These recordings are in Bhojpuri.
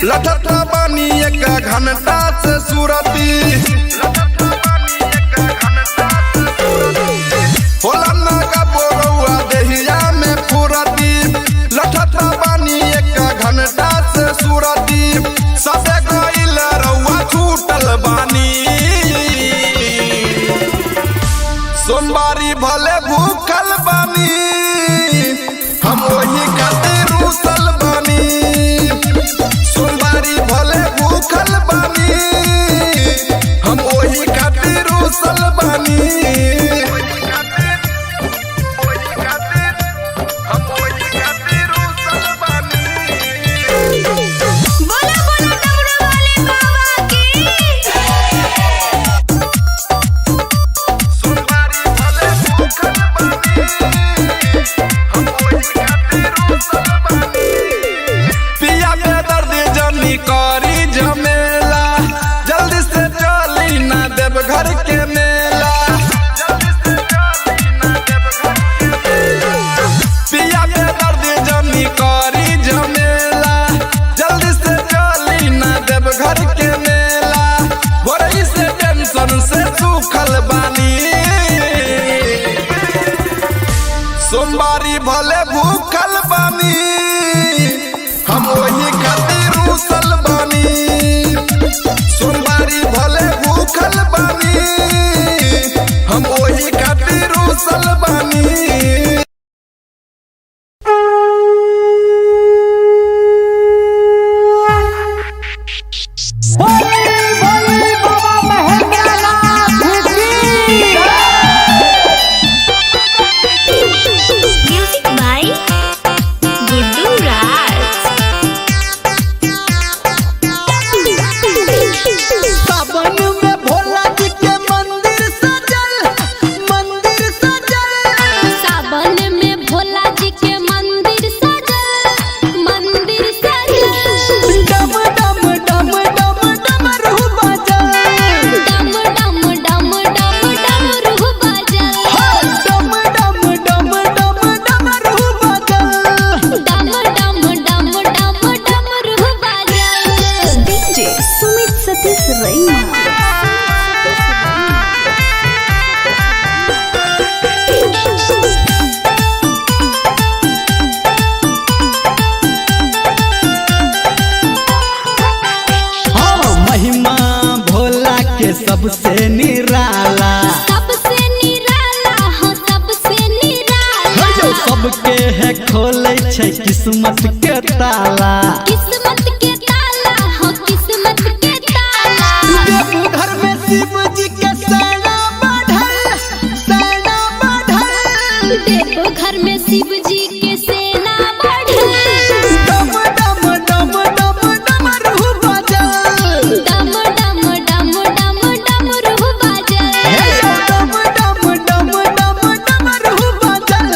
लठत बानी एक घंटा से सुरती। होला ना का बोरौआ देहिया में फुरती। लठत बानी एक घंटा से सुरती। सबे गइल रउआ छूटल बानी। सोमवारी भले भूखल बानी, हम वही खातिर रूसल बानी। सोमवारी भले भूखल बानी, हम वही खातिर रूसल बानी। बोला बोला डमरू वाले बाबा की। सोमवारी भले भूखल बानी, हम वही खातिर रूसल बानी। पिया के दर्द जनी करी झमेला, जल्दी से चली ना देव घर के मेला। पिया के दर्द जनी करी झमेला, जल्दी से चली ना देव घर के मेला। भोरही से टेंशन से सूखल बानी। सोमवारी भले भूखल बानी, हम वही खातिर रूसल बानी। सोमवारी भले भूखल बानी, हम वही खातिर रूसल बानी। बोली बोली बाबा महेंद्रनाथ की। म्यूजिक बाय गुड्डू राज। सावन में भोला जी के मंदिर सजल, मंदिर सजल। सावन में भोला जी के मंदिर सजल, मंदिर सजल। डम डम डम डम डमरू बजल। डम डम डम डम डमरू बजल। डम डम डम डम डमरू बजल। डम डम डम डम डमरू बजल। डीजे सुमित सतीश रैना। हाँ, महिमा भोला के सबसे निराला। सबसे निराला हो, सबसे निराला। जो सबके है खोले छै किस्मत के ताला। किस्मत के ताला हो, किस्मत के ताला। देवघर में शिव जी के सेना बढ़ल, सेना बढ़ल। देवघर में शिव जी के सेना बढ़ल। डम डम डम डम डमरू बजल। डम डम डम डम डमरू बजल। हे डम डम डम डम डमरू बजल।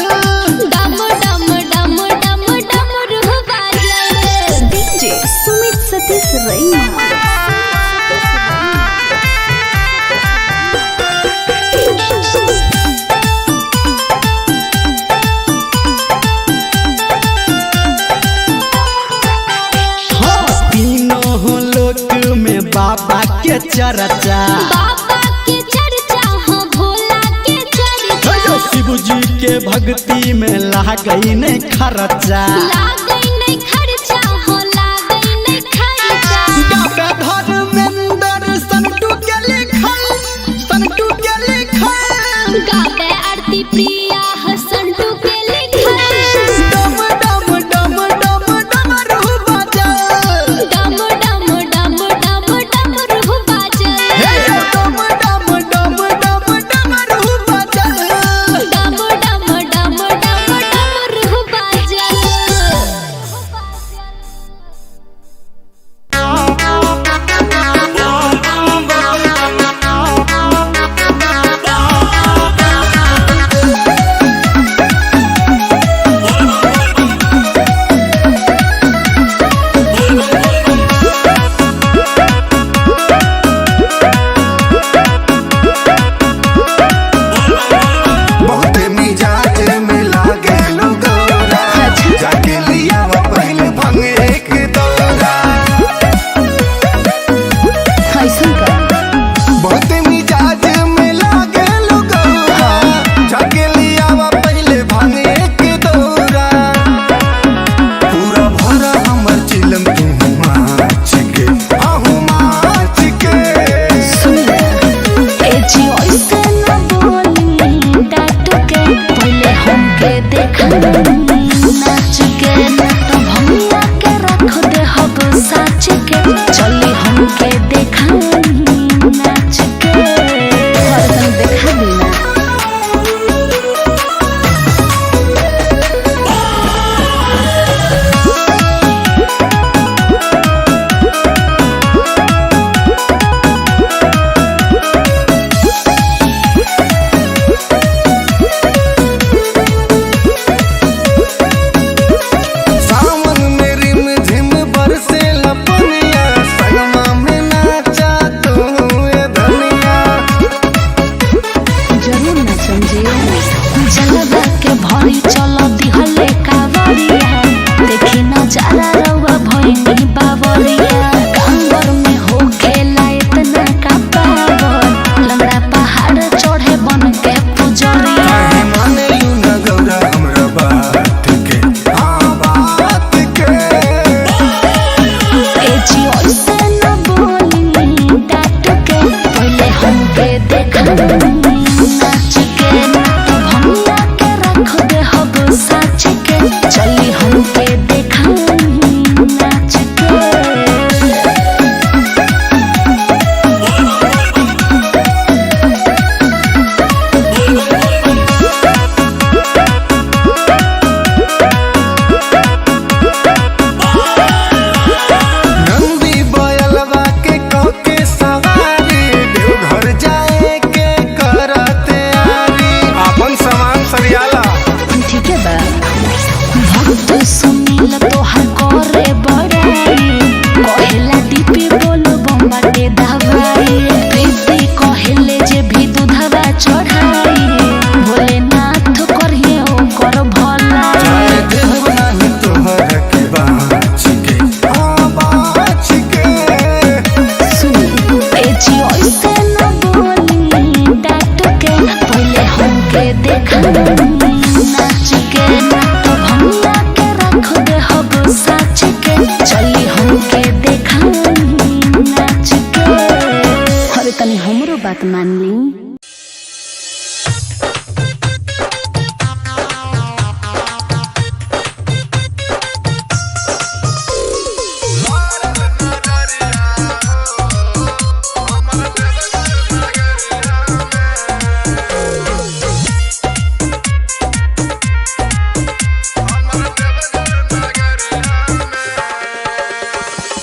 डम डम डम डम डमरू बजल। डीजे सुमित सतीश रैना। हाँ, तीनों लोक में बाबा के चर्चा। बाबा के चर्चा हो, भोला के चर्चा। जो शिव जी के भक्ति में लागई नहीं खर्चा। लागै नहीं खर्चा हो, लागै नहीं खर्चा। गावे धर्मेंद्र संटू के लिखल, संटू के लिखल। गावे आरती प्रिया हसंटू के लिखल। डम डम डम डम डमरू बजल। डम डम डम डम डमरू बाजल। हे डम डम डम डम डमरू बजल। डम डम डम डम डमरू बाजल। नाच के। ना तो भंगिया के रख दे हब साच के, चली हमके देखाई नाच के। और तनी देखा दी ना। सावन में रिम झिम बरसे लपनिया, संगमा में नाचा तू ए धनिया। जरूर नाचम जी। जलवा के भरी चल दिहले कावरिया, देखी नजारा रउआ भइनी बावरिया। कांवर में हो खेला इतना का पावर, लंगड़ा पहाड़ चढ़े बन के पुजरिया। काहे माने लू न गौरा हमरा बात के, हाँ बात के। ए जी ऐसे न बोली डांट के, पहले हमके देखाई नाच के। ना तो भंगिया के रख दे हब साच के, चली हमके देखाई नाच के। नंदी बयलवा के कके सवारी, देवघर जाए के करते आरी। आपन सामान सरियाला। ठीक है बा। भक्त सुनील तोहर करे बड़ाई, कहेला डीपी बोल बम्बाटे दवाई। प्रीति कहेले जे भी दूधवा चढ़ाई, भोलेनाथ करिए ओकर भलाई। जाए देहब नाही तोहर के बाँच के, हाँ बाँच के। सुनी। ए जी ऐसे न बोली डांट के, पहले हमके देखाई नाच के। ना तो भंगिया के रख दे हब साच के, चली हमके देखाई नाच के। अरे तनी हमरो बात मान ली।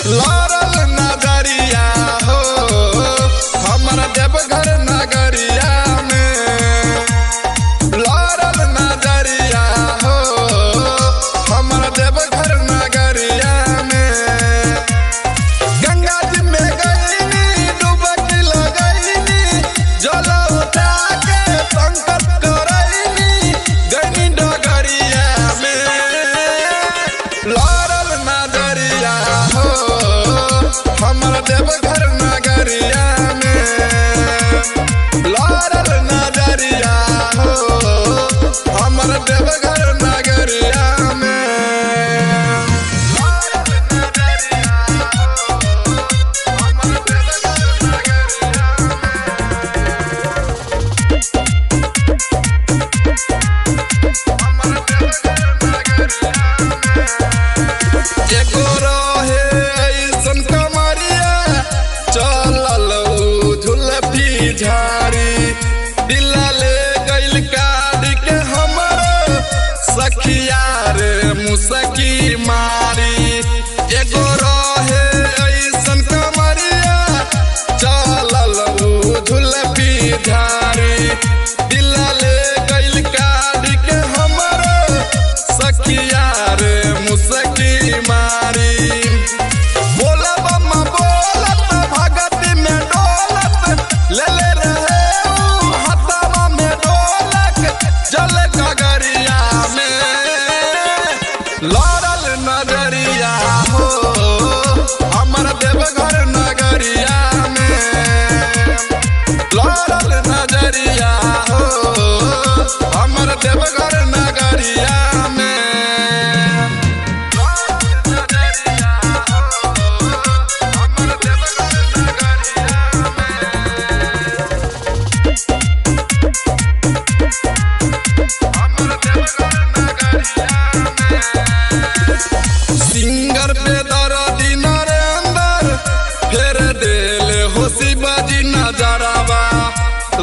लड़ल नजरिया हो हमर देवघर नगरिया में। लड़ल नजरिया हो हमर देवघर नगरिया में। गंगा जी में गईनी डुबकी लगईनी, जल उठा के संकल्प करईनी, गईनी डगरिया में। लड़ल नजरिया हो हमर देवघर नगरिया में।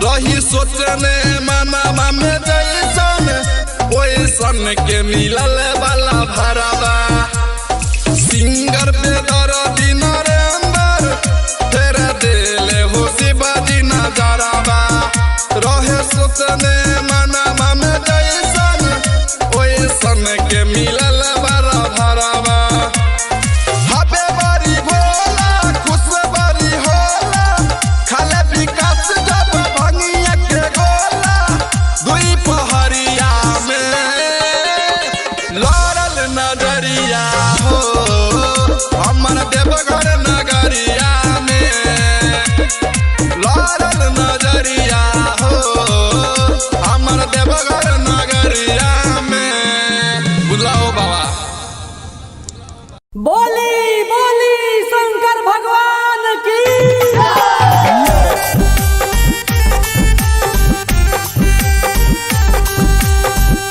रही सोचने मनावा में जैसन ओइसन के मिलल वाला भरावा। सिंगर पे दर्दी नरेंद्र फेर देले हो शिवाजी नजरवा। रहे सोचने मनावा में जैसन ओइसन के मिलल वाला भरावा। हबे बारी भोला खुश बारी होला खाले विकास जब भंगिया के गोला। दुई पहरिया में लड़ल नजरिया हो हमर देवघर नगरिया में लड़ल नजरिया हो हमर देवघर नगरिया में। बुझलाओ बाबा। बोली बोली शंकर भगवान की।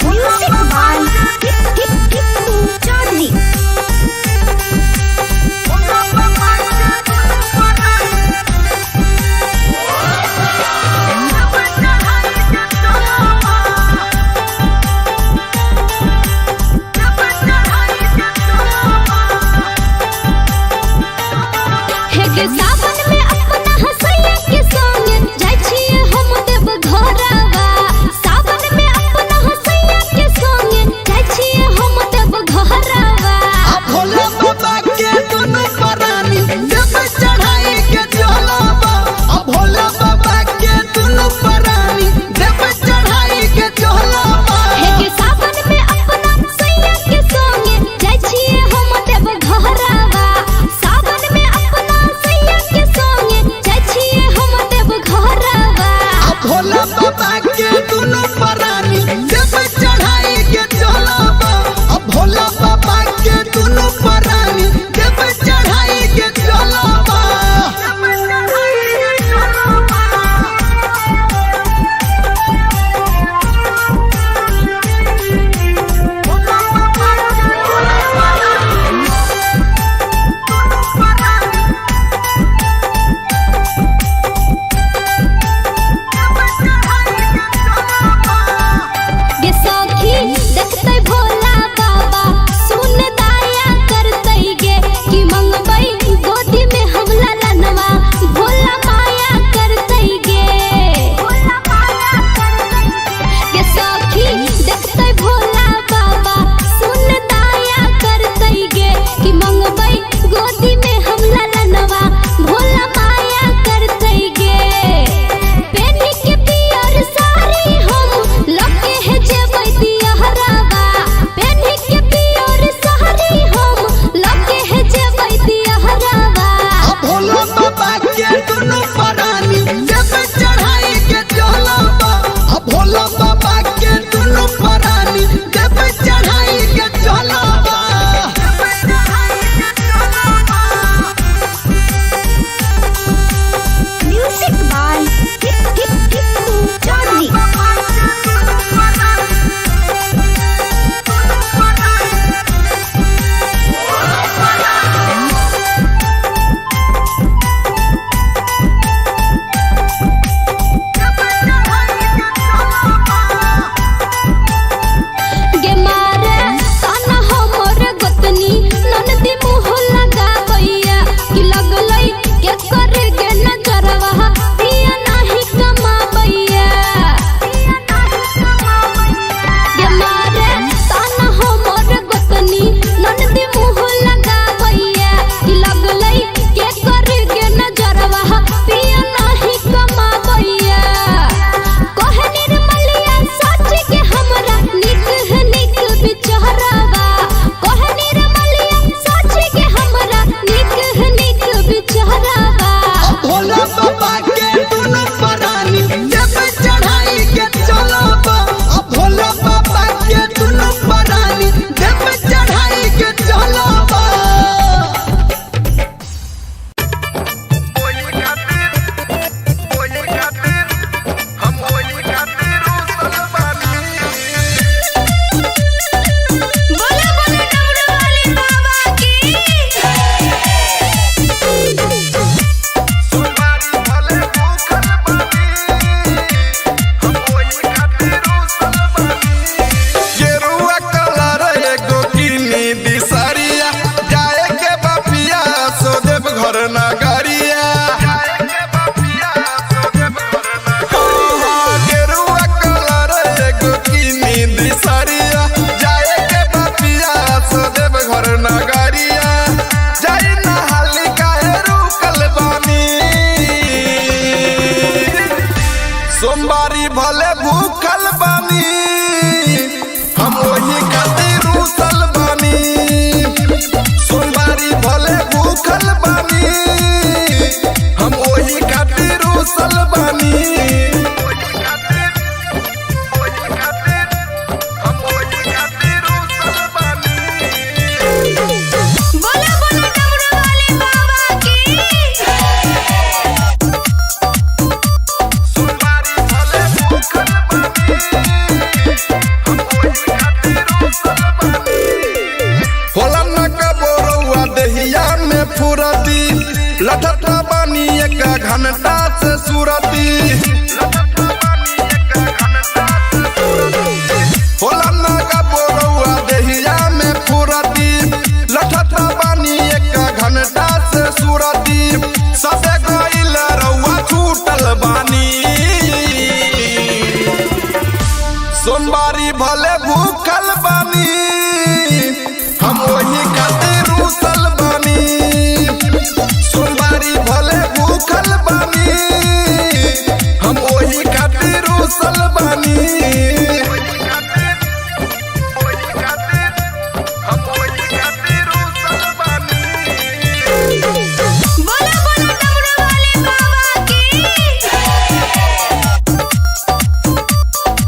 Music by Tippu Chaudhary. हे के सावन में अपना हसैया के संग जाइ छियै हम देव घरवा। सावन में अपना हसैया के संग जाइ छियै हम देव घरवा। भोला बाबा के दुनु परानी देव चढ़ाई के चलबा। आ भोला बाबा के दुनु परानी देव चढ़ाई के चलबा। हे के सावन में अपना सैया के संग जाइ छियै हम देव घरवा। सावन में अपना सैया नगरिया। हाँ, गेरुआ कलर एगो किनी दिसरिया, जाए के बापिया सो देवघर नगरिया। जाई नहाली काहे रुकल बानी, सोमवारी भले भूखल बानी, हम वही खातिर रूसल बानी। सोमवारी भले भूखल बानी, हम वही खातिर रूसल बानी। बोला बोला डमरू वाले बाबा की। सोमवारी भले भूखल बानी, हम वही खातिर रूसल बानी। होला न कबो रउआ देहिया में फुरती, लठता बानी एक घंटा से सुरती। होला न कबो रउआ देहिया में फुरती, लठता बानी एक घंटा से सुरती। सबे गइल रउआ छूटल बानी, सोमवारी भले भूखल बानी, हम वही खातिर रूसल बानी। सोमवारी भले भूखल बानी, हम वही खातिर रूसल बानी। बोला बोला डमरू वाले बाबा की।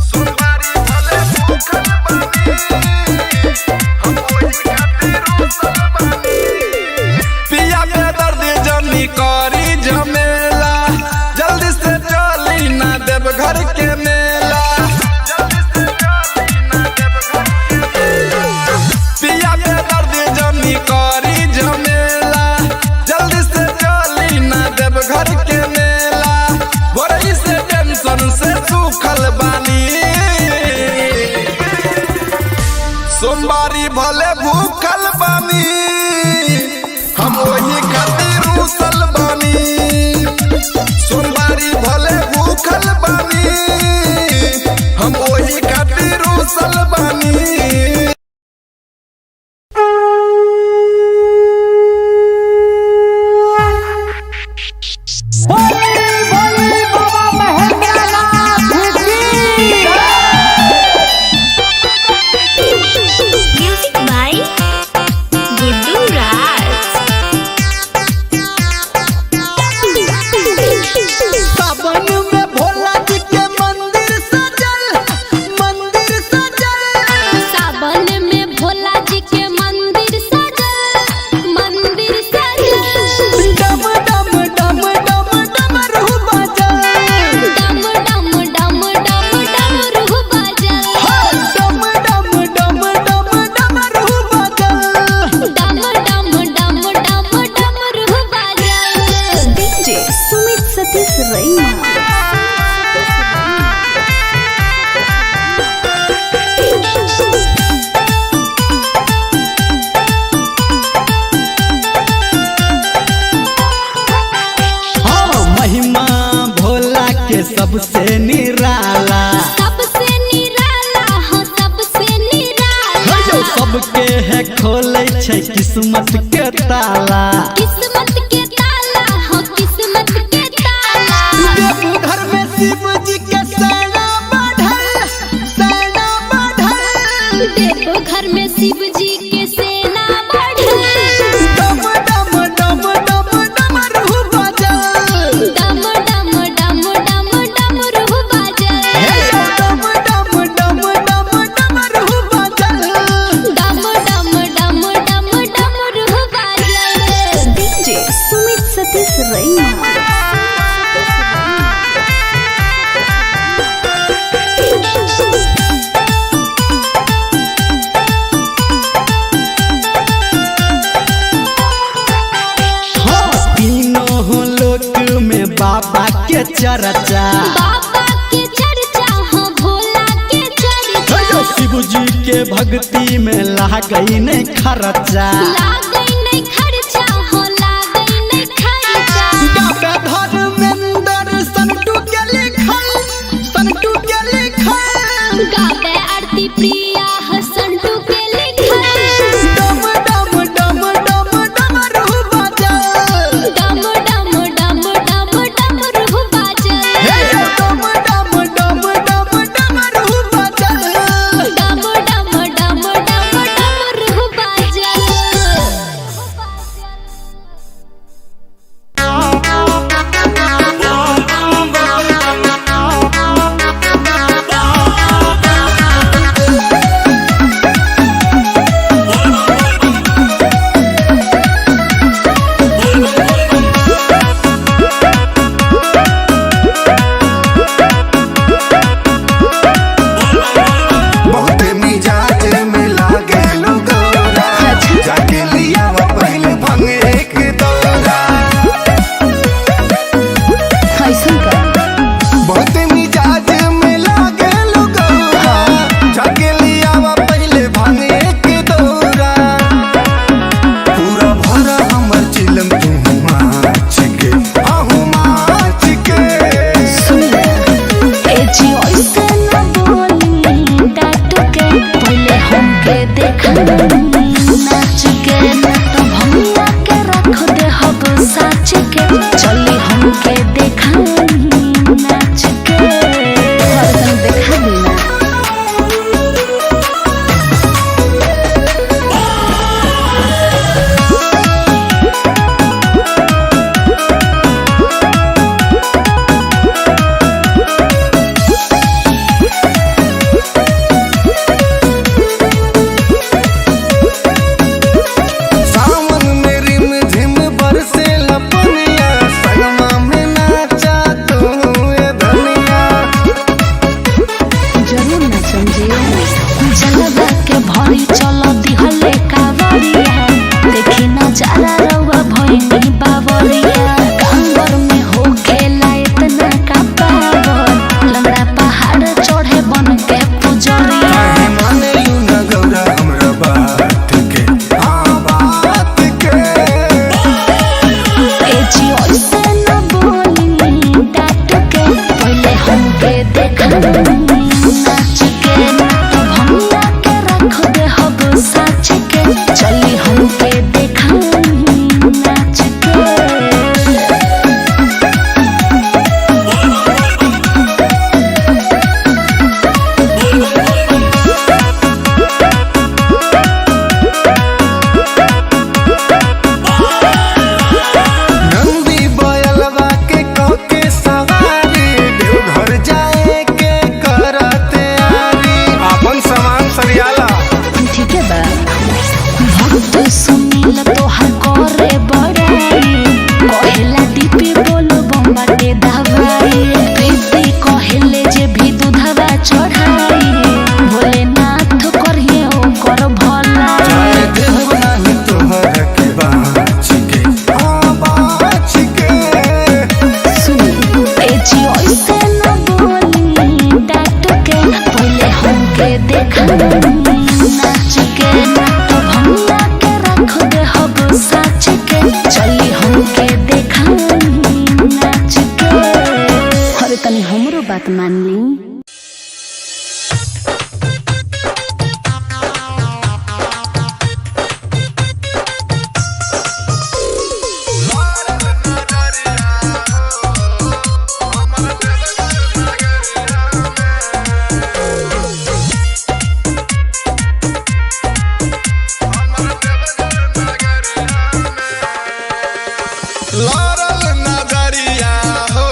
सोमवारी भले भूखल बानी, हम वही खातिर रूसल बानी। पिया के दर्द जनी करी झमेला, जल्दी से चली ना देवघर के मेला। पिया के दर्द जनी करी झमेला, जल्दी से चली ना देवघर के मेला। भोरही से टेंशन से सूखल बानी, सोमवारी भले भूखल बानी, हम वही खातिर रूसल बानी। सोमवारी भले भूखल बानी, हम वही खातिर रूसल बानी। बोली बोली बाबा महेंद्रनाथ की। म्यूजिक बाय गुड्डू राज। सावन में भोला जी के मंदिर सजल, मंदिर सजल। सावन में भोला जी के मंदिर सजल, मंदिर सजल। डम डम डम डम डमरू बजल। डम डम डम डम डमरू बजल। डम डम डम डम डमरू बजल। डम डम डम डम डमरू बजल। डीजे सुमित सतीश रैना। हाँ, महिमा भोला के सबसे निराला। सबसे निराला हो, सबसे निराला। सबके है खोले छै किस्मत के ताला। किस्मत के ताला हो, किस्मत के ताला। देवघर में शिव जी के सेना बढ़ल, सेना बढ़ल। देवघर में शिव जी के सेना बढ़ल। डम डम डम डम डमरू बजल। डम डम डम डम डमरू बजल। डम डम डम डम डमरू बजल। डम डम डम डम डमरू बजल। डीजे सुमित सतीश रैना। हाँ, तीनों लोक में बाबा के चर्चा। बाबा के चर्चा हो, भोला के चर्चा। शिव जी के भक्ति में लागई नहीं खर्चा। लागै नहीं खर्चा हो, लागै नहीं खर्चा। डगरिया। कांवर में हो खेला इतना का पावर, लंगड़ा पहाड़ चढ़े बन के पुजरिया। काहे माने लू न गौरा हमरा बात के, हाँ बात के। ए जी ऐसे न बोली डांट के, पहले हमके देखा नाच के। ना तो भंगा के रख दे हब साच के, चली हमके देखा नाच के। नंदी बयलवा के कके सवारी, देवघर जाए के करते आरी। अपन सामान सरियाला। ठीक है बा। भक्त सुनील तोहर करे बड़ाई, कहेला डीपी बोल बम्बाटे दवाई। प्रीति कहेले जे भी दूधवा चढ़ाई, भोलेनाथ करिए ओकर भलाई। जाए देहब नाही तोहर के बाँच के, हाँ बाँच के। सुनी ए जी ऐसे न बोली डांट के, पहले हमके देखा नाच के। ना तो भंगा के रख दे हब साच के, चली हमके देखा नाच के। अरे तनी हमरो बात मान ली। लड़ल नगरिया हो,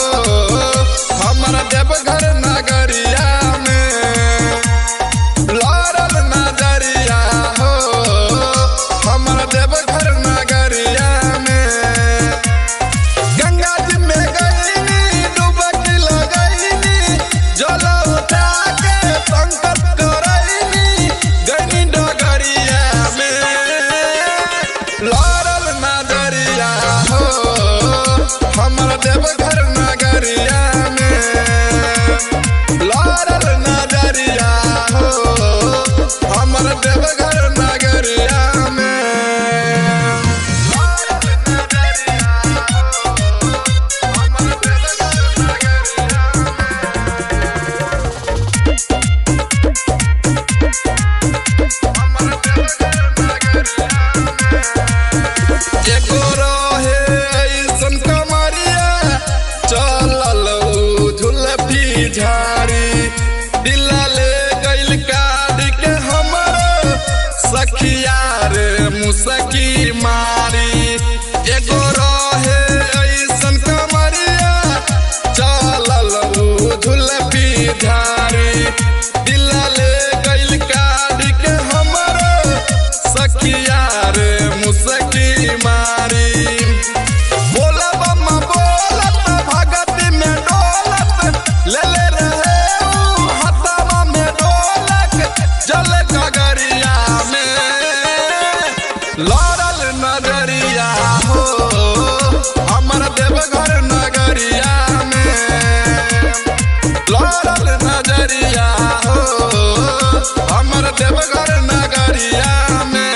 हमर देवघर नगरिया में। लड़ल नगरिया हो, हमर देवघर नगरिया में। गंगा जी में गईनी, डुबकी लगईनी, जल उठा के संकल्प करईनी, गईनी डगरिया में। लड़ल नगरिया हो, हमर देवघर नगरिया में। लड़ल नगरिया हो, हमर देवघर नगरिया में। एगो रहे ऐसन कमरिया, चलल उ झुलफी झाड़ी। दिल ले गइल काट के हमर सखिया रे मुसकी मारी। एगो रहे ऐसन कमरिया, चलल उ झुलफी झाड़ी। दिल ले गइल काट के हमर सखिया रे मुसकी मारी। बोलब बोलत भगत में डोलत, ले ले रहे ऊ हथवा में डोलक, जल गगरिया में। लड़ल नगरिया हो, हमर देवघर नगरिया में। लड़ल नजरिया हो, हमर देवघर नगरिया में।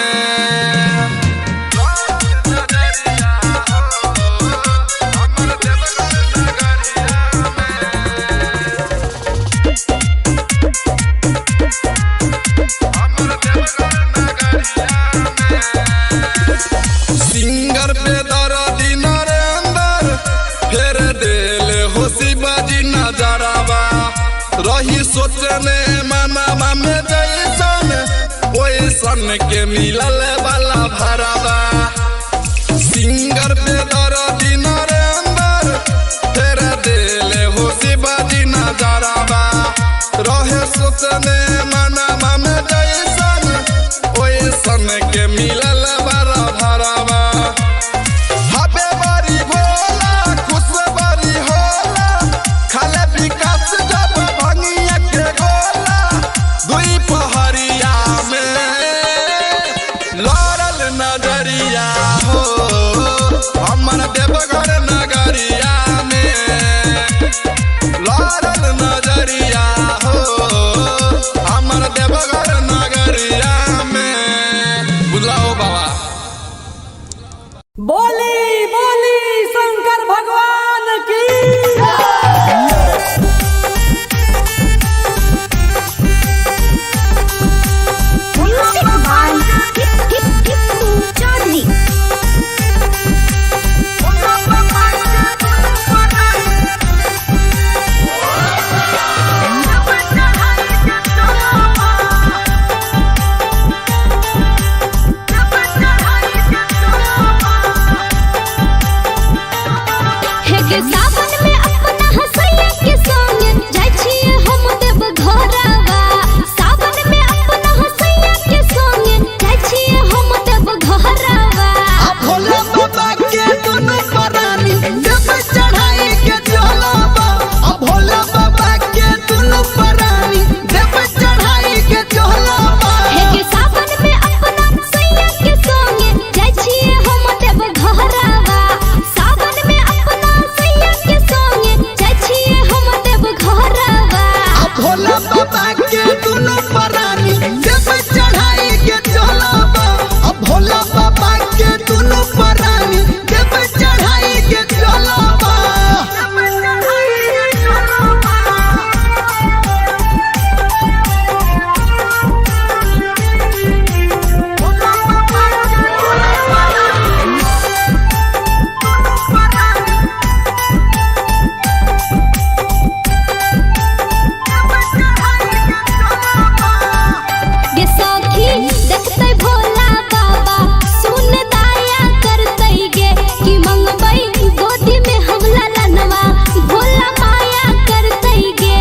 सिंगर पे दर्दी नरेंद्र, फेर देल हो शिवाजी नजरवा। रही सोचने मनावा में जैसन, ओइसन के मिलल वाला भरवा। सिंगर पे दर्दी नरेंद्र, फेर देल हो शिवाजी नजरवा। रहे सोचने मनावा में जैसन, ओइसन के मिलल वाला भरवा। हबे बारी भोला, खुश बारी होला, खाले विकास जब भंगिया के गोला। दुई पहरिया में लड़ल नजरिया हो। हे सावन में अपना हसैया के संग जाय छिए हम देव घरवा। सावन में अपना हसैया के संग जाय छिए हम देव घरवा। आ भोला बाबा के दुनु परानी देव चढ़ाई के चलबा। आ भोला बाबा के दुनु परानी देव चढ़ाई के चलबा। हे के सावन में अपना सैया के संग जाय छिए हम देव घरवा। सावन में अपना सैया के संग जाय छिए हम देव घरवा। आ भोला बाबा के दुनु परानी देव चढ़ाई के चलबा। आ भोला बाबा के दुनु परानी देव चढ़ाई के चलबा। गे सखी देखतै भोला बाबा सुन दया करतै गे कि मंगबै गोदी में हमला लनवा भोला माया करतै गे।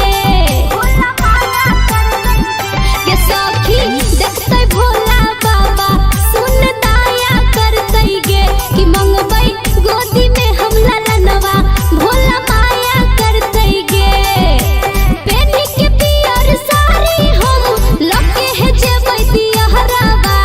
गे सखी देखतै भोला बाबा सुन दया करतै गे कि मंगबै गोदी में हमला लनवा भोला माया करतै गे। पेनी के पियर साड़ी हम लके है जेबै दियहरावा।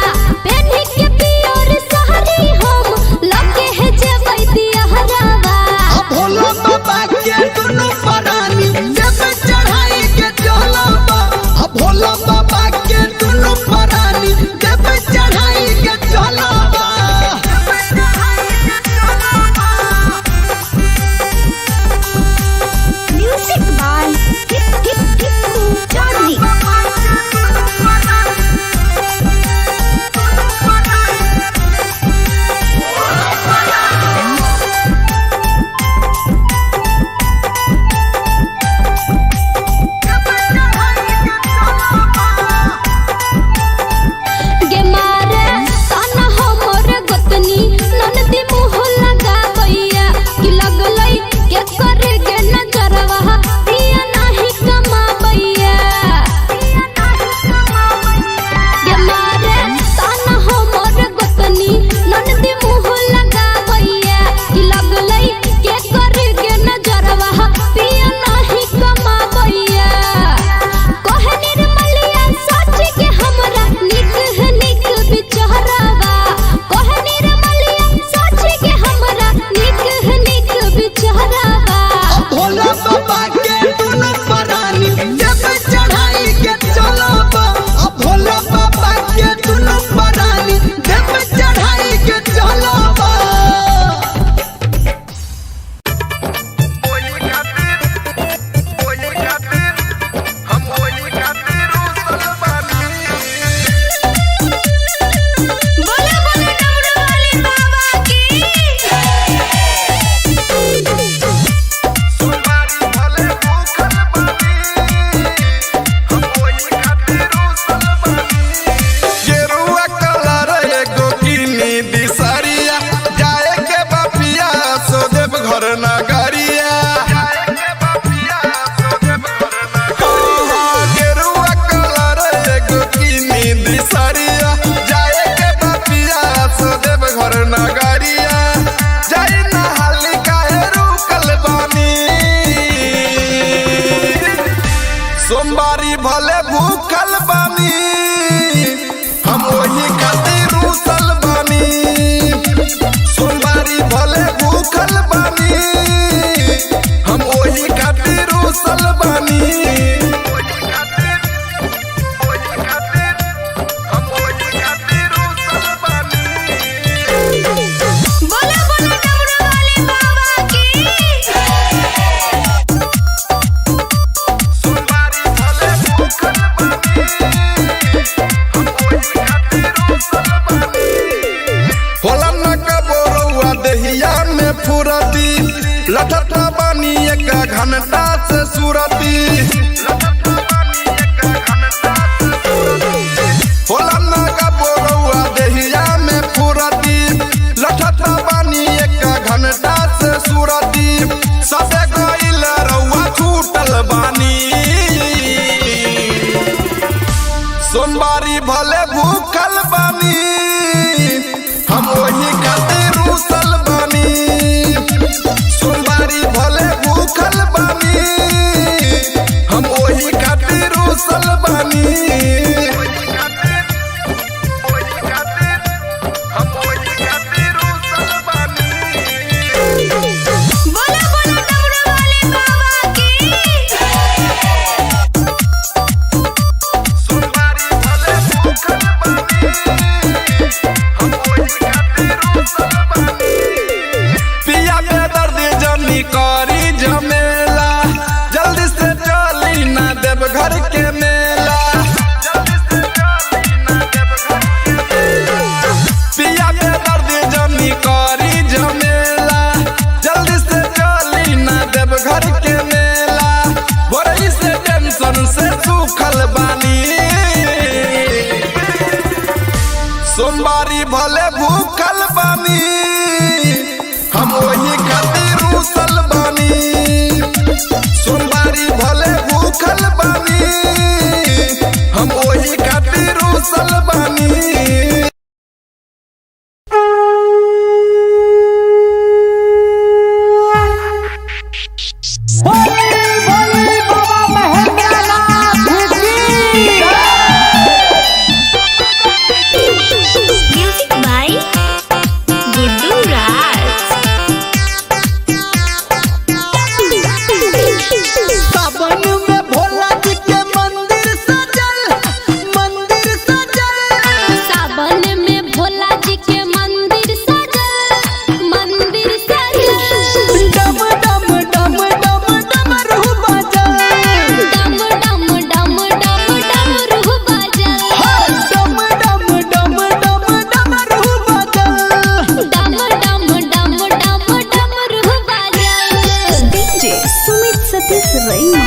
पेनी के पियर साड़ी हम लके है जेबै दियहरावा। आ भोला बाबा के दुनु परानी देव चढ़ाई के चलबा। आ भोला बाबा के दुनु परानी देव चढ़ाई के चलबा। Music by tip tip Tippu Chaudhary. गे मारे ताना हमर गोतनी ननदी मुँह लगाबैया कि लगलै के करे गे नजरवा पिया नाही कमाबैया। गे मारे ताना हमर गोतनी ननदी मुँह लगाबैया कि लगलै के करे गे नजरवा पिया नाही कमाबैया। कहे निर्मलिया सच के हमरा निक है निक बिचहरावा। कहे निर्मलिया सच के हमरा निक है निक बिचहरावा। आ भोला बाबा के दुनु परानी देव चढ़ाई के चलबा। आ भोला बाबा के दुनु परानी देव चढ़ाई के चलबा। बोले बोले डमरू वाले बाबा की। गेरुआ कलर एगो किनी दिसरिया जाए के बापिया सो देव घर नगरिया। गेरुआ कलर एगो किनी दिसरिया जाए के बापिया सो देव घर नगरिया। जाई नहाली काहे रुकल बानी सोमवारी भले भूखल बानी हम वही खातिर रूसल बानी। सोमवारी भले भूखल बानी हम वही खातिर रूसल बानी। बोले बोले डमरू वाले बाबा की। होला न कबोरौआ देहिया में फुरती लठता बानी एक घंटा से सुरती। होला न कबोरौआ देहिया में फुरती लठता बानी एक घंटा से सुरती। सबे गइल रउआ छूटल बानी। सोमवारी भले भूखल बानी, हम वही खातिर रूसल बानी। सोमवारी भले भूखल बानी, हम वही खातिर रूसल बानी। बोला बोला डमरू वाले बाबा की। पिया के दर्द जनी करी झमेला, जल्दी से चली ना देव घर के मेला। पिया के दर्द जनी करी झमेला, जल्दी से चली ना देव घर के मेला। बोरई से टेंशन से सूखल बानी। सोमवारी भले भूखल बानी, हम वही खातिर रूसल बानी। सोमवारी भले भूखल बानी, हम वही खातिर रूसल बानी। बोली बोली बाबा महेंद्रनाथ की। म्यूजिक बाय गुड्डू राज। सावन में भोला जी के मंदिर सजल, मंदिर सजल। सावन में भोला जी के मंदिर सजल, मंदिर सजल। डम डम डम डम डमरू बाजल। डम डम डम डम डमरू बाजल। डम डम डम डम डमरू बाजल। डम डम डम डम डमरू बाजल। डीजे सुमित सतीश रैना।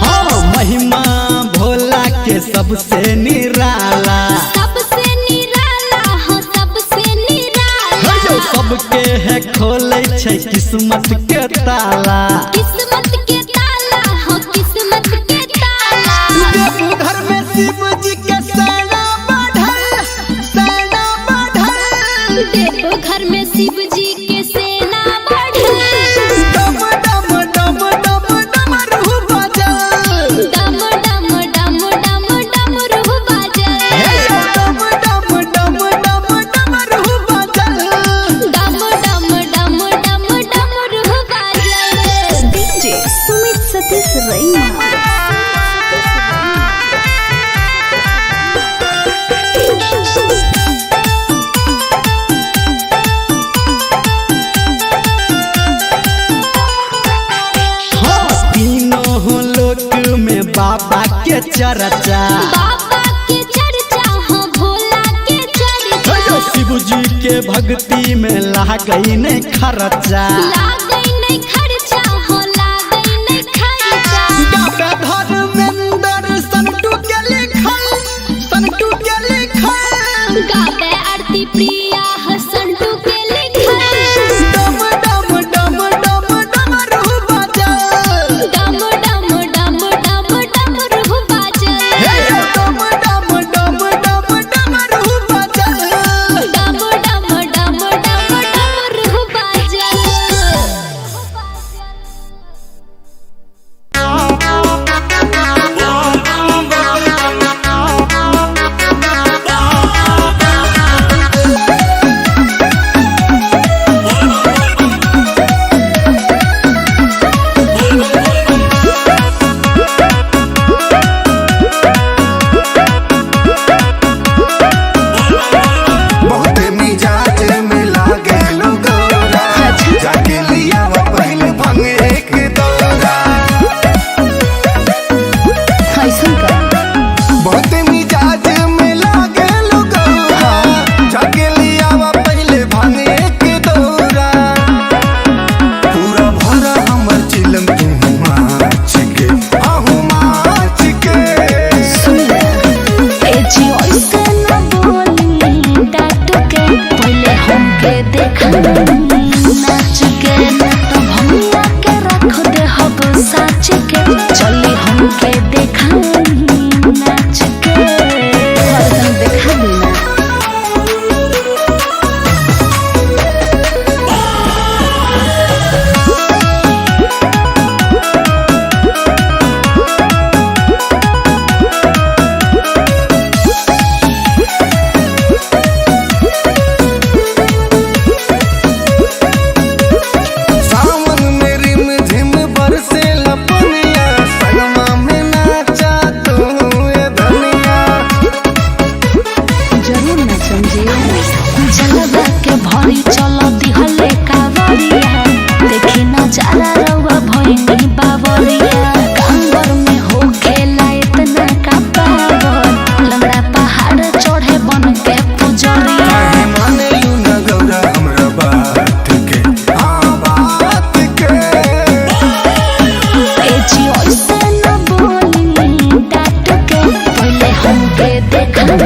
हाँ, महिमा भोला के सबसे निराला। सबसे निराला हो, सबसे निराला। हे, सबके है खोले छै किस्मत के ताला। किस्मत के ताला हो, किस्मत के ताला। देवघर में शिव जी के सेना बढ़ल, सेना बढ़ल। देवघर में शिव जी के सेना बढ़ल। डम डम डम डम डमरू बाजल। डम डम डम डम डमरू बाजल। हे, डम डम डम डम डमरू बाजल। डम डम डम डम डमरू बाजल। डीजे सुमित सतीश रैना। हाँ, तीनों लोक में बाबा के चर्चा। बाबा के चर्चा हो, भोला के चर्चा। हे, शिव जी के भक्ति में लागई नहीं खर्चा। लागै नहीं खर्चा हो, लागै नहीं खर्चा। गावे धर्मेंद्र संटू के लिखल, संटू के लिखल। गावे आरती प्रिया हसंटू के लिखल। डम डम डम डम डमरू बाजल। डम डम डम डम डमरू बाजल। हे, डम डम डम डम डमरू बाजल। डम डम डम डम डमरू बाजल। साच के चली हमके देखाई नाच के हरदम देखा देना। सावन में रिम झिम बरसे लपनिया, संगमा में नाचा तू ए धनिया। जरूर नाचम जी। जलवा के भरी चल दिहले कावरिया, देखी नजारा रउआ भइनी बावरिया। कांवर में हो खेला इतना का पावर, लंगड़ा पहाड़ चढ़े बन के पुजरिया। काहे माने लू न गौरा हमरा बात के, हाँ बात के। ए जी ऐसे न बोली डांट के, पहले हमके देखाई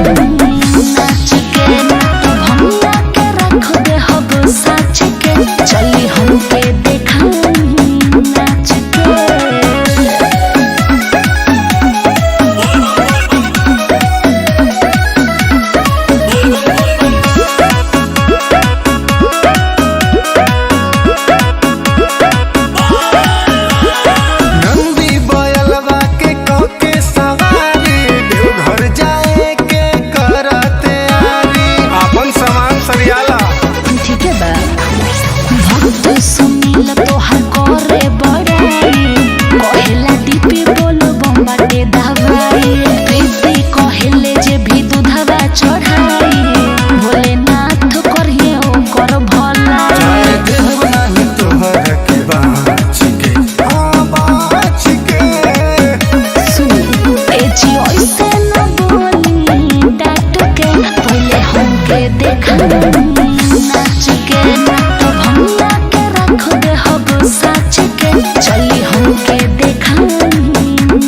नाच के। ना तो भंगा के रख दे हब साच के, चली हमके देखाई नाच के। नंदी बयलवा के कके सवारी, देवघर जाए के करते आरी। अपन सामान सरियाला। ठीक है बा। भक्त सुनील तोहर करे बड़ाई, कहेला डीपी बोल बम्बाटे दवाई। प्रीति कहेले जे भी दूधवा चढ़ाई, भोलेनाथ करिए ओकर भलाई। जाए देव नाही तोहर के बाँच के, हाँ बाँच के। सुनी ए जी ऐसे न बोली डांट के, पहले हमके देखाई नाच के। ना तो भंगा के रख दे हब साच के, चली हमके देखाई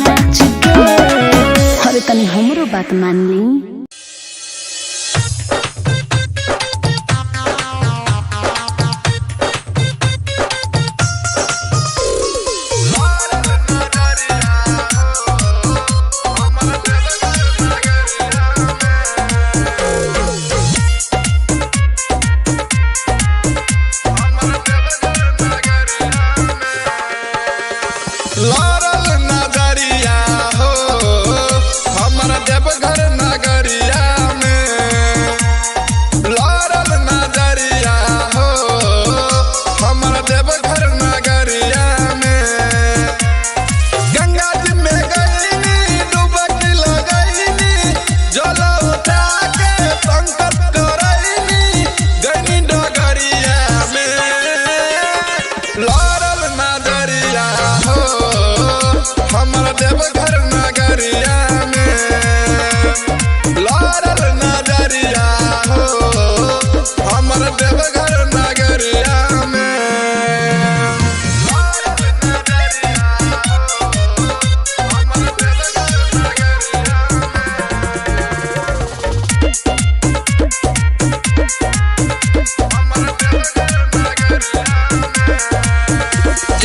नाच के। अरे तनी हमरो बात मान ली। लड़ल नजरिया हो हमर देवघर नगरिया में। लड़ल नजरिया हो हमर देवघर नगरिया में। गंगा जी में गईनी डुबकी लगईनी, जल उठा के संकल्प करईनी, गईनी डगरिया में। लड़ल नजरिया हो हमर देवघर नगरिया में। लड़ल नजरिया हो हमर देवघर नगरिया में।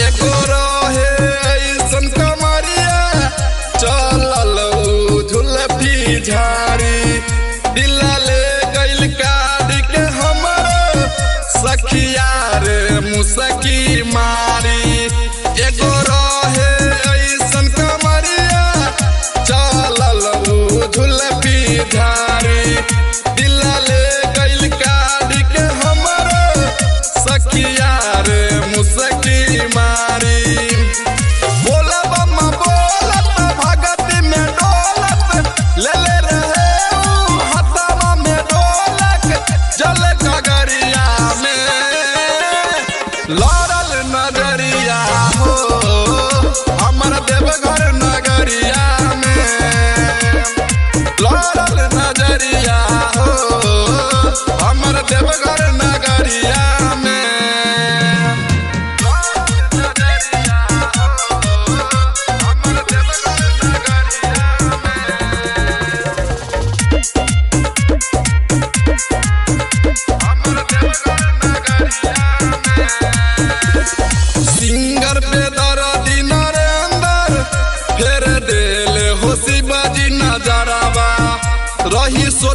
एगो रहे ऐसन कमरिया, चलल उ झुलफी झाड़ी। दिल ले गइल काढ़ के हमर सखिया रे मुसकी मारी। एगो रहे ऐसन कमरिया, चलल उ झुलफी झाड़ी। दिल ले गइल काढ़ के हमर सखिया रे मुसकी मारी। बोलब बोलत भगत में डोलत, ले ले रहे उ हथवा में डोलक, जल गगरिया में। लड़ल नजरिया हो हमर देवघर नगरिया में। लड़ल नजरिया हो।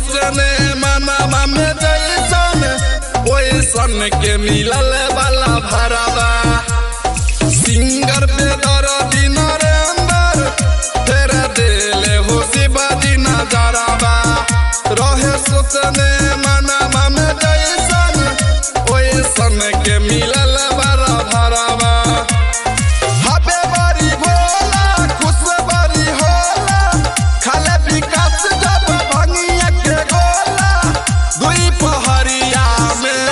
सोचने मनवा में जैसन ओइसन के मिलल वाला भरावा। सिंगर पे दर्दी नरेंद्र फेर देले हो शिवाजी नजरवा। रहे सोचने मनवा में जैसन ओइसन के मिलल वाला भरावा। हबे बारी भोला खुश बारी होला, खाले विकास जब भंगिया के गोला। दुई पहरिया में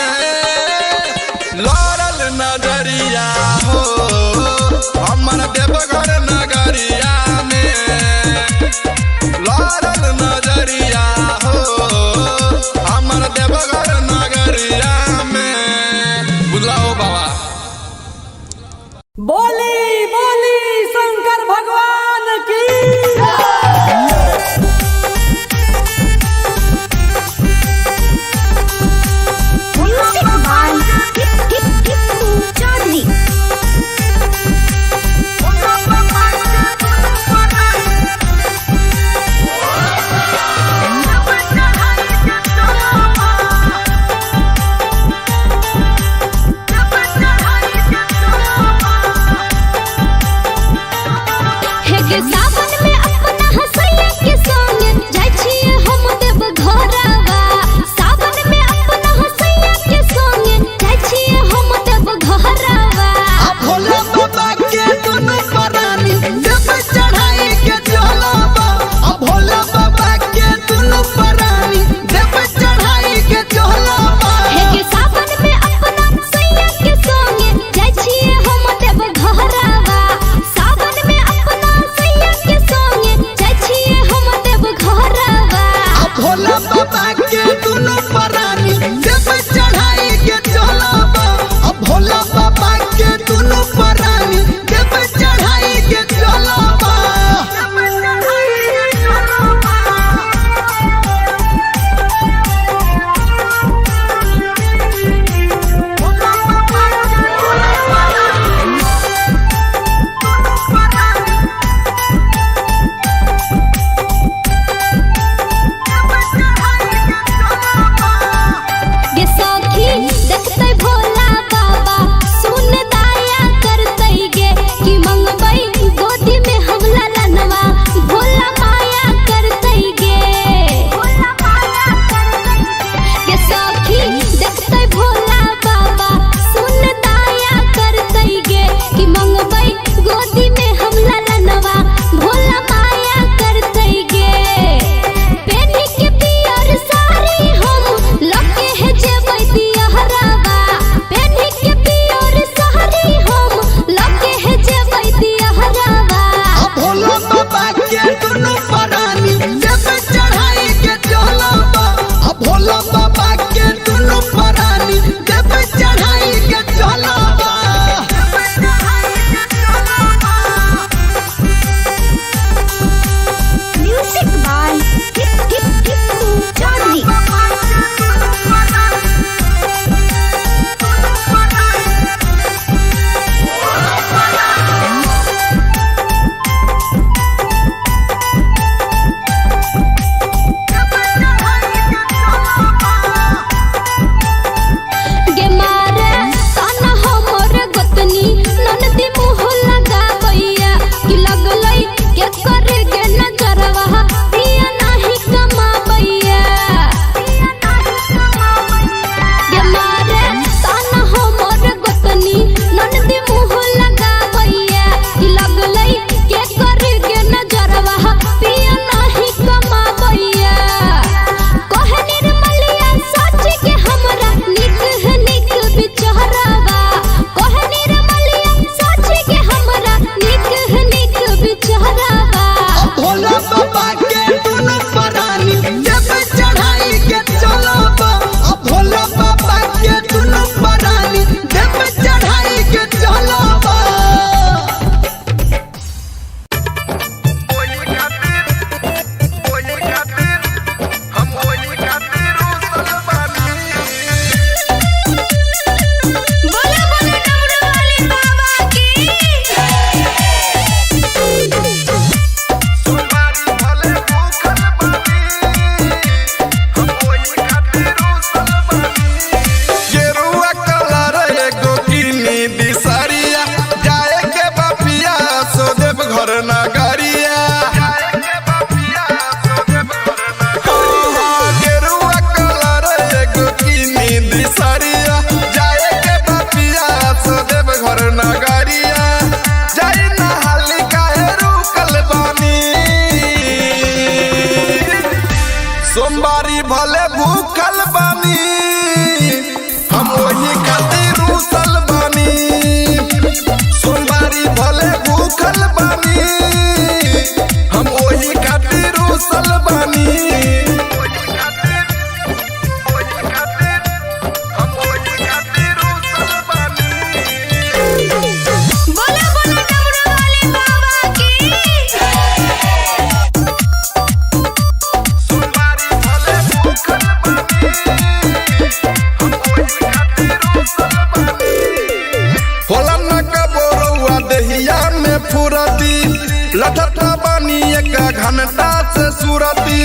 लठत बानी एक घंटा से सुरती।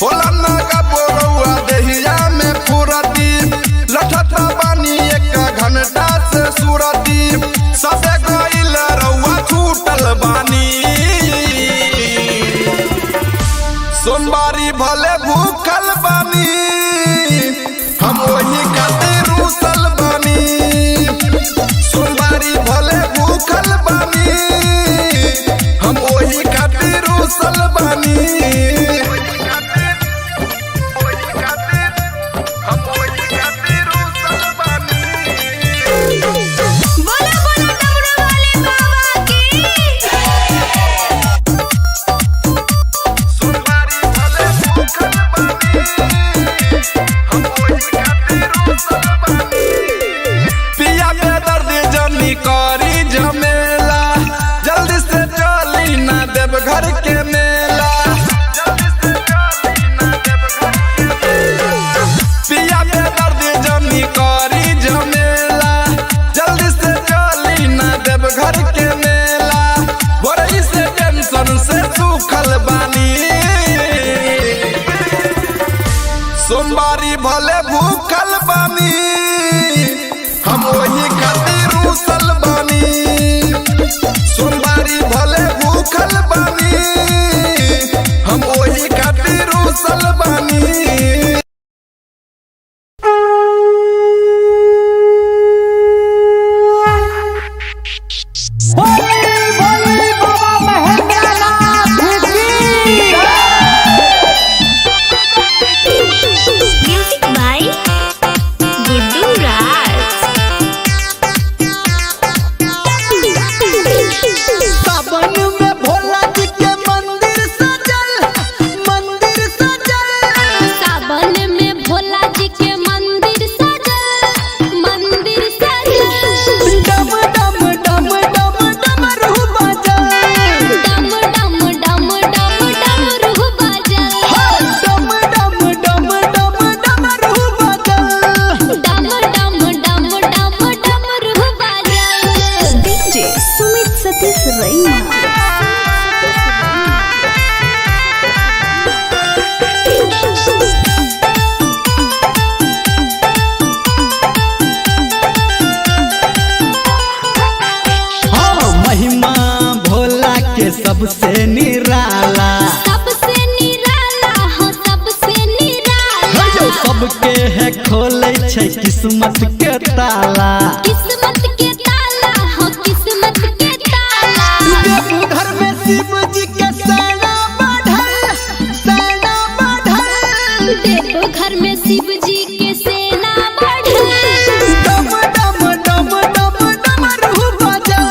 होला ना का बोरौआ देहिया में फुरती। लठत बानी एक घंटा से सुरती। सबे गइल रउआ छूटल बानी। सोमवारी भले भूखल बानी, हम वही खातिर रूसल बानी। सोमवारी भले भूखल बानी, हम वही खातिर रूसल बानी। बोला बोला डमरू वाले बाबा की। सोमवारी भले भूखल बानी, हम वही खातिर रूसल बानी। पिया के दर्द जनी करी झमेला, जल्दी से चली ना देवघर के मेला। पिया के दर्द जनी करी झमेला, जल्दी से चली ना देवघर के मेला। बोरई से टेंशन से सूखल बानी। सोमवारी भले भूखल बानी, हम वही खातिर रूसल बानी। सोमवारी भले भूखल बानी, हम वही खातिर रूसल बानी। बोली बोली बाबा महेंद्रनाथ की। म्यूजिक बाय गुड्डू राज। सावन में भोला जी के मंदिर सजल, मंदिर सजल। सावन में भोला जी के मंदिर सजल, मंदिर सजल। डम डम डम डम डमरू बाजल। डम डम डम डम डमरू बाजल। डम डम डम डम डमरू बाजल। डम डम डम डम डमरू बाजल। डीजे सुमित सतीश रैना। हाँ, महिमा भोला के सबसे निराला। सबसे निराला हो, सबसे निराला। जो सबके है खोले छै किस्मत के ताला। किस्मत के ताला हो, किस्मत के ताला। देवघर में शिव जी के सेना बढ़ल, सेना बढ़ल। देवघर में शिव जी के सेना बढ़ल। डम डम डम डम डमरू बाजल।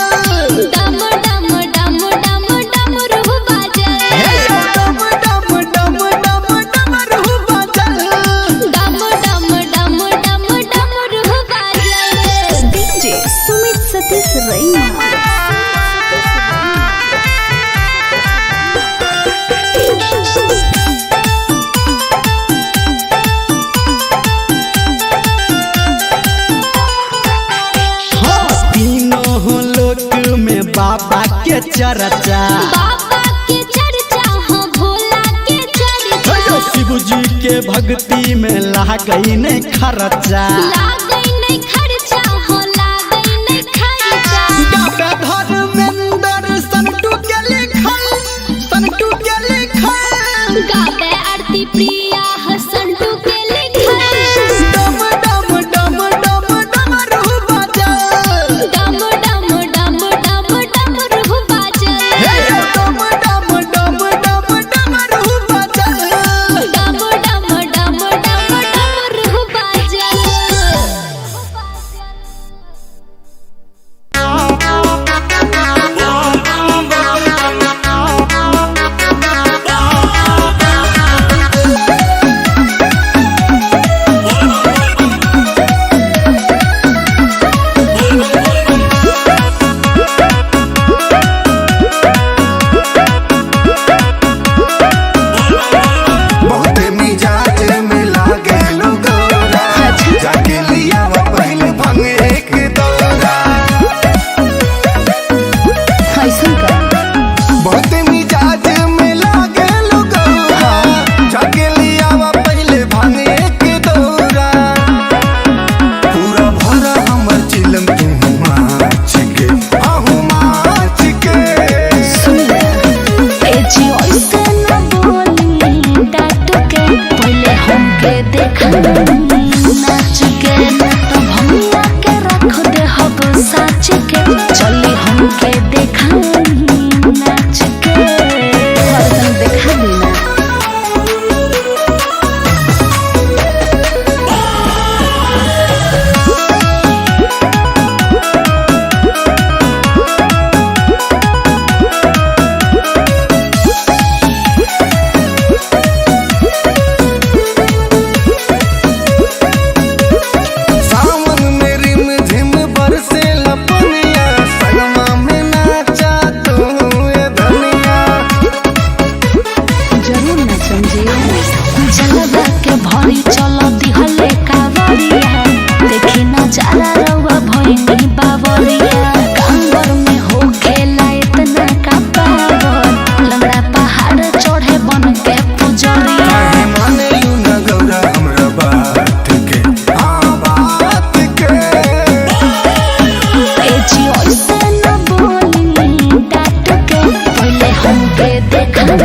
डम डम डम डम डमरू बाजल। डम डम डम डम डमरू बाजल। डम डम डम डम डमरू बाजल। डीजे सुमित सतीश रैना। हाँ, तीनों लोक में बाबा के चर्चा। बाबा के चर्चा हो, भोला के चर्चा। जो शिव जी के भक्ति में लागई नहीं खर्चा। लागै नहीं खर्चा हो, लागै नहीं खर्चा। गावे धर्मेंद्र संटू के लिखल, संटू के लिखल। गावे आरती प्रिया हसंटू के लिखल। डम डम डम डम डमरू बाजल। डम डम डम डम डमरू बाजल। डम डम डम डम डमरू बाजल। डम डम डम डम डमरू बाजल। चली हमके देखाई नाच के। और तनी देखा दी ना। सावन में रिम झिम बरसे लपनिया, संगमा में नाचा तू ए धनिया। जरूर नाचम जी। जलवा के भरी चल दिहले कावरिया, देखी नजारा रउआ भइनी बावरिया। कांवर में हो खेला इतना का पावर, लंगड़ा पहाड़ चढ़े बन के पुजरिया। काहे माने लू न गौरा हमरा बात के, हाँ बात के। ए जी ऐसे न बोली डांट के, पहले हमके देखाई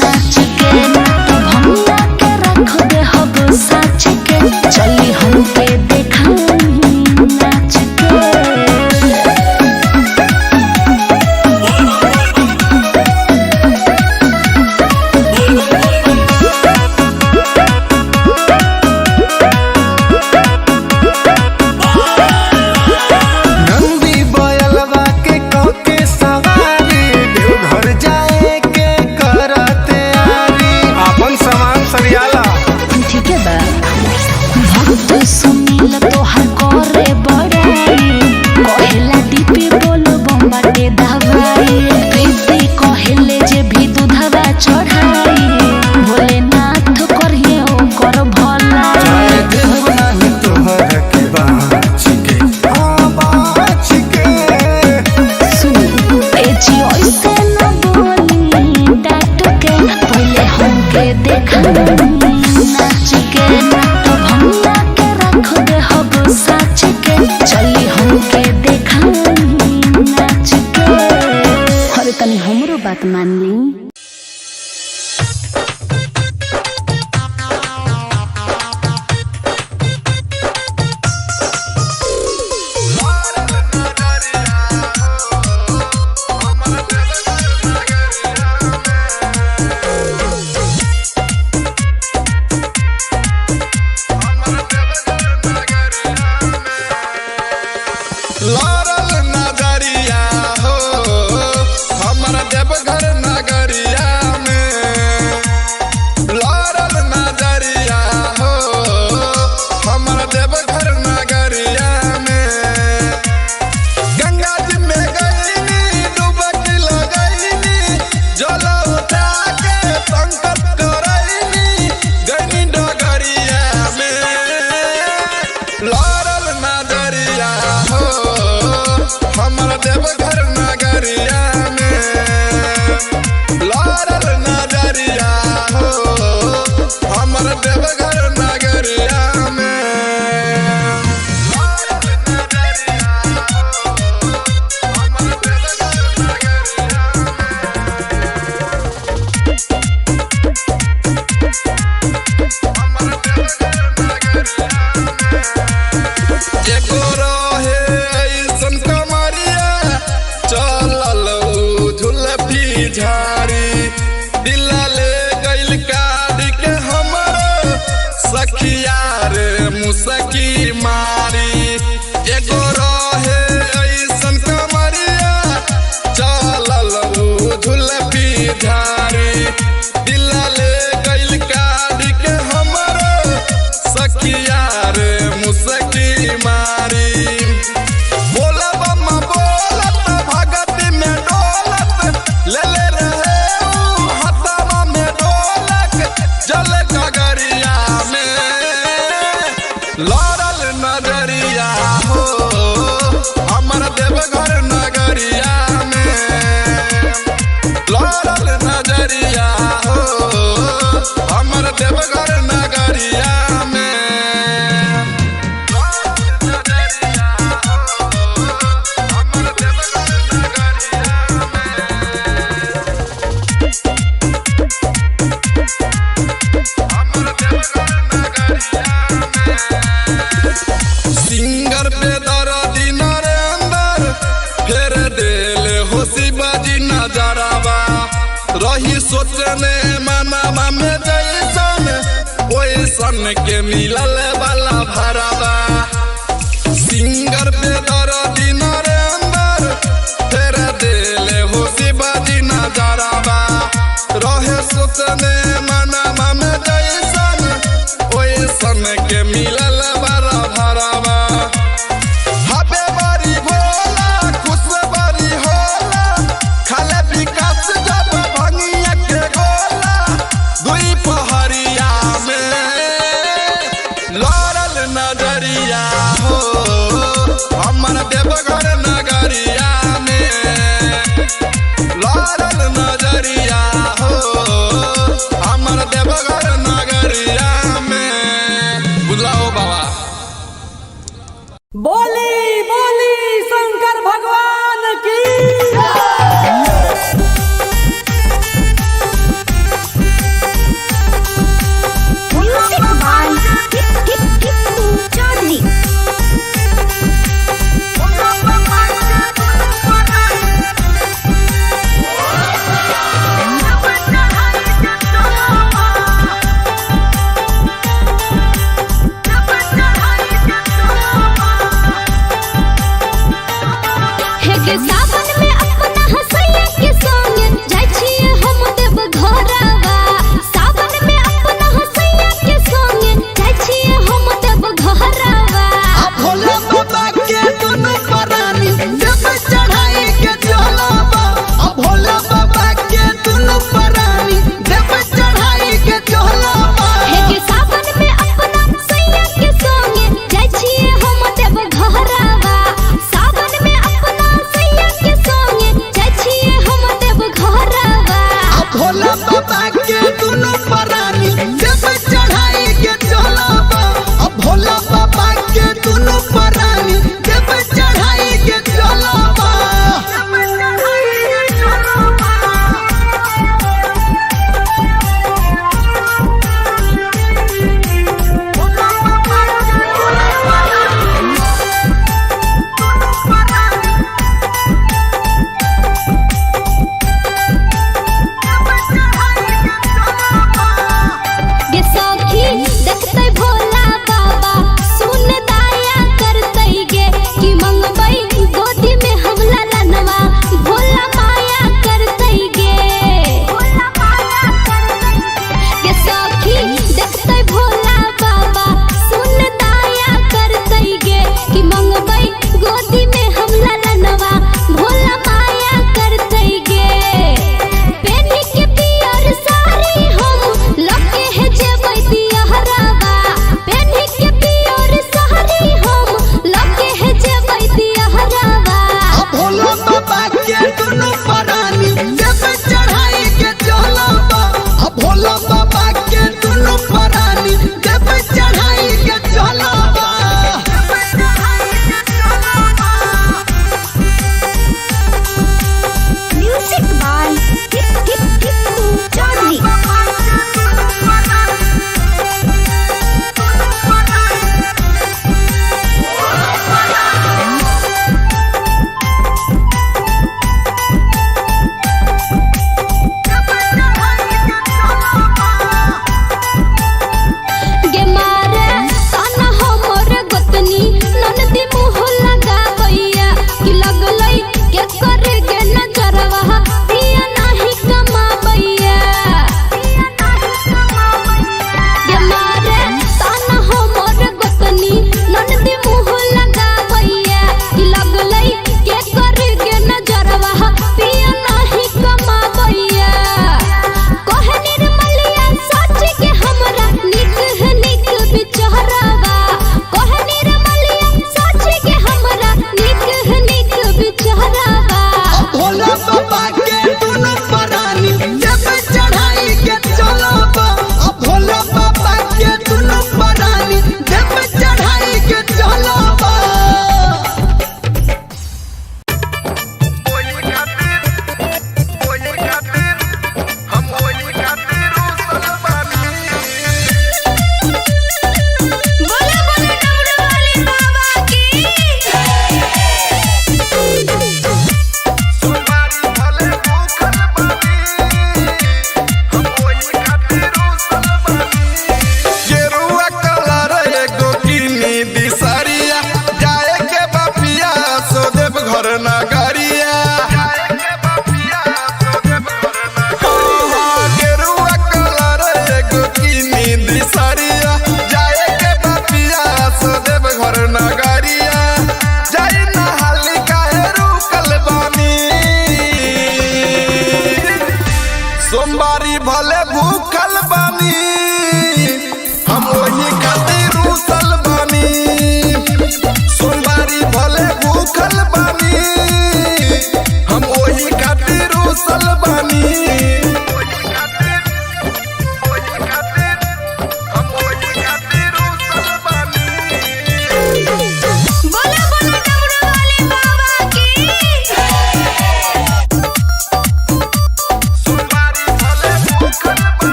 नाच के। ना तो भंगा के रख दे हब साच के, चली हमके देखाई नाच के। नंदी बयलवा के कके सवारी, देवघर जाए के करते आरी। अपन सामान सरियाला। ठीक है बा। भक्त सुनील तोहर करे बड़ाई, कहेला डीपी बोल बम्बाटे दवाई। प्रीति कहेले जे भी दूधवा चढ़ाई, भोलेनाथ करिए ओकर भलाई। जाए देव नाही तोहर के बाँच के, हाँ बाँच के। सुनी ए जी ऐसे न बोली डांट के, पहले हमके देखाई नाच के। ना तो भंगा के रख दे हब साच के, चली हमके देखाई नाच के। अरे तनी हमरो बात मान ली। लड़ल नजरिया हो हमर देवघर नगरिया में। लड़ल नजरिया हो हमर देवघर नगरिया में। गंगा जी में गईनी डुबकी लगईनी, जल उठा के संकल्प करईनी, गईनी डगरिया में। लड़ल नजरिया हो हमर देवघर नगरिया में। लड़ल नजरिया हो हमर देवघर नगरिया में। लड़ल नजरिया हो हमर देवघर नगरिया में। हमर देवघर नगरिया में। एगो रहे ऐसन कमरिया, चलल उ झुलफी झाड़ी। दिल ले गइल काढ़ी के हमर सखिया रे मुसकी मारी। एगो रहे ऐसन कमरिया, चलल उ झुलफी झाड़ी। दिल ले गइल काढ़ी के हमर सखिया रे मुसकी मारी। बोलब बोलत भगत में डोलत, ले ले रहे ऊ हथवा में डोलक, जल गगरिया में। लड़ल नजरिया हो हमर देवघर नगरिया में। लड़ल नजरिया हो रही सोचने मनावा में जैसन ओइसन के मिलल वाला भरावा। सिंगर पे दर्दी नरेंद्र फेर देले हो शिवाजी नजरवा। रहे सोचने मनावा में जैसन ओइसन के मिलल वाला भरावा। हबे बारी भोला खुश बारी होला, खाले विकास जब भंगिया के गोला। दुई पहरिया में लड़ल नजरिया हो, हमर देवघर नगरिया में लड़ल नजरिया हो, हमर देवघर नगरिया में। बुझलाओ बाबा। बोली बोली शंकर भगवान की। Music by Tipu Chaudhary. हे के सावन में अपना हसैया के संग जाइ छियै हम देव घरवा। सावन में अपना हसैया के संग जाइ छियै हम देव घरवा। आ भोला बाबा के दुनु परानी देव चढ़ाई के चलबा। आ भोला बाबा के दुनु परानी देव चढ़ाई के चलबा। हे के सावन में अपना सैया के संग जाइ छियै हम देव घरवा। सावन में अपना सैया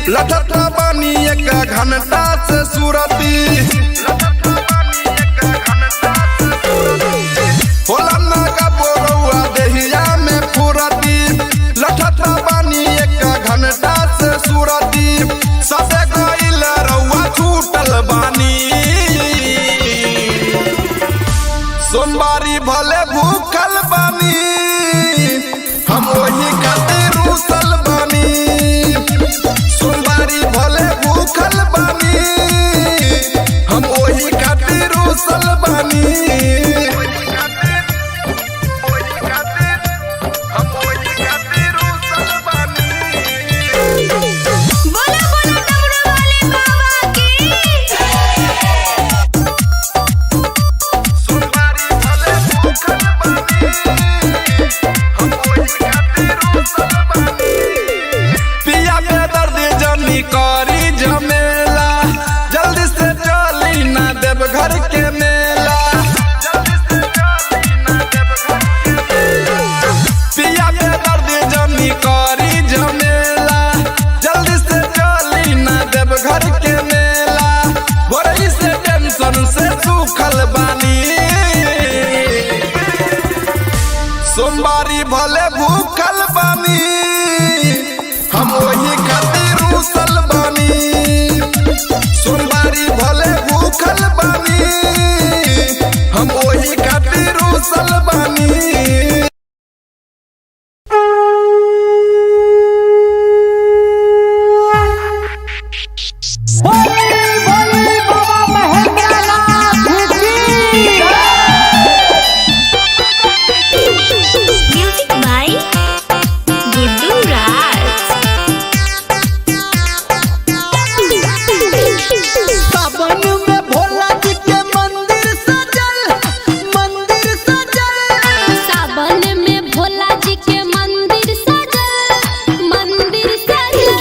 लठत बानी एक घंटा से सुरती। होला ना का बोरौआ देहिया में फुरती, लठत बानी एक घंटा से सुरती। सबे गइल रउआ छूटल बानी, सोमवारी भले भूखल बानी, हम वही खातिर रूसल बानी। सोमवारी भले भूखल बानी, हम वही खातिर रूसल बानी। बोला बोला डमरू वाले बाबा की। सोमवारी भले भूखल बानी, हम वही खातिर रूसल बानी। पिया के दर्द जनी करी झमेला, जल्दी से चली ना देव घर के मेला। पिया के दर्द जनी करी झमेला, जल्दी से चली ना देव घर के मेला। बोरई से टेंशन से सूखल बानी, सोमवारी भले भूखल बानी, हम वही खातिर रूसल बानी। सोमवारी भले भूखल बानी, हम वही खातिर रूसल बानी। बोली बोली बाबा महेंद्रनाथ की। म्यूजिक बाय गुड्डू राज। सावन में भोला जी के मंदिर सजल, मंदिर सजल। सावन में भोला जी के मंदिर सजल, मंदिर सजल।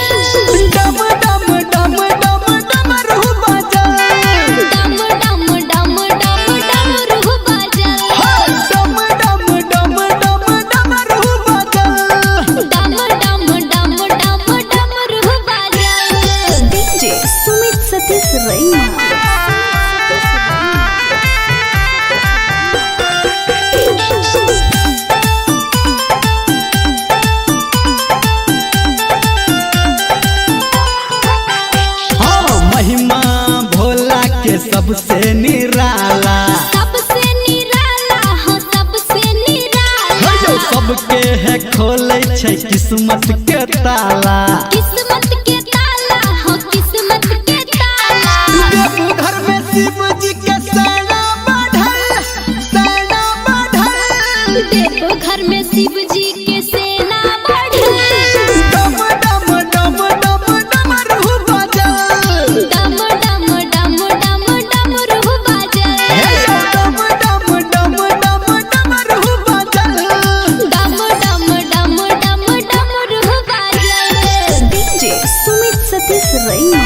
डम डम डम डम डमरू बजल। डम डम डम डम डमरू बजल। डम डम डम डम डमरू बजल। डम डम डम डम डमरू बजल। डीजे सुमित सतीश रैना। हाँ, महिमा भोला के सबसे निराला। सबसे निराला हो, सबसे निराला। हे यौ, सबके है खोले छै किस्मत के ताला। किस्मत के ताला हो, किस्मत के ताला। देवघर में शिव जी के सेना बढ़ल, सेना बढ़ल। देवघर में शिव जी के सेना बढ़ल। डम डम डम डम डमरू बजल। डम डम डम डम डमरू बजल। हे यौ, डम डम डम डम डमरू बजल। डम डम डम डम डमरू बजल। डीजे सुमित सतीश रैना।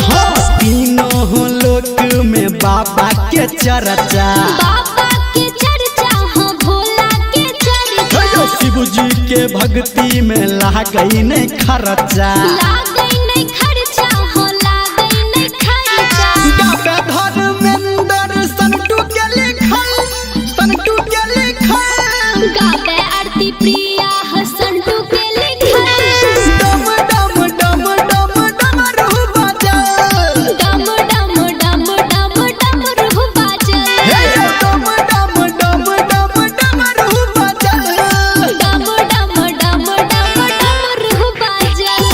हाँ, तीनों लोक में बाबा के चर्चा। बाबा के चर्चा हो, भोला के चर्चा। हे यौ, शिव जी के भक्ति में लागई नहीं खर्चा। लागै नहीं खर्चा हो, लागै नहीं खर्चा। गावे धर्मेंद्र संटू के लिखल, संटू के लिखल। गावे आरती प्रिया हसंटू के लिखल। डम डम डम डम डमरू बजल। डम डम डम डम डमरू बजल। हे यौ, डम डम डम डम डमरू बजल। डम डम डम डम डमरू बजल।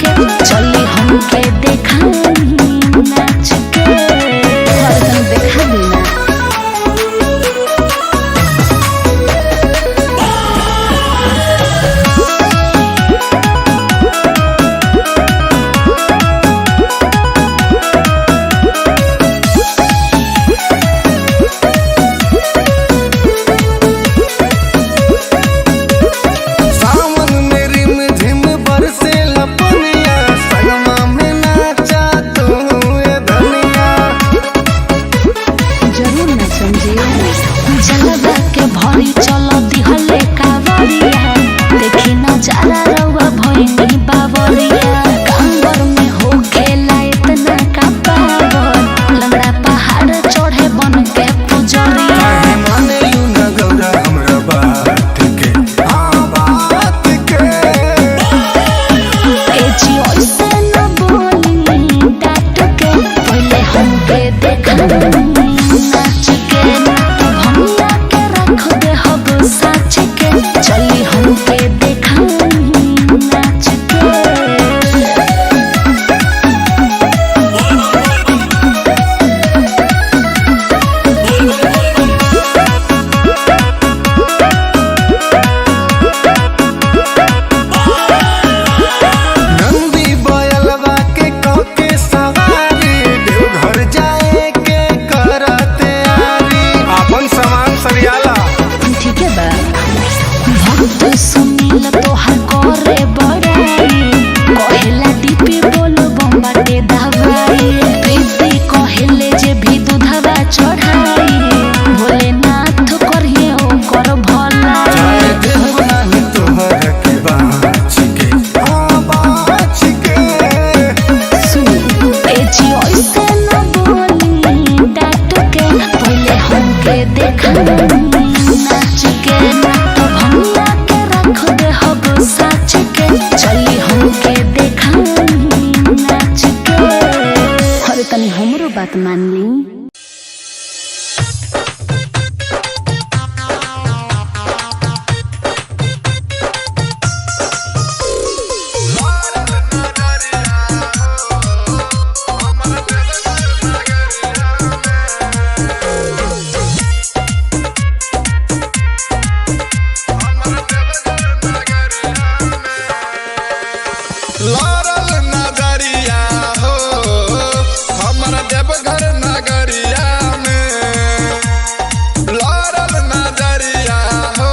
के चली हमके देखाई नाच के। हरदम देखा देना। सावन में रिम झिम बरसे लपनिया, संगमा में नाचा तू ए धनिया। जरूर न समझे। जलवा के भरी चल दिहले कावरिया, देखी नजारा रउआ भइनी बावरिया। कांवर में हो खेला इतना का पावर, लंगड़ा पहाड़ चढ़े बन के पुजरिया। काहे माने you न गौरा हमरा बात के, हाँ बात के। ए जी ऐसे न बोली डांट के, पहले हमके देखाई नाच के। तो भंगिया के रख दे हब साच के, चली हमके देखाई नाच के। नंदी बयलवा के कके सवारी, देवघर जाए के करते आरी। अपन सामान सरियाला। ठीक है बा। भक्त सुनील तोहार करे बड़ाई, कहेला डीपी बोल बम्बाटे दवाई। प्रीति कहेले जे भी दूधवा चढ़ाई, भोलेनाथ करिए ओकर भलाई। जाए देव नाही तोहर के बाँच के, हाँ बाँच के। सुनी ए जी ऐसे न बोली डांट के, पहले हमके देखाई नाच के। तो भंगिया के रख दे हब साच के, चली हमके देखाई नाच के। अरे तनी हमरो बात मान ली। लड़ल नजरिया हो हमर देवघर नगरिया में। लड़ल नजरिया हो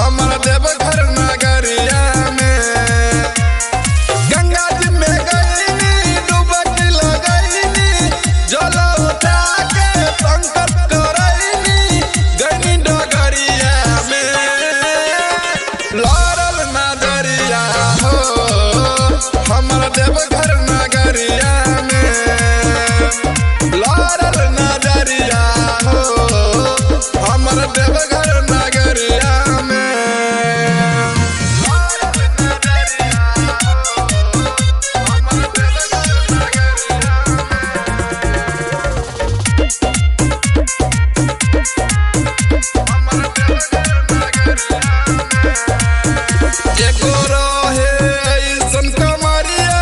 हमर देवघर नगरिया में। गंगा जी में गईनी डुबकी लगईनी, जल उठा के संकल्प करईनी, गईनी डगरिया में। लड़ल नजरिया हो हमर देवघर नगरिया में। लड़ल नजरिया हो हमर देवघर नगरिया में। लड़ल नजरिया हो हमर देवघर नगरिया में। हमर देवघर नगरिया में। एगो रहे ऐसन कमरिया,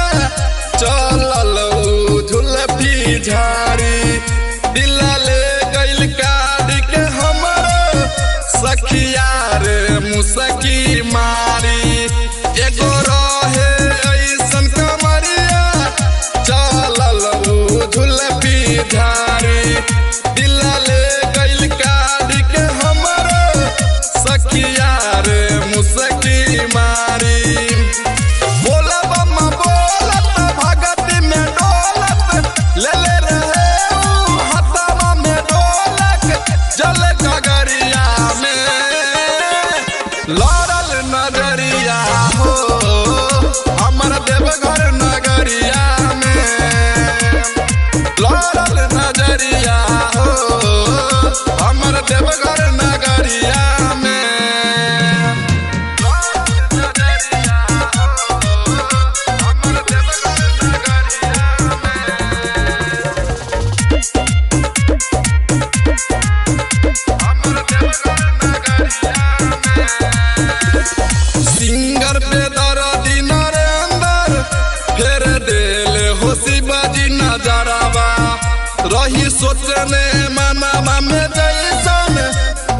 रही सोचने मनवा में जैसन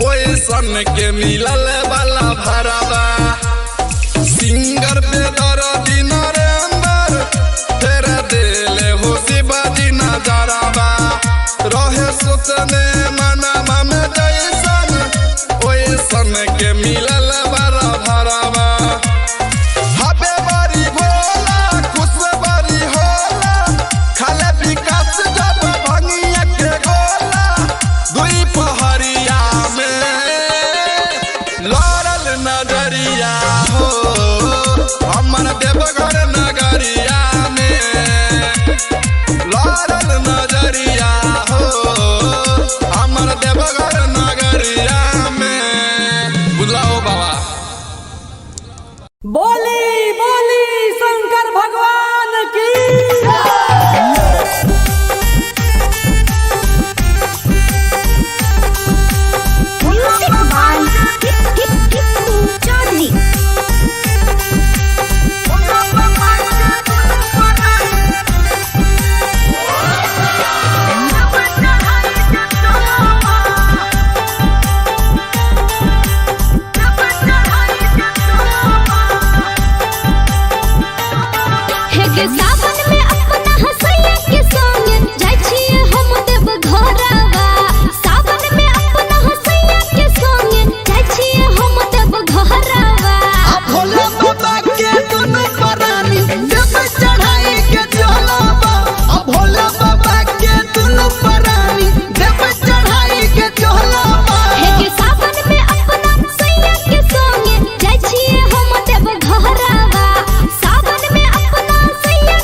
ओइसन के मिलल वाला भरावा। सिंगर पे दर्दी नरेंद्र फेर देले हो शिवाजी नजरवा। रहे सोचने मनवा में जैसन ओइसन के मिलल वाला भरावा। हबे बारी भोला खुश बारी होला, खाले विकास जब भंगिया के गोला। दुई पहरिया में लड़ल नजरिया हो, हमर देवघर नगरिया में लड़ल नजरिया हो, हमर देवघर नगरिया में। बुझलाओ बाबा। बोली बोली शंकर भगवान की। Music by Tipu Chaudhary. हे के सावन में अपना हसैया के संग जाइ छियै हम देव घरवा। सावन में अपना हसैया के संग जाइ छियै हम देव घरवा। आ भोला बाबा के दुनु परानी देव चढ़ाई के चलबा। आ भोला बाबा के दुनु परानी देव चढ़ाई के चलबा। हे के सावन में अपना सैया के संग जाइ छियै हम देव घरवा। सावन में अपना सैया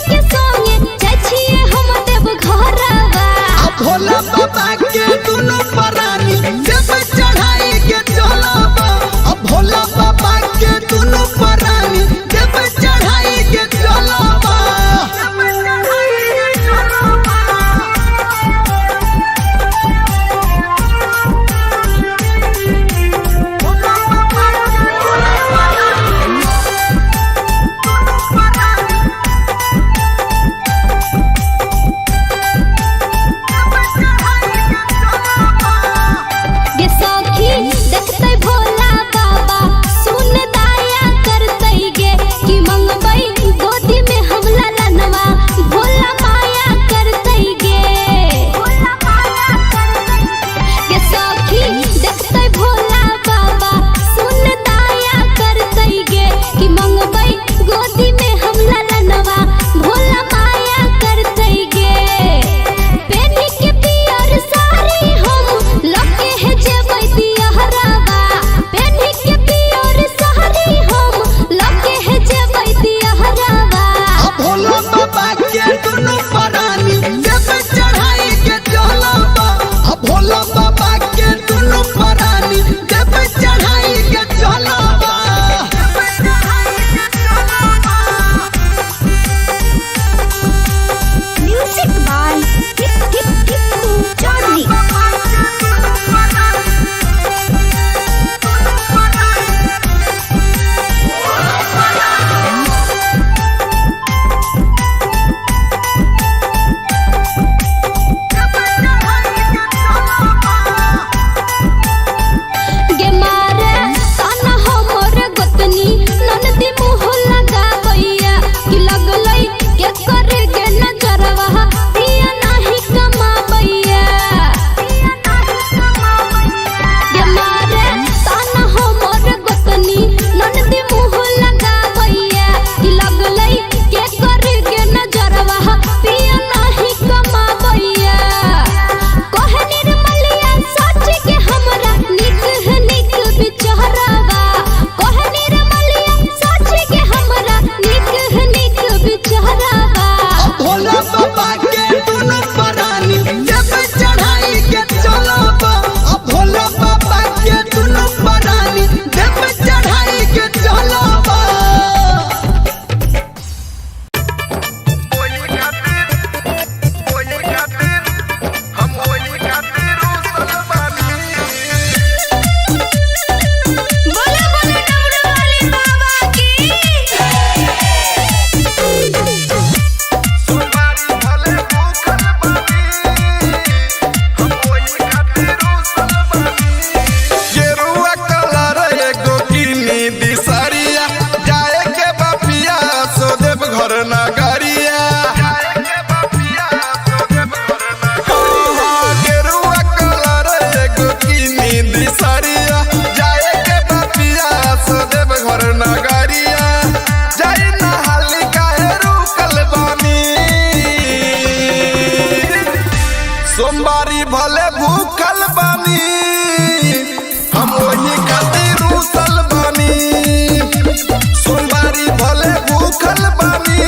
भूखल बानी,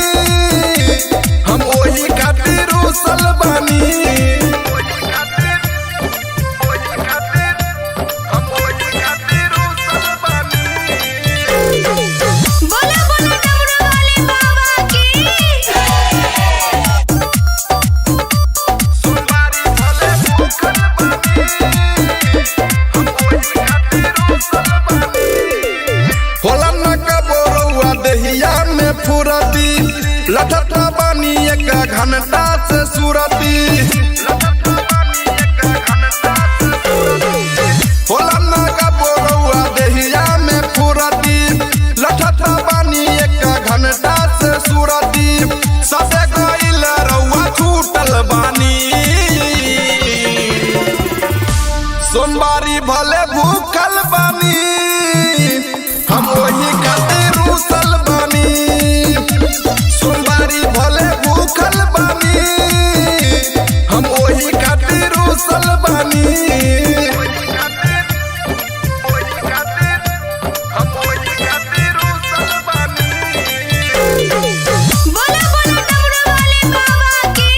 हम ओही खातिर रूसल बानी। बोला बोला डमरू वाले बाबा की। होला न कबोरौआ देहिया में फुरती, लठता बानी एक घंटा से सुरती। होला न कबोरौआ देहिया में फुरती, लठता बानी एक घंटा से सुरती। सबे गइल रौआ छूटल बानी, सोमवारी भले भूखल बानी, हम वही खातिर रूसल बानी। सोमवारी भले भूखल बानी, हम वही खातिर रूसल बानी। बोला बोला डमरू वाले बाबा की।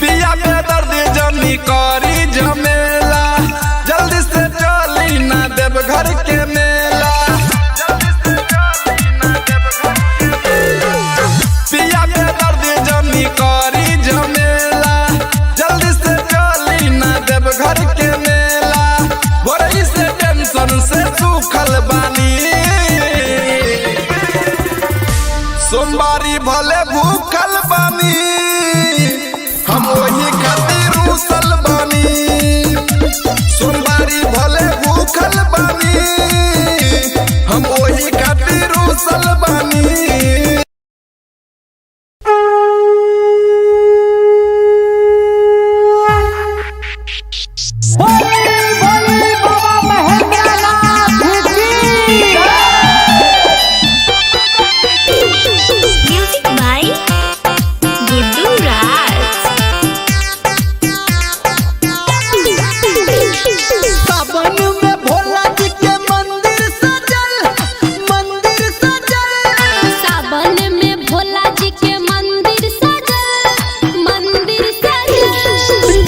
पिया पे दर्द जनी करी झमेला, जल्दी से चली ना देव घर के मेला। पिया पे दर्द जनी करी झमेला, जल्दी से चली ना देव घर के मेला। बोरई से टेंशन से सूखल बानी, सोमवारी भले भूखल बानी, हम वही खातिर रूसल बानी। सोमवारी भले भूखल बानी, हम वही खातिर रूसल बानी। बोली बोली बाबा महेंद्रनाथ की। म्यूजिक बाय गुड्डू राज। सावन में भोला जी के मंदिर सजल, मंदिर सजल। सावन में भोला जी के मंदिर सजल, मंदिर सजल।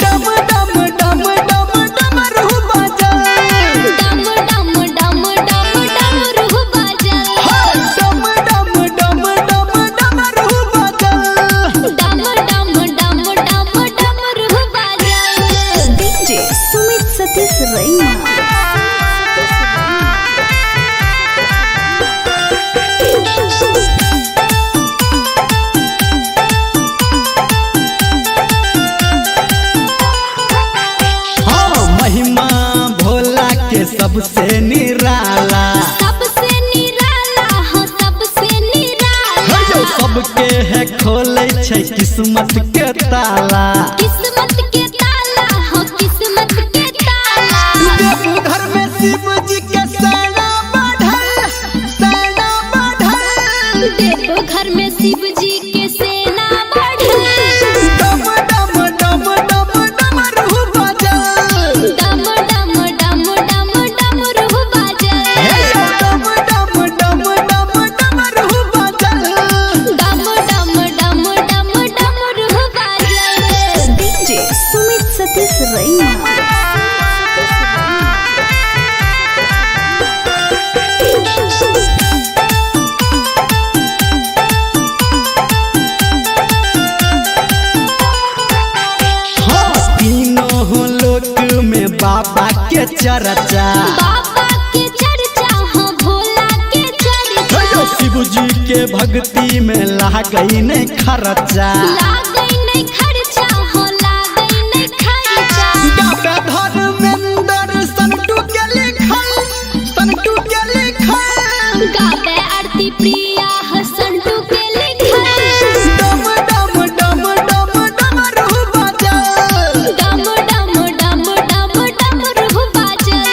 डम डम डम डम डमरू बजल। डम डम डम डम डमरू बजल। डम डम डम डम डमरू बजल। डम डम डम डम डमरू बजल। डीजे सुमित सतीश रैना। हाँ, महिमा भोला के सबसे निराला। सबसे निराला हो, सबसे निराला। सबके है खोले छै किस्मत के ताला। किस्मत के ताला हो, किस्मत के ताला। देवघर में शिव जी के सेना बढ़ल, सेना बढ़ल। देवघर में शिव जी के सेना बढ़ल। डम डम डम डम डमरू बजल। डम डम डम डम डमरू बजल। डम डम डम डम डमरू बजल। डम डम डम डम डमरू बजल। डीजे सुमित सतीश रैना। हाँ, तीनों लोक में बाबा के चर्चा। बाबा के चर्चा हो, भोला के चर्चा। शिव जी के भक्ति में लागई नहीं खर्चा। लागै नहीं खर्चा हो, लागै नहीं खर्चा। गावे धर्मेंद्र संटू के लिखल, संटू के लिखल। गावे आरती प्रिया हसंटू के लिखल। डम डम डम डम डमरू बजल। डम डम डम डम डमरू बजल।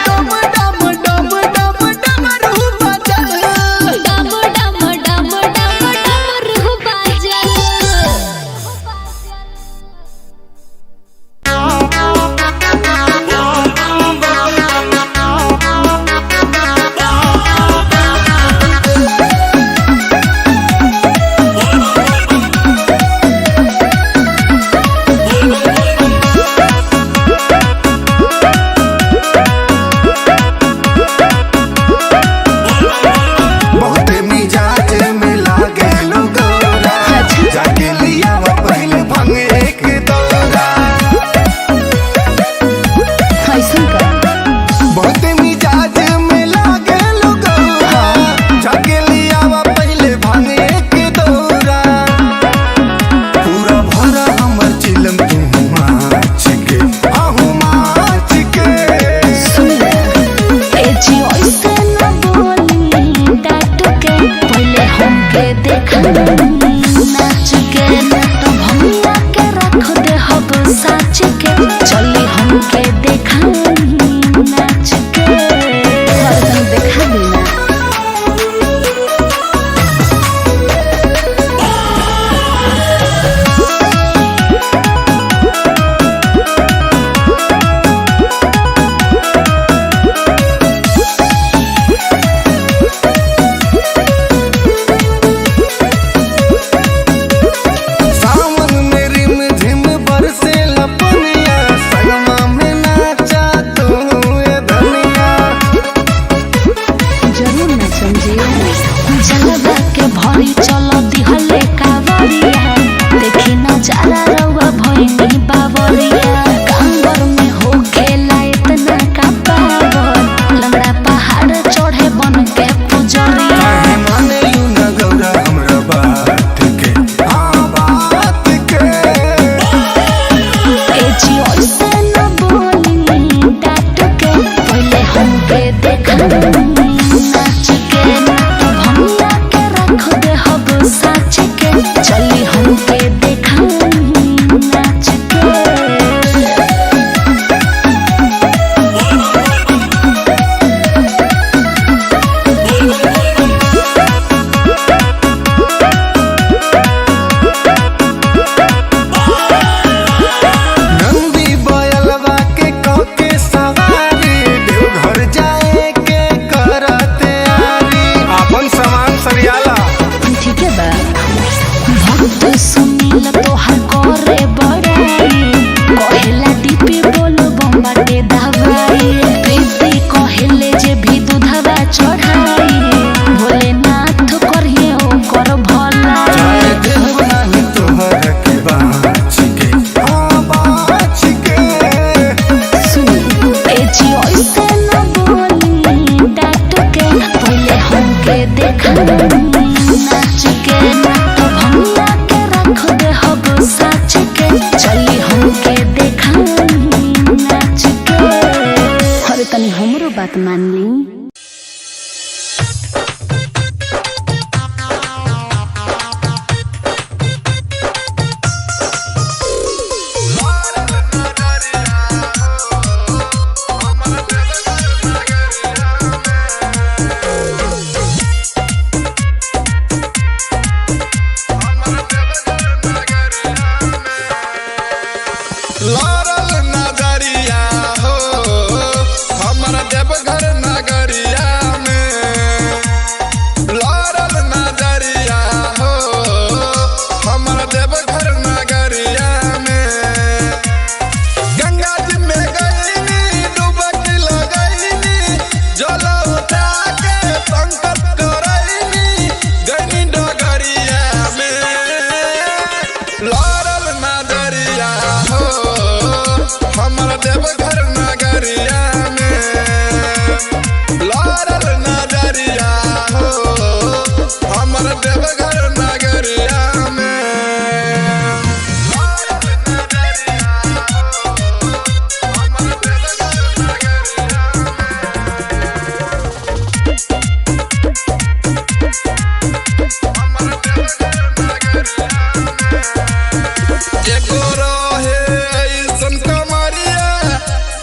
डम डम डम डम डमरू बजल। डम डम डम डम डमरू बजल। बाबरिया। कांवर में हो खेला इतना का पावर, लंगड़ा पहाड़ चढ़े बन के पुजरिया। काहे माने लू न गौरा हमरा बात के, हाँ बात के। ए जी ऐसे न बोली डांट के, पहले हमके देखा नाच के। ना तो भंगिया के रख दे हब साच के, चली हमके देखा नाच के। नंदी बयलवा के कके सवारी, देवघर जाए के करते आरी। अपन सामान सरियाला। ठीक है बा। भक्त सुनील तोहार करे बड़ाई, कहेला डीपी बोल बम्बाटे दवाई। प्रीति कहेले जे भी दूधवा चढ़ाई, भोलेनाथ करिए ओकर भलाई। जाए देव नाही तोहर के बाँच के, हाँ बाँच के। सुनी ए जी ऐसे न बोली डांट के, पहले हमके देखा नाच के। ना तो भंगिया के रख दे हब साच के, चली हमके देखा नाच के। अरे तनी हमरो बात मान ली। लड़ल नजरिया हो हमर देवघर नगरिया में। लड़ल नजरिया हो हमर देवघर नगरिया में। गंगा जी में गईनी डुबकी लगईनी, जल उठा के संकल्प करईनी, गईनी डगरिया में। लड़ल नजरिया हो हमर देवघर नगरिया में। लड़ल नजरिया हो हमर देवघर नगरिया में। एगो रहे ऐसन कमरिया,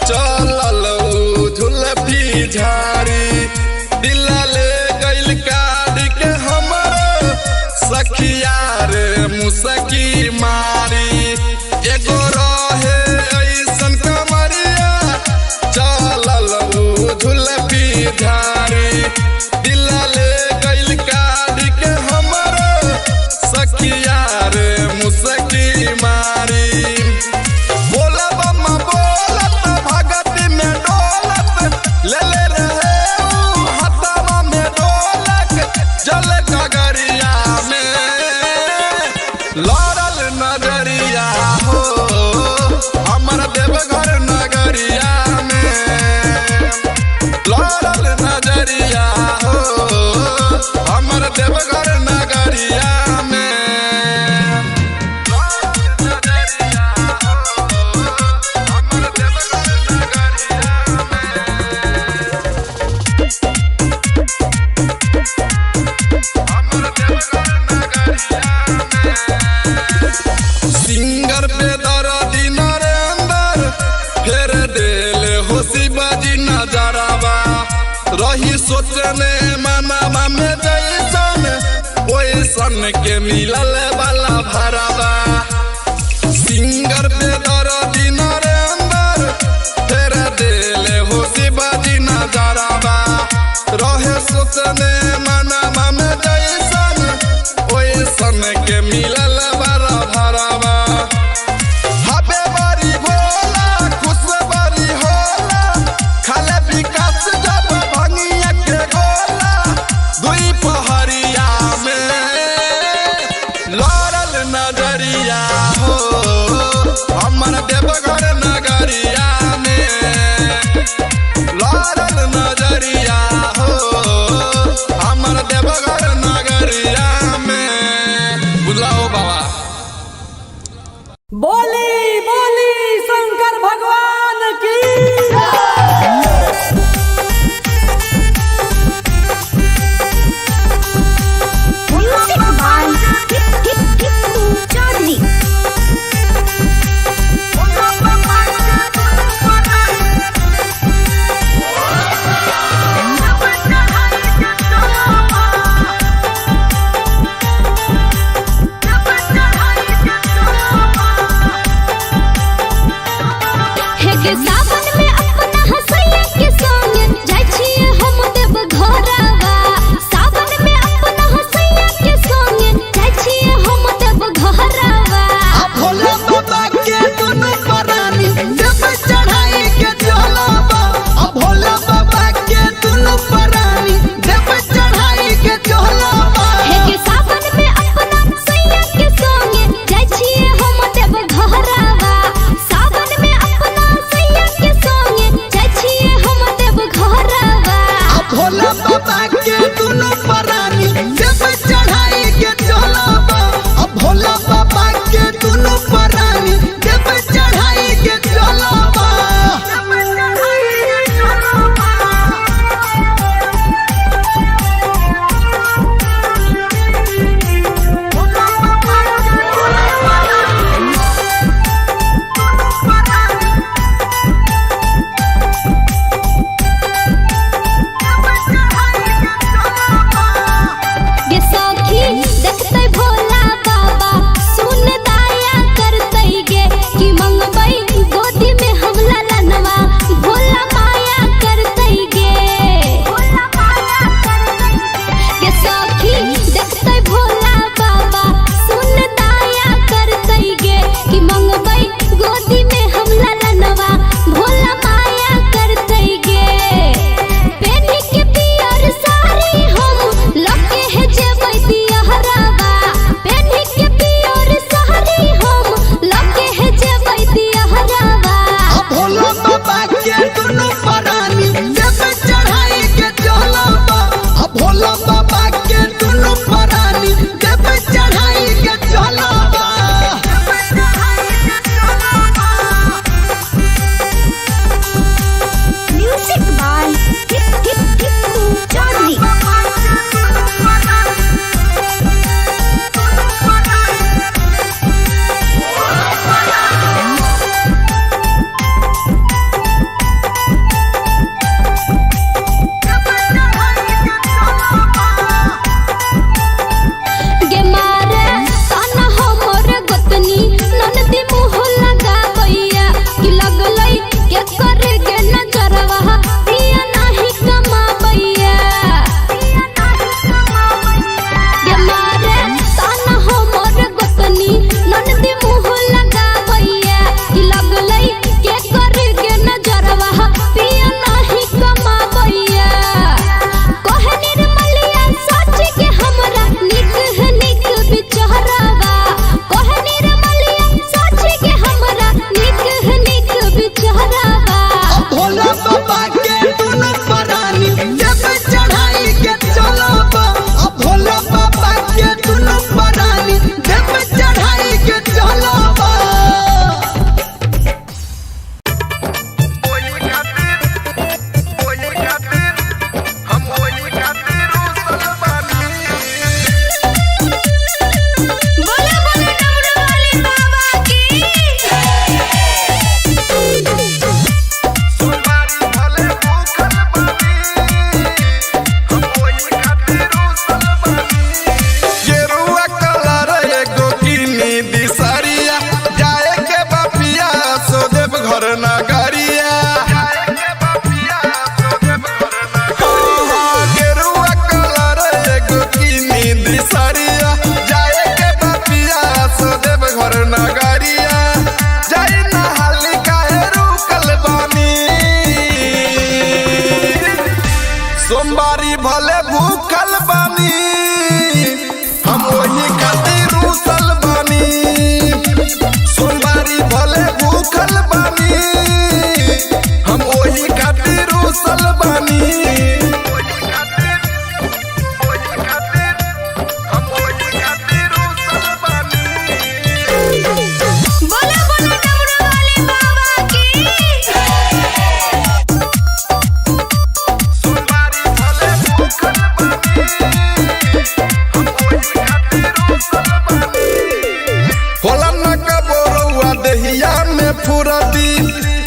चलल उ झुलफी झाड़ी। दिल ले गइल काट के हमर सखिया रे मुसकी मारी। एगो रहे ऐसन कमरिया, चलल उ झुलफी झाड़ी। दिल ले गइल काट के हमर सखिया रे मुसकी मारी। बोलब बोलत भगत में डोलत, ले ले रहे उ हथवा में डोलक, जल गगरिया में। लड़ल नजरिया हो हमर देवघर नगरिया में। लड़ल नजरिया हो हमर देवघर नगरिया में। सिंगर पे दर्दी नरेंद्र फेर देल हो शिवाजी नजरवा। रही सोचने मनावा में जैसन ओइसन के मिलल वाला भरवा। सिंगर पे दर्दी नरेंद्र फेर देल हो शिवाजी नजरवा। रहे सोचने मनावा में जैसन ओइसन के मिलल वाला भरवा। हबे बारी भोला खुश बारी होला, खाले विकास जब भंगिया के गोला। दुई पहरिया में लड़ल नजर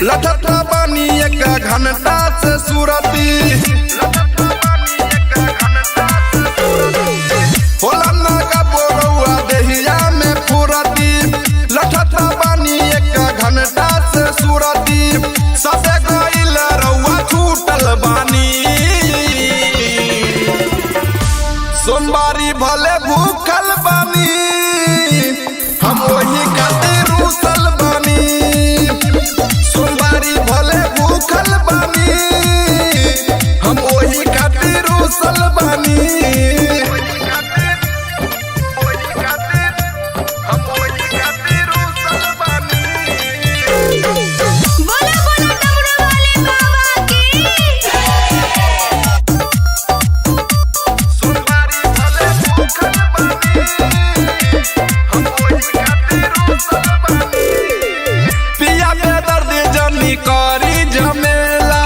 लठत बानी एक घंटा से सुरती। होला ना का बोरौआ देहिया में फुरती। लठत बानी एक घंटा से सुरती। सबे गइल रउआ छूटल बानी। सोमवारी भले भूखल बानी, हम वही खातिर रूसल बानी। सोमवारी भले भूखल बानी, हम वही खातिर रूसल बानी। बोला बोला डमरू वाले बाबा की। सोमवारी भले भूखल बानी, हम वही खातिर रूसल बानी। पिया पे दर्द जनी करी झमेला,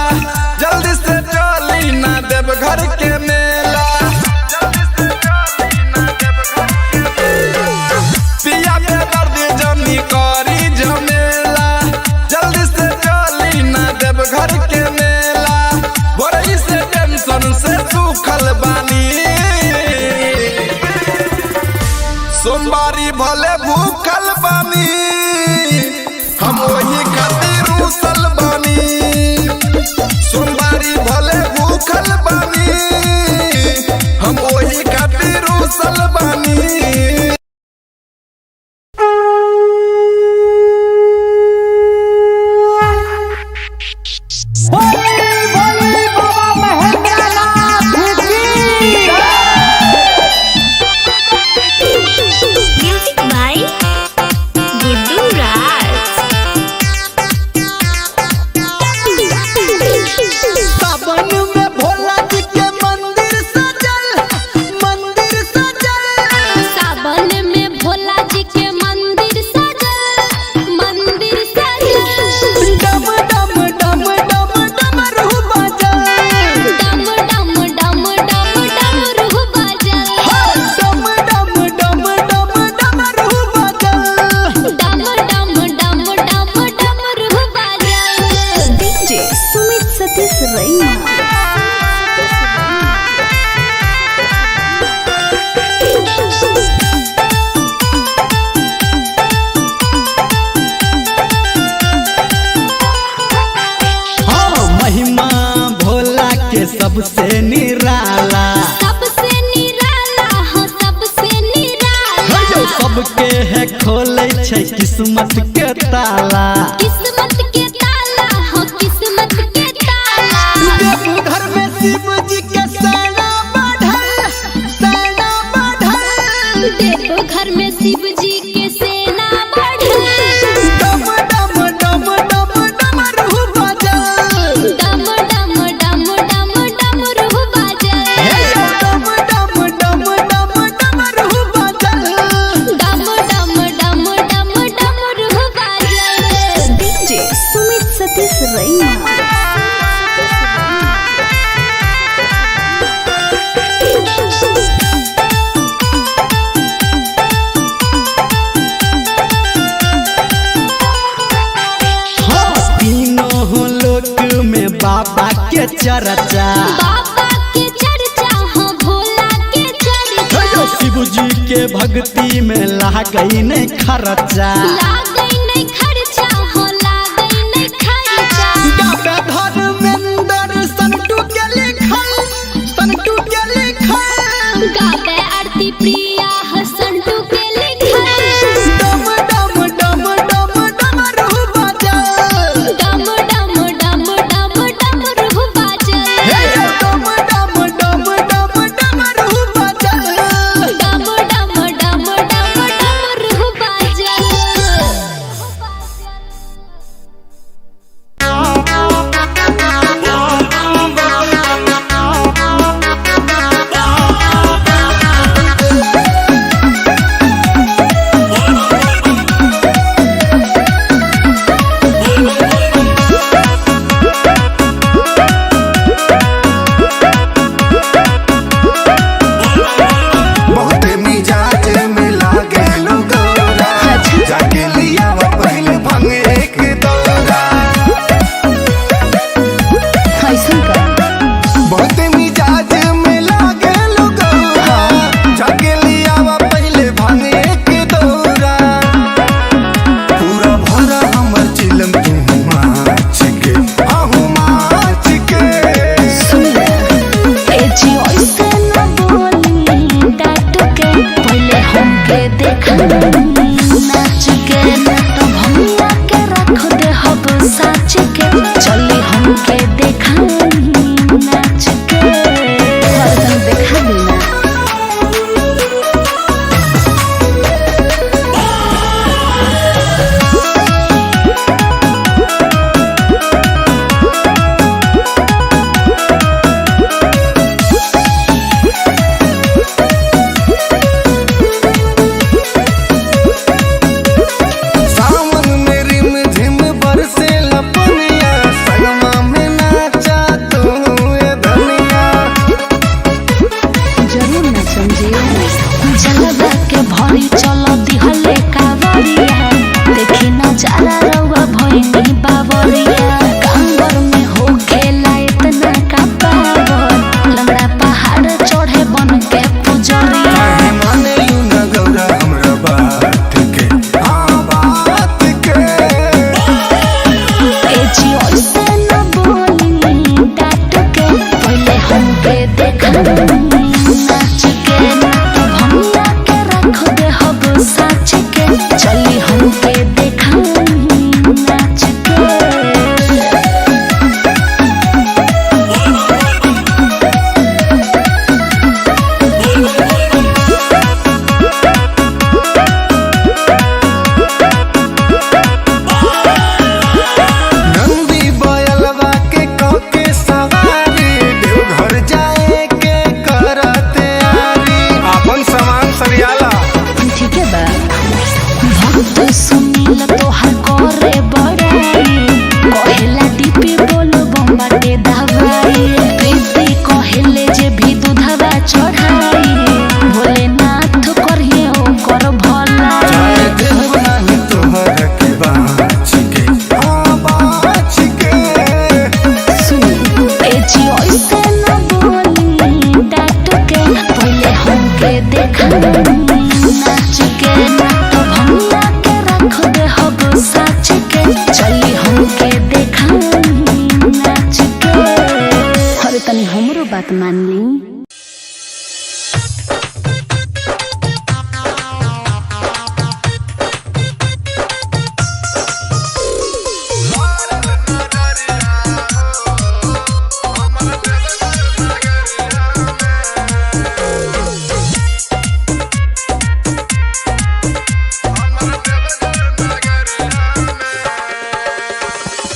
जल्दी से चली ना देव घर के मेला। पिया पे दर्द जनी करी झमेला, जल्दी से चली ना देव घर के मेला। बोरई से टेंशन से सूखल बानी। सोमवारी भले भूखल बानी, हम वही खातिर रूसल बानी। सोमवारी भले भूखल बानी, हम वही खातिर रूसल बानी। बोली बोली बाबा महेंद्र नाथ की। म्यूजिक बाय गुड्डू राज। सावन में भोला जी के मंदिर सजल, मंदिर सजल। सावन में भोला जी के मंदिर सजल, मंदिर सजल। डम डम डम डम डमरू बाजल। डम डम डम डम डमरू बाजल। डम डम डम डम डमरू बाजल। डम डम डम डम डमरू बाजल। डीजे सुमित सतीश रैना। हाँ, महिमा भोला के सबसे निराला। सबसे निराला हो, सबसे निराला। सबके है खोले छै किस्मत के ताला। किस्मत के ताला हो, किस्मत के ताला। देवघर में शिव जी के सेना बढ़ल, सेना बढ़ल। देवघर में शिव जी के सेना बढ़ल। डम डम डम डम डमरू बाजल। डम डम डम डम डमरू बाजल। डम डम डम डम डमरू बाजल। डम डम डम डम डमरू बाजल। डीजे सुमित सतीश रैना। हाँ, तीनों लोक में बाबा के चर्चा। बाबा के चर्चा हो, भोला के चर्चा। शिव जी के भक्ति में लागई नहीं खर्चा। लागै नहीं खर्चा हो, लागै नहीं खर्चा। गावे धर्मेंद्र संटू के लिखल, संटू के लिखल। गावे आरती प्रिया हसंटू के लिखल। डम डम डम डम डमरू बाजल। डम डम डम डम डमरू बाजल। डम डम डम डम डमरू बाजल। डम डम डम डम डमरू बाजल। साच के चली हमके देखाई नाच के हरदम देखा देना। सावन में रिम झिम बरसे लपनिया, संगमा में नाचा तू ए धनिया। जरूर ना समझियो जलवा के भरी चल दिहले कावरिया देखी नजारा रउआ भइनी बावरिया। कांवर में हो खेला इतना का पावर लंगड़ा पहाड़ चढ़े बन के पुजरिया। काहे माने लू न गौरा हमरा बात के, हाँ बात के। ए जी ऐसे न बोली डांट के पहले हमके देखाई नाच के तो भंगिया के रख दे हब साच के चली हमके देखाई नाच के। नंदी बयलवा के कके सवारी, देवघर जाए के करते आरी। अपन सामान सरियाला। ठीक है बा भक्त सुनील तोहर करे बड़ाई कहेला डीपी बोल बम्बाटे दवाई। प्रीति कहेले जे भी दूधवा चढ़ाई भोलेनाथ करिए ओकर भलाई। जाए देव नाही तोहर के बाँच के, हाँ बाँच के। सुनी ए जी ऐसे न बोली डांट के पहले हमके देखाई नाच के तो भंगिया के रख दे हब साच के चली हमके देखाई नाच के। अरे तनी हमरो बात मान ली।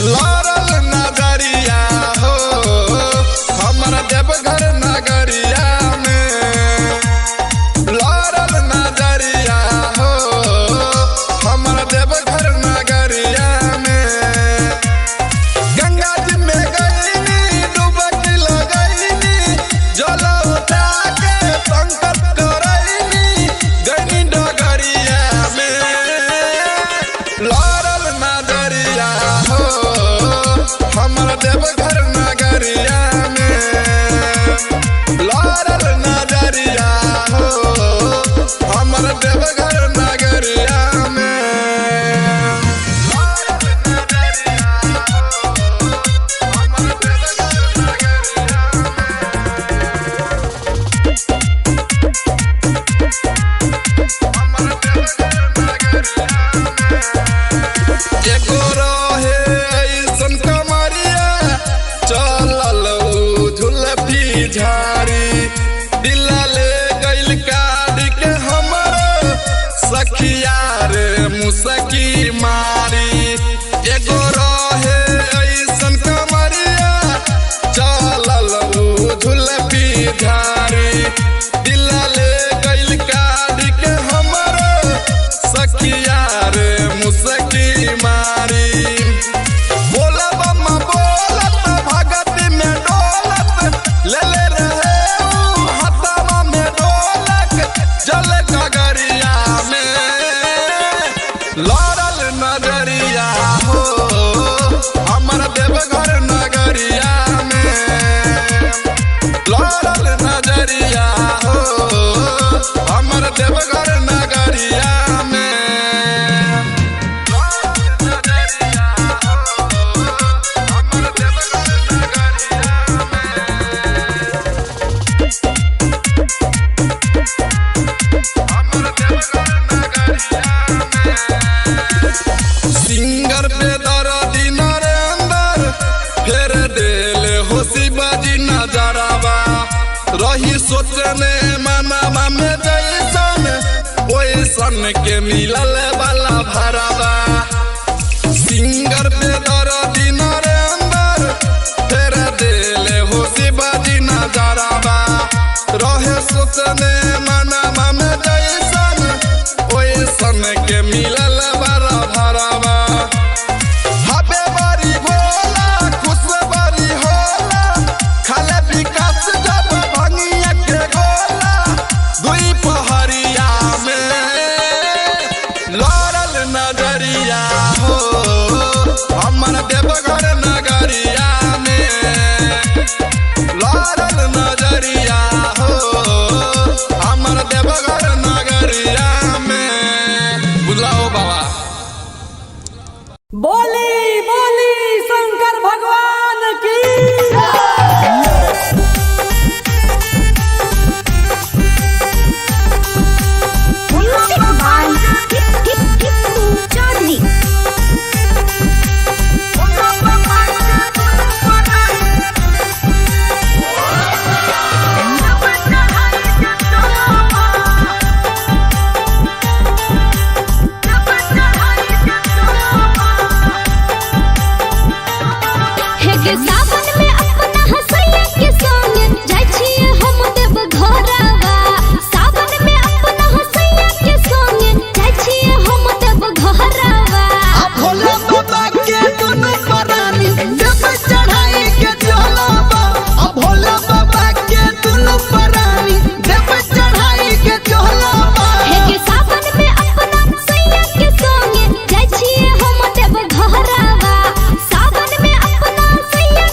लड़ल नजरिया हो हमर देवघर नगरिया में। लड़ल नजरिया हो हमर देवघर नगरिया में। गंगा जी में गईनी डुबकी लगईनी जल उठा के संकल्प करईनी गईनी डगरिया में। लड़ल नजरिया हो हमर देवघर नगरिया में। लड़ल नजरिया हो हमर देवघर नगरिया में। लड़ल नजरिया हो हमर देवघर नगरिया में। हमर देवघर नगरिया में। एगो रहे ऐसन कमरिया चलल उ झुलफी झाड़ी दिल ले गइल काट के हमर सखिया रे मुसकी मारी। एगो रहे ऐसन कमरिया चलल उ झुलफी झाड़ी दिल ले गइल काट के हमर सखिया रे मुसकी मारी। बोलब बोलत भगत में डोलत ले ले रहे उ हथवा में डोलक जल गगरिया में। लड़ल नजरिया हो हमर देवघर नगरिया में। लड़ल नजरिया हो सोचने मनवा में जैसन ओइसन के मिलल वाला भरावा। सिंगर पे दर्दी नरेंद्र फेर देले हो शिवाजी नजरवा। रहे सोचने मनवा में जैसन ओइसन के मिलल वाला भरावा। हबे बड़ी भोला खुश बड़ी होला, खाले विकास जब भंगिया के गोला। दुई पहरिया में लड़ल नजरिया हो, हमर देवघर नगरिया में लड़ल नजरिया हो, हमर देवघर नगरिया में। बुझलाओ बाबा। बोली बोली शंकर भगवान की। Music by Tipu Chaudhary. हे गे सावन में अपना हसैया के संग जाइ छियै हम देव घरवा। सावन में अपना हसैया के संग जाइ छियै हम देव घरवा। आ भोला बाबा के दुनु परानी देव चढ़ाई के चलबा। आ भोला बाबा के दुनु परानी देव चढ़ाई के चलबा। हे गे सावन में अपना सैया के संग जाइ छियै हम देव घरवा। सावन में अपना सैया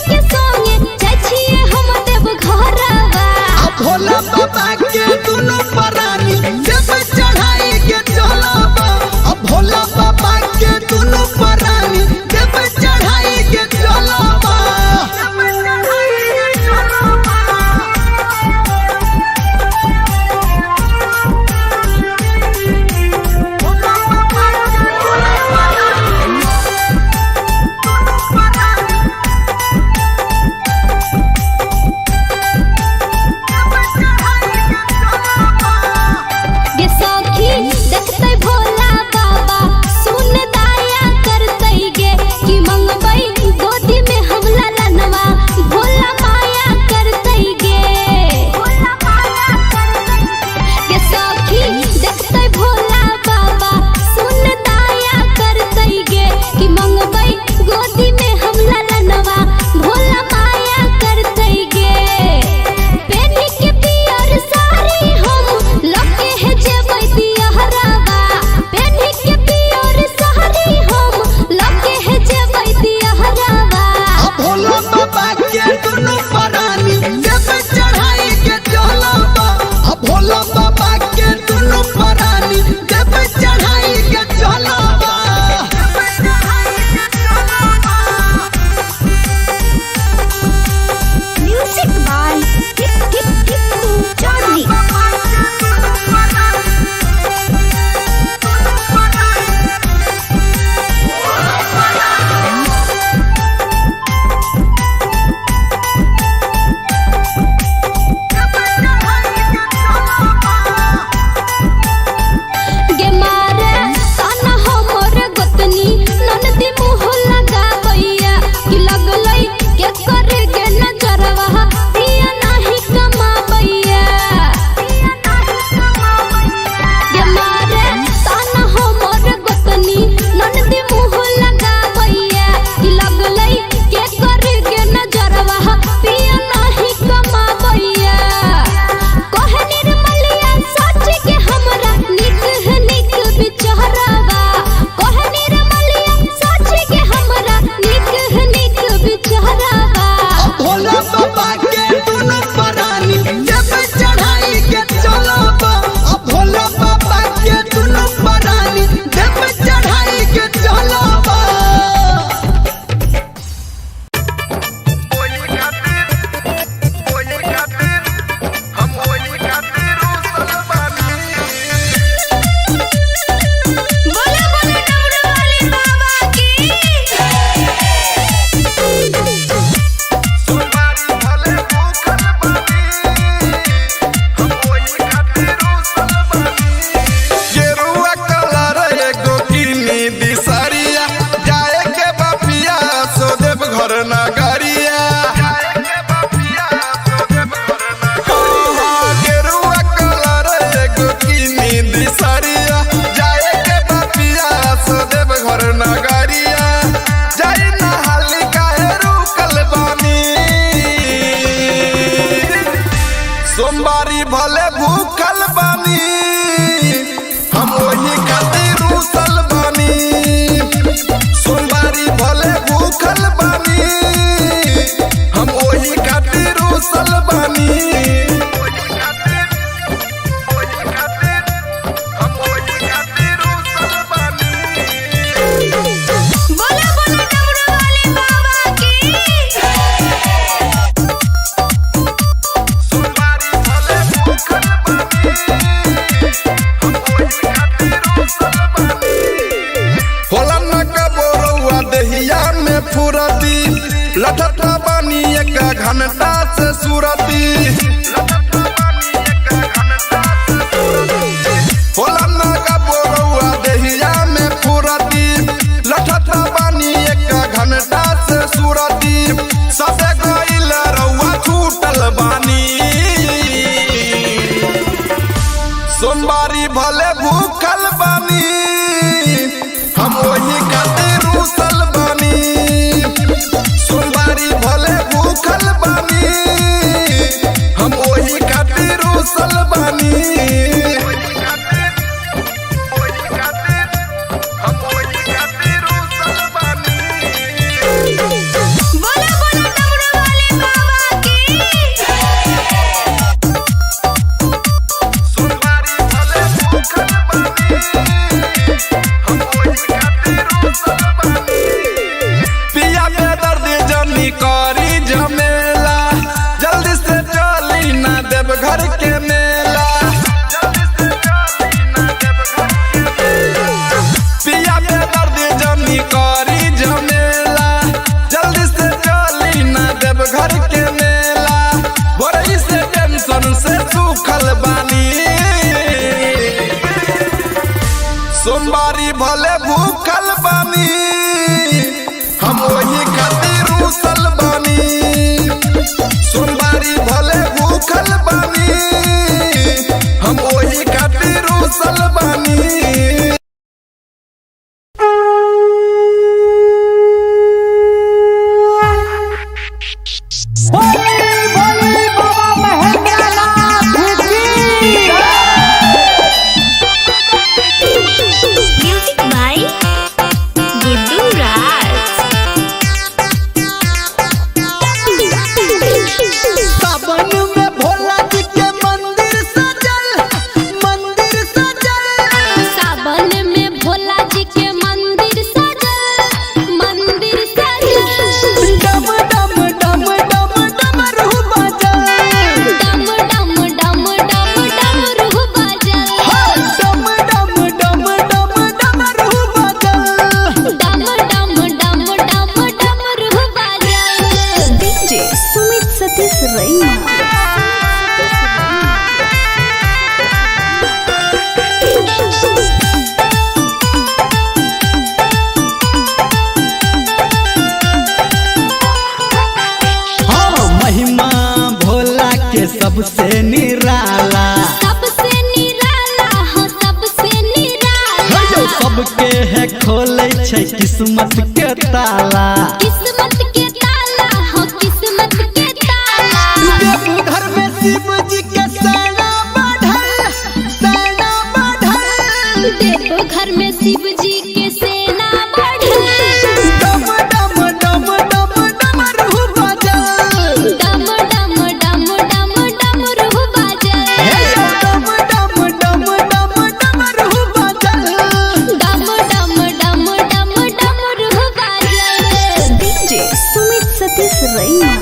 लठता बानी एक घंटा से सुरती। होला ना का बोरौआ देहिया में फुरती। लठता बानी एक घंटा से सुरती। सबे गइल रउआ छूटल बानी। सोमवारी भले भूखल बानी, हम वही खातिर रूसल बानी। सोमवारी भले भूखल बानी, हम वही खातिर रूसल बानी। बोला बोला डमरू वाले बाबा की। सोमवारी भले भूखल बानी, हम वही खातिर रूसल बानी। पिया पे दर्द जनी करी झमेला, जल्दी से चली ना देव घर के मेला। पिया पे दर्द जनी करी झमेला, जल्दी से चली ना देव घर के मेला। बोरई से टेंशन से सूखल बानी। सोमवारी भले भूखल बानी, हम वही खातिर रूसल बानी। सोमवारी भले भूखल बानी, हम वही खातिर रूसल बानी। बोली बोली बाबा महेंद्र नाथ की। म्यूजिक बाय गुड्डू राज। सावन में भोला जी के मंदिर सजल, मंदिर सजल। सावन में भोला जी के मंदिर सजल, मंदिर सजल। डम डम डम डम डमरू बजल। डम डम डम डम डम रूह बाजल। डम डम डम डम डमरू बजल। डम डम डम डम डम रूह बाजल। डीजे सुमित सतीश रैना। हाँ, महिमा भोला के सबसे निराला। सबसे निराला हो, सबसे निराला। हे यौ, सबके है खोले छै किस्मत के ताला। किस्मत के ताला हो, किस्मत के ताला। देवघर में शिव जी के सेना बढ़ल, सेना बढ़ल। देवघर में शिव जी के सेना बढ़ल। डम डम डम डम डमरू बजल। डम डम डम डम डम रूह बाजल। हे यौ, डम डम डम डम डमरू बजल। डम डम डम डम डम रूह बाजल। डीजे सुमित सतीश रैना।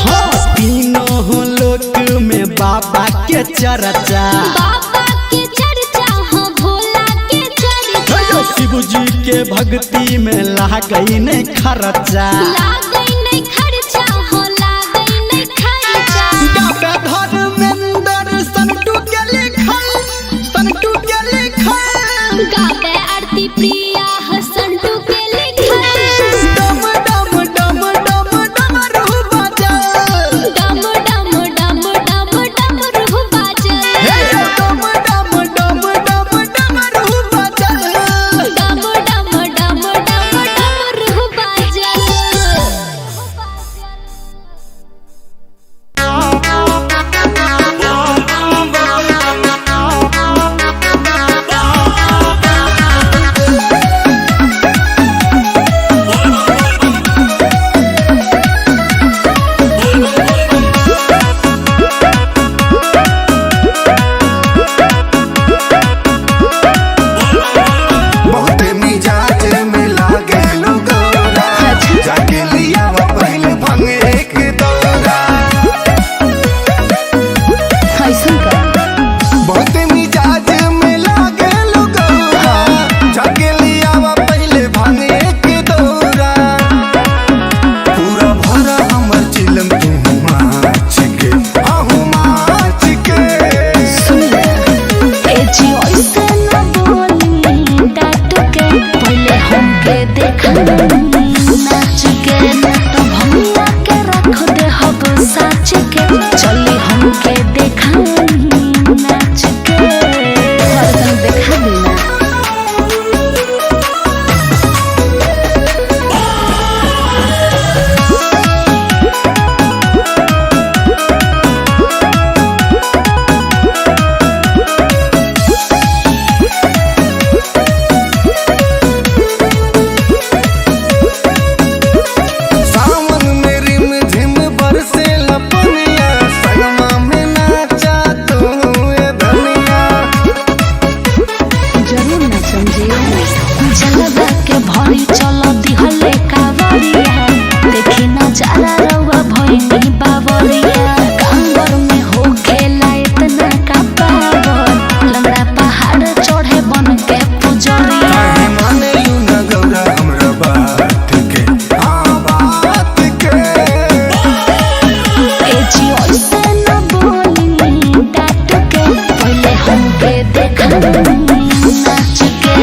हाँ, तीनों लोक में बाबा के चर्चा। बाबा के चर्चा हो, भोला के चर्चा। हे यौ, शिव जी के भक्ति में लागई नहीं खर्चा। लागै नहीं खर्चा हो, लागै नहीं खर्चा। गावे धर्मेंद्र संटू के लिखल, संटू के लिखल। गावे आरती प्रिया हसंटू के लिखल। डम डम डम डम डमरू बजल। डम डम डम डम डम रूह बाजल। हे यौ, डम डम डम डम डमरू बजल। डम डम डम डम डम रूह बाजल। के चली हमके देखाई नाच के हरदम देखा देना। सावन में रिम झिम बरसे लपनिया, संगमा में नाचा तू ए धनिया। जरूर ना समझे जलवा के भरी चल दिहले कावरिया देखी नजारा रउआ भइनी बावरिया। कांवर में हो खेला इतना का पावर लंगड़ा पहाड़ चढ़े बन के पुजरिया। काहे माने you न गौरा हमरा बात के, हाँ बात के। ए जी ऐसे न बोली डांट के पहले हमके देखाई नाच के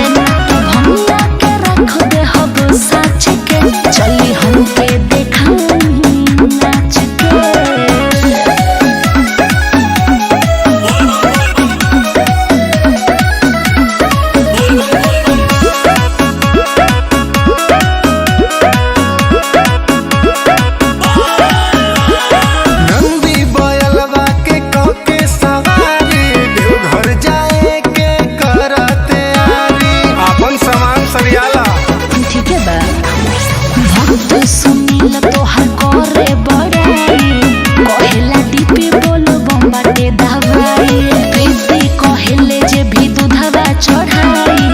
तो भंगा के रख दे हब साच के चली हमके देखाई नाच के। नंदी बयलवा के कके सवारी, देवघर जाए के करते आरी। अपन सामान सरियाला। ठीक है बा भक्त सुनील तोहर करे बड़ाई कहेला डीपी बोल बम्बाटे दवाई। प्रीति कहेले जे भी दूधवा चढ़ाई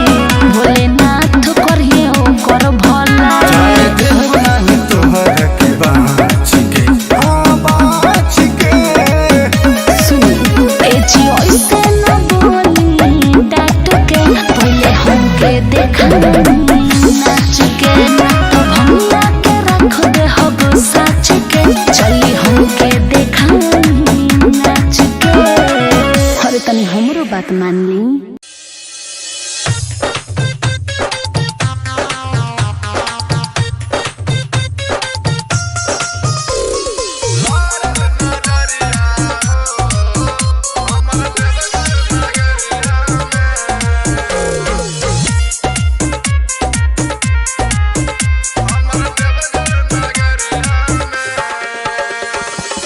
भोलेनाथ करिए ओकर भलाई। जाए देव नाही तोहर के बाँच के, हाँ बाँच के। सुनी ए जी ऐसे न बोली डांट के पहले हमके देखाई नाच के तो भंगा के रख दे हब साच के चली हमके देखाई नाच के। अरे तनी हमरो बात मान ली।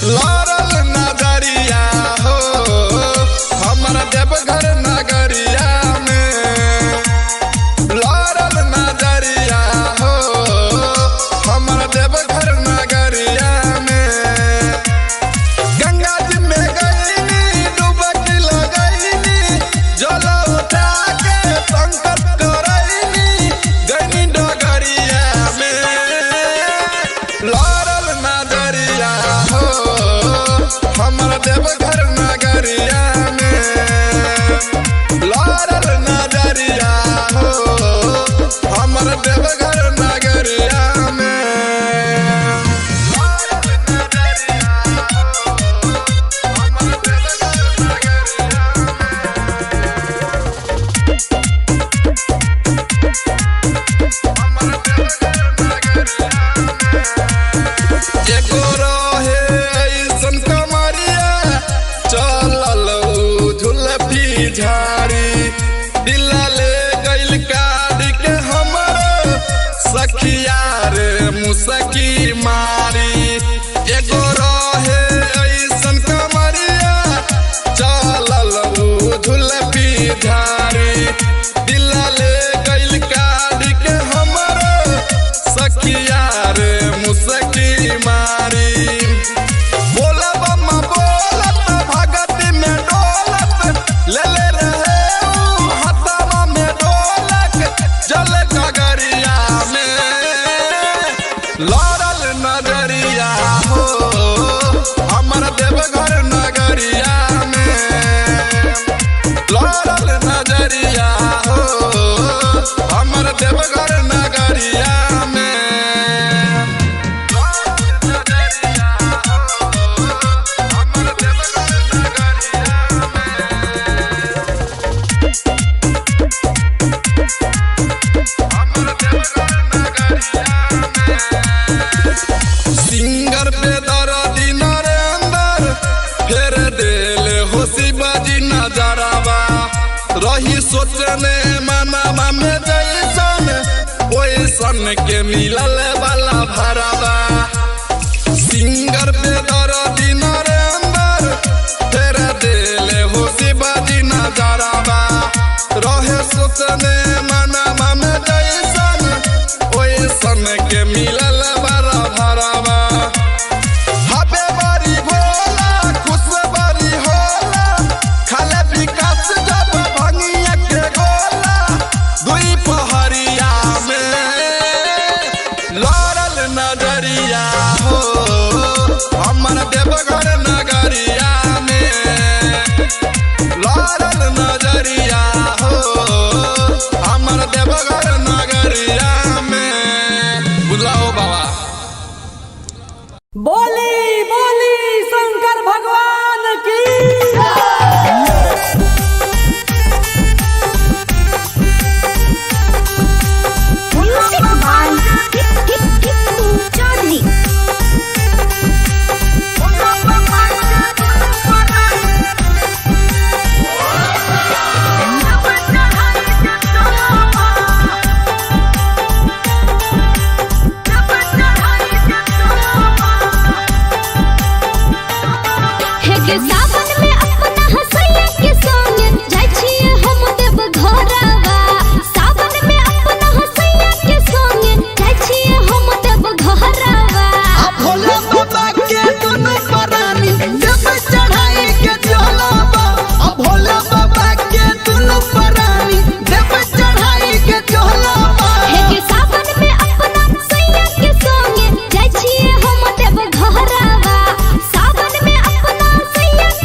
लड़ल नगरिया हो हमर देवघर नगरिया में। लड़ल नगरिया हो हमर देवघर नगरिया में। गंगा जी में गईनी डुबकी लगईनी जल उठा के संकल्प करईनी गईनी डगरिया में। लड़ल नगरिया हो हमर देवघर नगरिया में। लड़ल नगरिया हो हमर देवघर नगरिया में। एगो रहे ऐसन कमरिया चलल उ झुलफी झाड़ी दिल ले गइल काट के हमर सखिया रे मुसकी मारी। एगो रहे ऐसन कमरिया चलल उ झुलफी झाड़ी दिल ले गइल काट के हमर सखिया रे मुसकी मारी। बोलब बोलत भगत में डोलत ले ले रहे उ हथवा में डोलक जल गगरिया में। लड़ल नगरिया हो हमर देवघर नगरिया में। लड़ल नजरिया हो। रही सोचने मनवा में जैसन ओइसन के मिलल वाला भरावा। सिंगर बेदर दिन अंदर तेरे दिल हो शिवाजी नजरवा। रहे सोचने मनवा में जैसन ओइसन के मिलल वाला भरावा। हबे बारी भोला खुश बारी होला, खाले विकास जब भंगिया के गोला। दुई पहरिया में लड़ल नजरिया हो, हमर देवघर नगरिया में लड़ल नजरिया हो, हमर देवघर नगरिया में। बुझलाओ बाबा। बोली बोली शंकर भगवान की। Music by Tipu Chaudhary. हे के सावन में अपना हसैया के संग जाइ छियै हम देव घरवा। सावन में अपना हसैया के संग जाइ छियै हम देव घरवा। आ भोला बाबा के दुनु परानी देव चढ़ाई के चलबा। आ भोला बाबा के दुनु परानी देव चढ़ाई के चलबा। हे के सावन में अपना सैया के संग जाइ छियै हम देव घरवा। सावन में अपना सैया के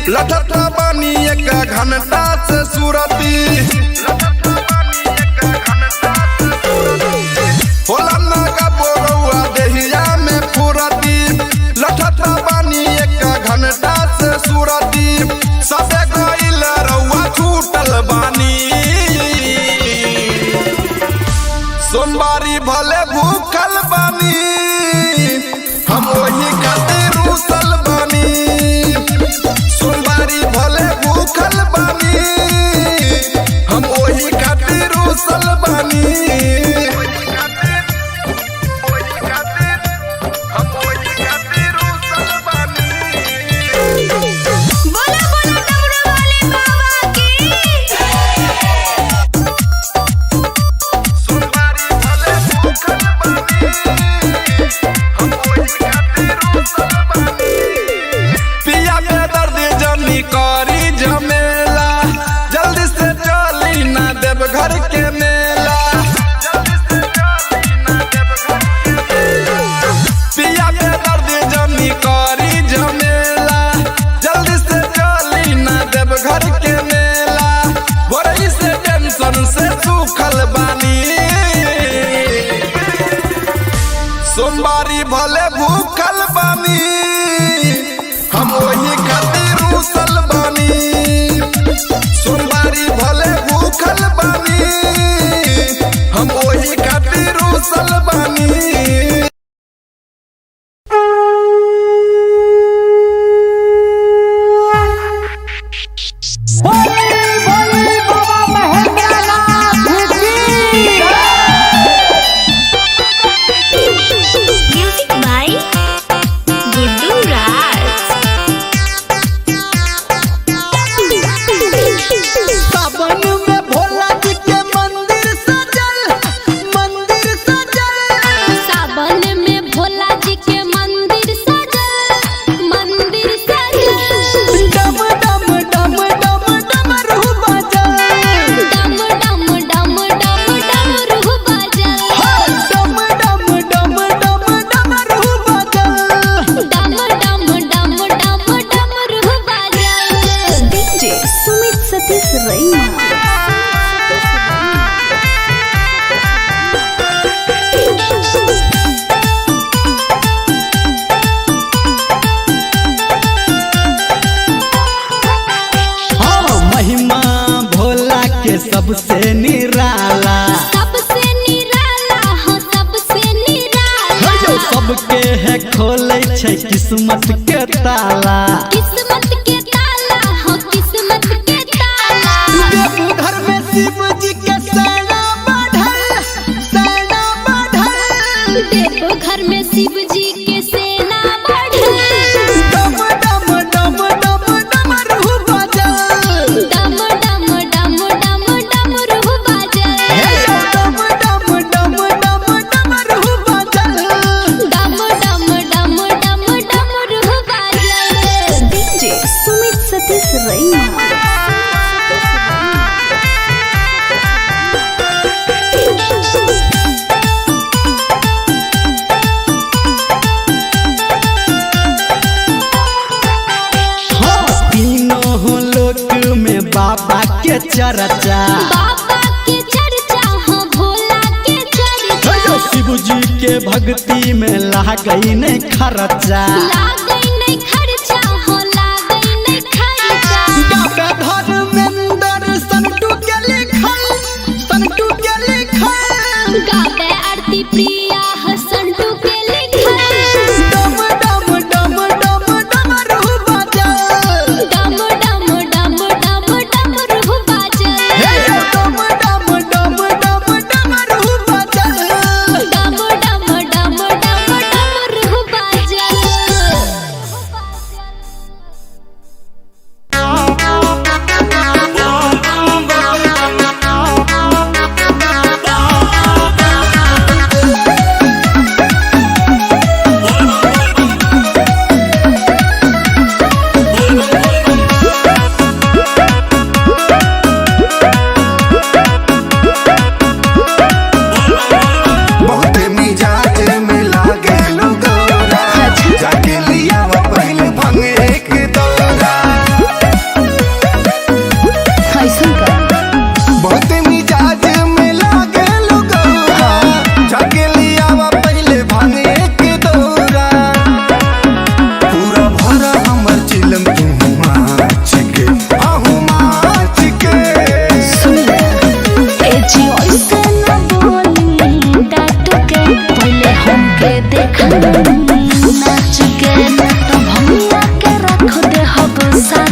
लठत बानी एक घंटा से सुरती। होला ना का बोरौआ देहिया में फुरती, लठत बानी एक घंटा से सुरती। सबे गइल रउआ छूटल बानी, सोमवारी भले भूखल बानी, हम वही खातिर रूसल बानी। सोमवारी भले भूखल बानी, हम वही खातिर रूसल बानी। बोला बोला डमरू वाले बाबा की। सोमवारी भले भूखल बानी, हम वही खातिर रूसल बानी। पिया के दर्द जनी करी झमेला, जल्दी से चली ना देव घर के मेला। जल्दी से चली ना देवघर के मेला। पिया के दर्द जनी करी झमेला, जल्दी से चली ना देव घर के मेला। बोरई से टेंशन से सूखल बानी, सोमवारी भले भूखल बानी, हम वही खातिर रूसल बानी। सोमवारी भले भूखल बानी, हम वही खातिर रूसल बानी। बोली बोली बाबा महेंद्र नाथ की। म्यूजिक बाय गुड्डू राज। सावन में भोला जी के मंदिर सजल, मंदिर सजल। सावन में भोला जी के मंदिर सजल, मंदिर सजल। डम डम डम डम डमरू बाजल। डम डम डम डम डमरू बाजल। डम डम डम डम डमरू बाजल। डम डम डम डम डमरू बाजल। डीजे सुमित सतीश रैना। हाँ, महिमा भोला के सबसे निराला। सबसे निराला हो, सबसे निराला। हे यौ, सबके है खोलै छै किस्मत के ताला। किस्मत के ताला हो, किस्मत के ताला। देवघर में शिव जी के सेना बढ़ल, सेना बढ़ल। देवघर में शिव जी के सेना बढ़ल। डम डम डम डम डमरू बाजल। डम डम डम डम डमरू बाजल। हे यौ, डम डम डम डम डमरू बाजल। डम डम डम डम डमरू बाजल। डीजे सुमित सतीश रैना। हाँ, तीनों लोक में बाबा के चर्चा। बाबा के चर्चा हो, भोला के चर्चा। हे यौ, शिव जी के भक्ति में लागई नहीं खर्चा। लागै नहीं खर्चा हो, लागै नहीं खर्चा। गावे धर्मेंद्र संटू के लिखल, संटू के लिखल। गावे आरती प्रिया हसंटू के लिखल। डम डम डम डम डमरू बाजल। डम डम डम डम डमरू बाजल। हे यौ, डम डम डम डम डमरू बाजल। डम डम डम डम डमरू बाजल।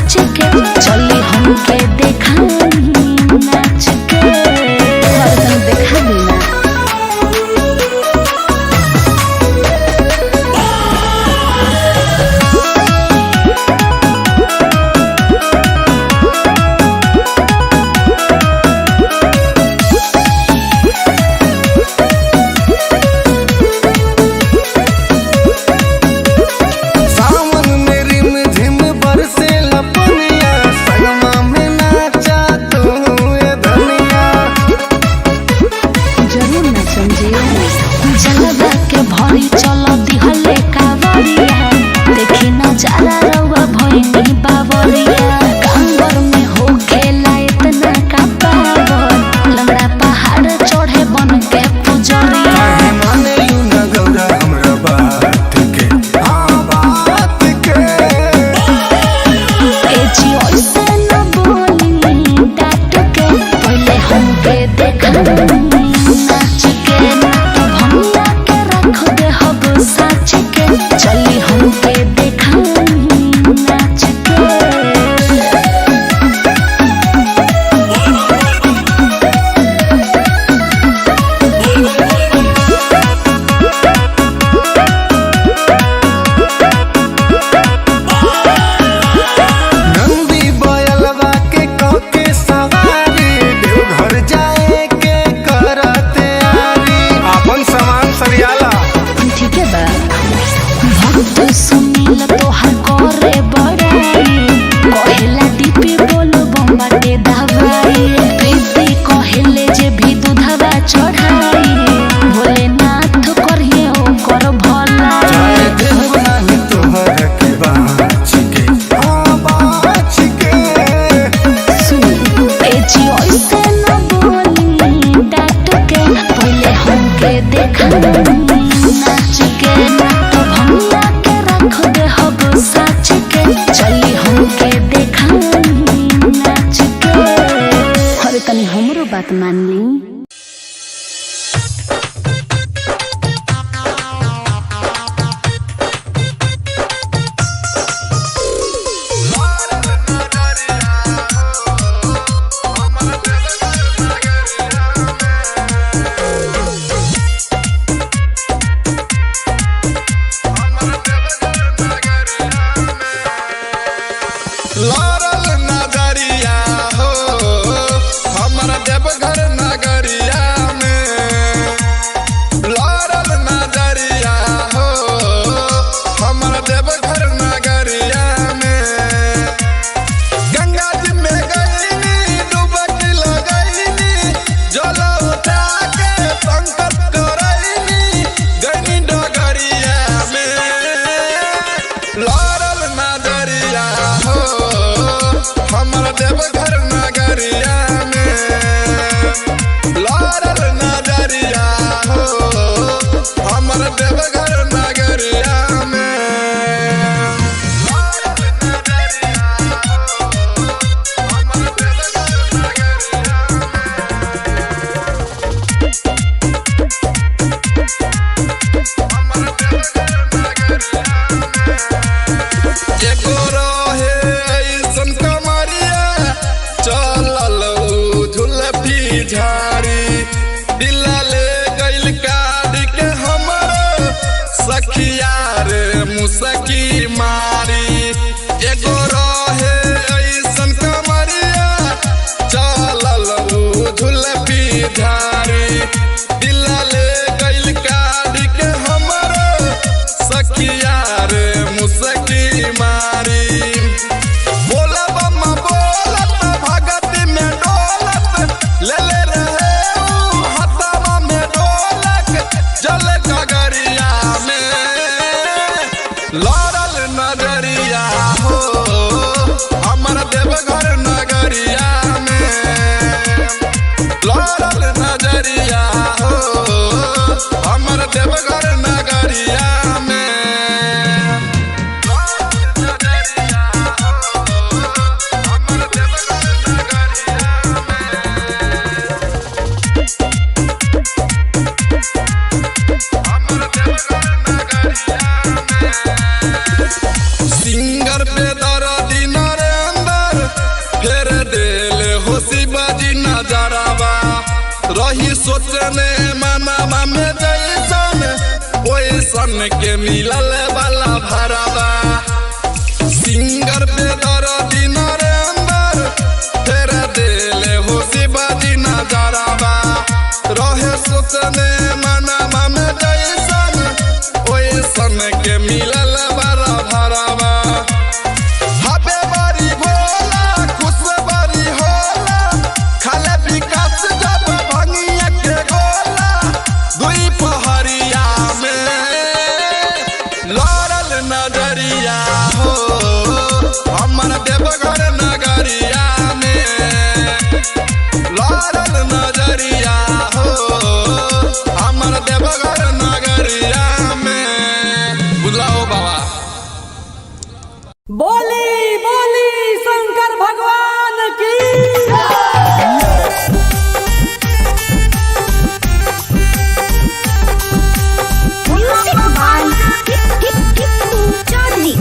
साच के चली हमके देखाई नाच के और तनी देखा दी ना। सावन में रिम झिम बरसे लपनिया, संगमा में नाचा तू ए धनिया। जरूर नाचम जी। जलवा के भरी चल दिहले कावरिया, देखी नजारा रउआ भइनी बावरिया। कांवर में हो खेला इतना का पावर, लंगड़ा पहाड़ चढ़े बन के पुजरिया। काहे माने लू न गौरा हमरा बात के, हाँ बात के। ए जी ऐसे न बोली डांट के, पहले हमके देखाई नाच के। ना तो भंगा के रख दे हब साच के, चली हमके देखाई नाच के। नंदी बयलवा के कके सवारी, देवघर जाए के करते आरी। अपन सामान सरियाला। ठीक है बा। भक्त सुनील तोहार करे बड़ाई, कहेला डीपी बोलो बम्बाटे दवाई। प्रीति कहेले जे भी दूधवा चढ़ाई, भोलेनाथ करिए ओकर भलाई। जाए देव नाही तोहर के बाँच के, हाँ बाँच के। सुनी ए जी ऐसे न बोली डांट के, पहले हमके देखाई नाच के। ना तो भंगा के रख दे हब साच के, चली हमके देखाई नाच के। अरे तनी हमरो बात मान ली। लड़ल नजरिया हो हमर देवघर नगरिया में। लड़ल नजरिया हो हमर देवघर नगरिया में। गंगा जी में गईनी डुबकी लगईनी, जल उठा के संकल्प करईनी, गईनी डगरिया में। लड़ल नजरिया हो हमर देवघर नगरिया में। लड़ल नजरिया हो हमर देवघर नगरिया में। एगो रहे ऐसन कमरिया, रही सोचने मनावा में जैसन ओइसन के मिलल वाला भरावा। सिंगर पे दर्दी नरेंद्र फेर देले हो शिवाजी नजरावा। रहे सोचने मनावा में जैसन ओइसन के मिलल वाला भरावा। हबे बारी भोला खुश बारी होला, खाले विकास जब भंगिया के गोला। दुई पहरिया में लड़ल नजरिया हो, हमर देवघर नगरिया में लड़ल नजरिया हो, हमर देवघर नगरिया में। बुझलाओ बाबा। बोली बोली शंकर भगवान की। Music by Tipu Chaudhary.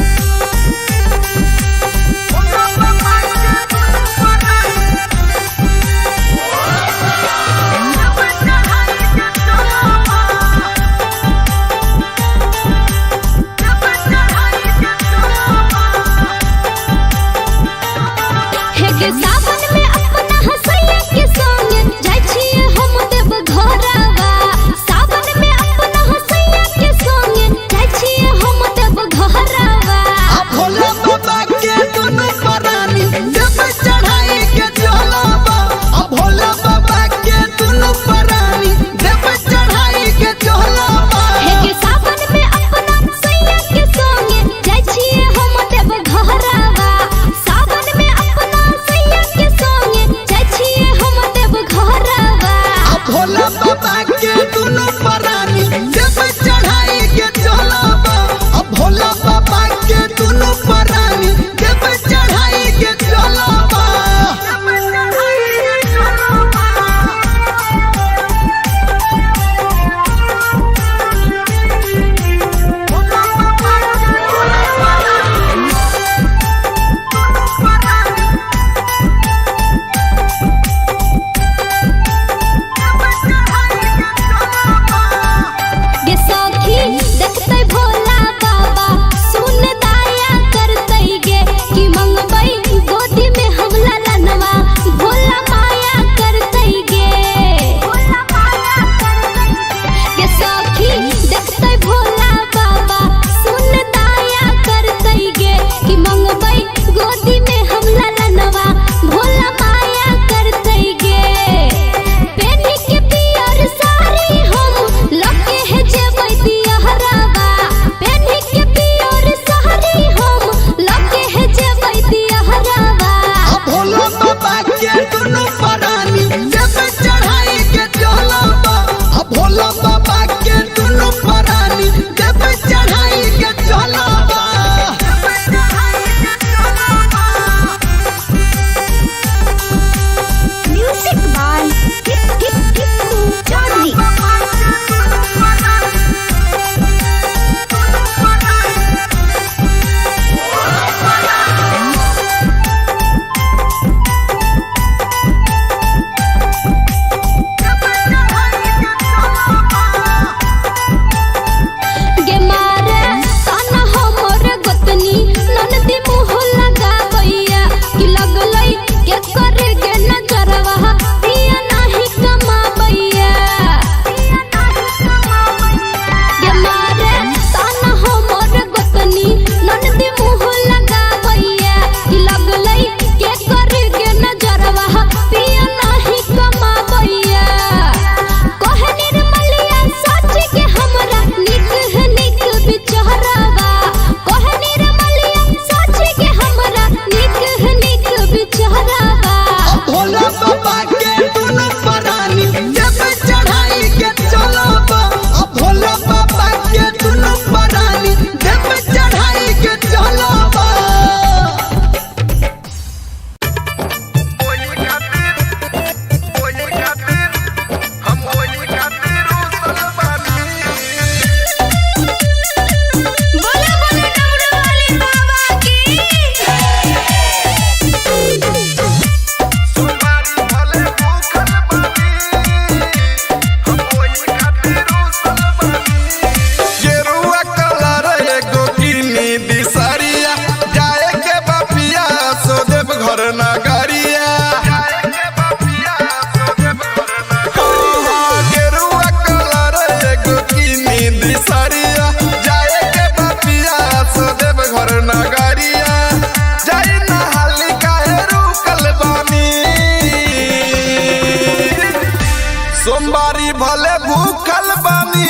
सोमवारी भले भूखल बानी,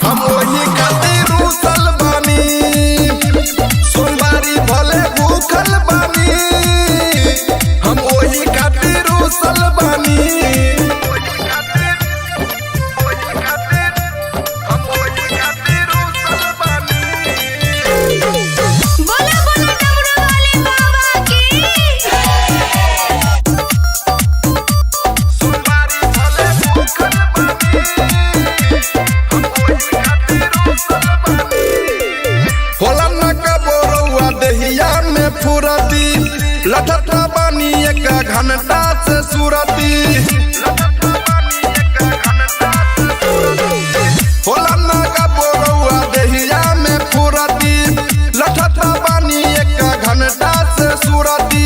हम वही खातिर रूसल बानी। सोमवारी भले भूखल बानी, हम वही खातिर रूसल बानी। बोला बोला डमरू वाले बाबा की। होला न कबोरौआ देहिया में फुरती, लठता बानी एक घंटा से सुरती। होला न कबोरौआ देहिया में फुरती, लठता बानी एक घंटा से सुरती।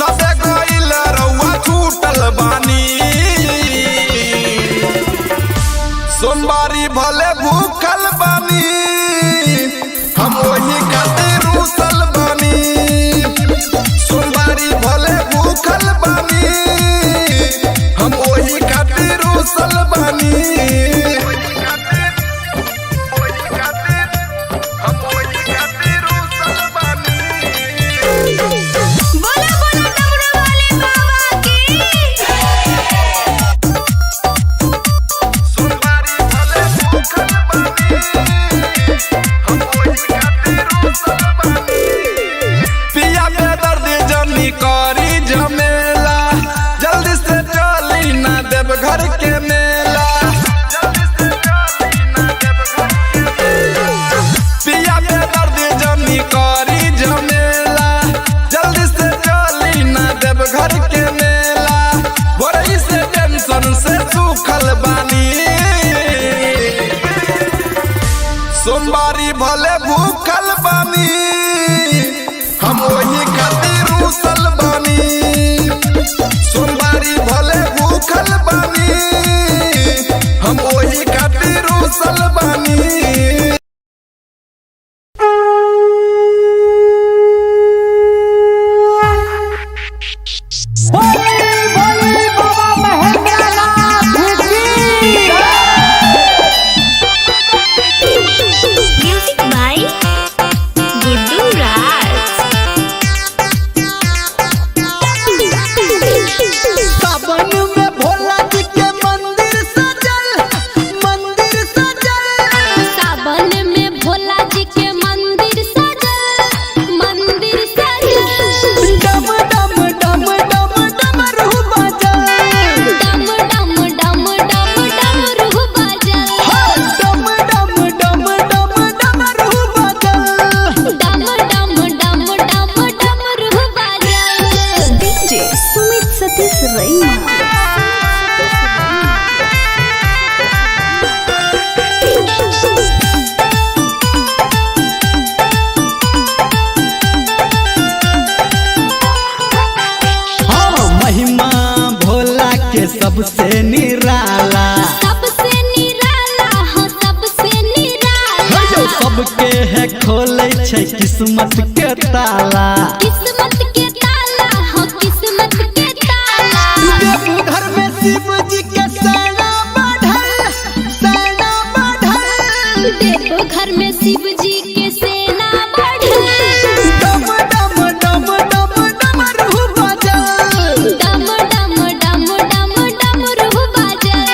सबे गइल रौआ छूटल बानी। सोमवारी भले भूखल बानी, हम वही खातिर रूसल बानी। सोमवारी भले भूखल बानी, हम वही खातिर रूसल बानी। बोला बोला डमरू वाले बाबा की। पिया के दर्द जनी करी झमेला, जल्दी से चली ना देव घर के मेला। पिया के दर्द जनी करी झमेला, जल्दी से चली ना देव घर के मेला। बोरई से टेंशन से सूखल बानी। सोमवारी भले भूखल बानी, हम वही खातिर रूसल बानी। सोमवारी भले भूखल बानी, हम वही खातिर रूसल बानी। बोली बोली बाबा महेंद्र नाथ की। म्यूजिक बाय गुड्डू राज। सावन में भोला जी के मंदिर सजल, मंदिर सजल। सावन में भोला जी के मंदिर सजल, मंदिर सजल। डम डम डम डम डमरू बाजल। डम डम डम डम डमरू बाजल। डम डम डम डम डमरू बाजल। डम डम डम डम डमरू बाजल। डीजे सुमित सतीश रैना। हाँ, महिमा भोला के सबसे निराला। सबसे निराला हो, सबसे निराला। सबके है खोले छै किस्मत के ताला। किस्मत के ताला हो, किस्मत के ताला। देवघर में शिव जी के सेना बढ़ल, सेना बढ़ल। देवघर में शिव जी के सेना बढ़ल। डम डम डम डम डमरू बाजल। डम डम डम डम डमरू बाजल।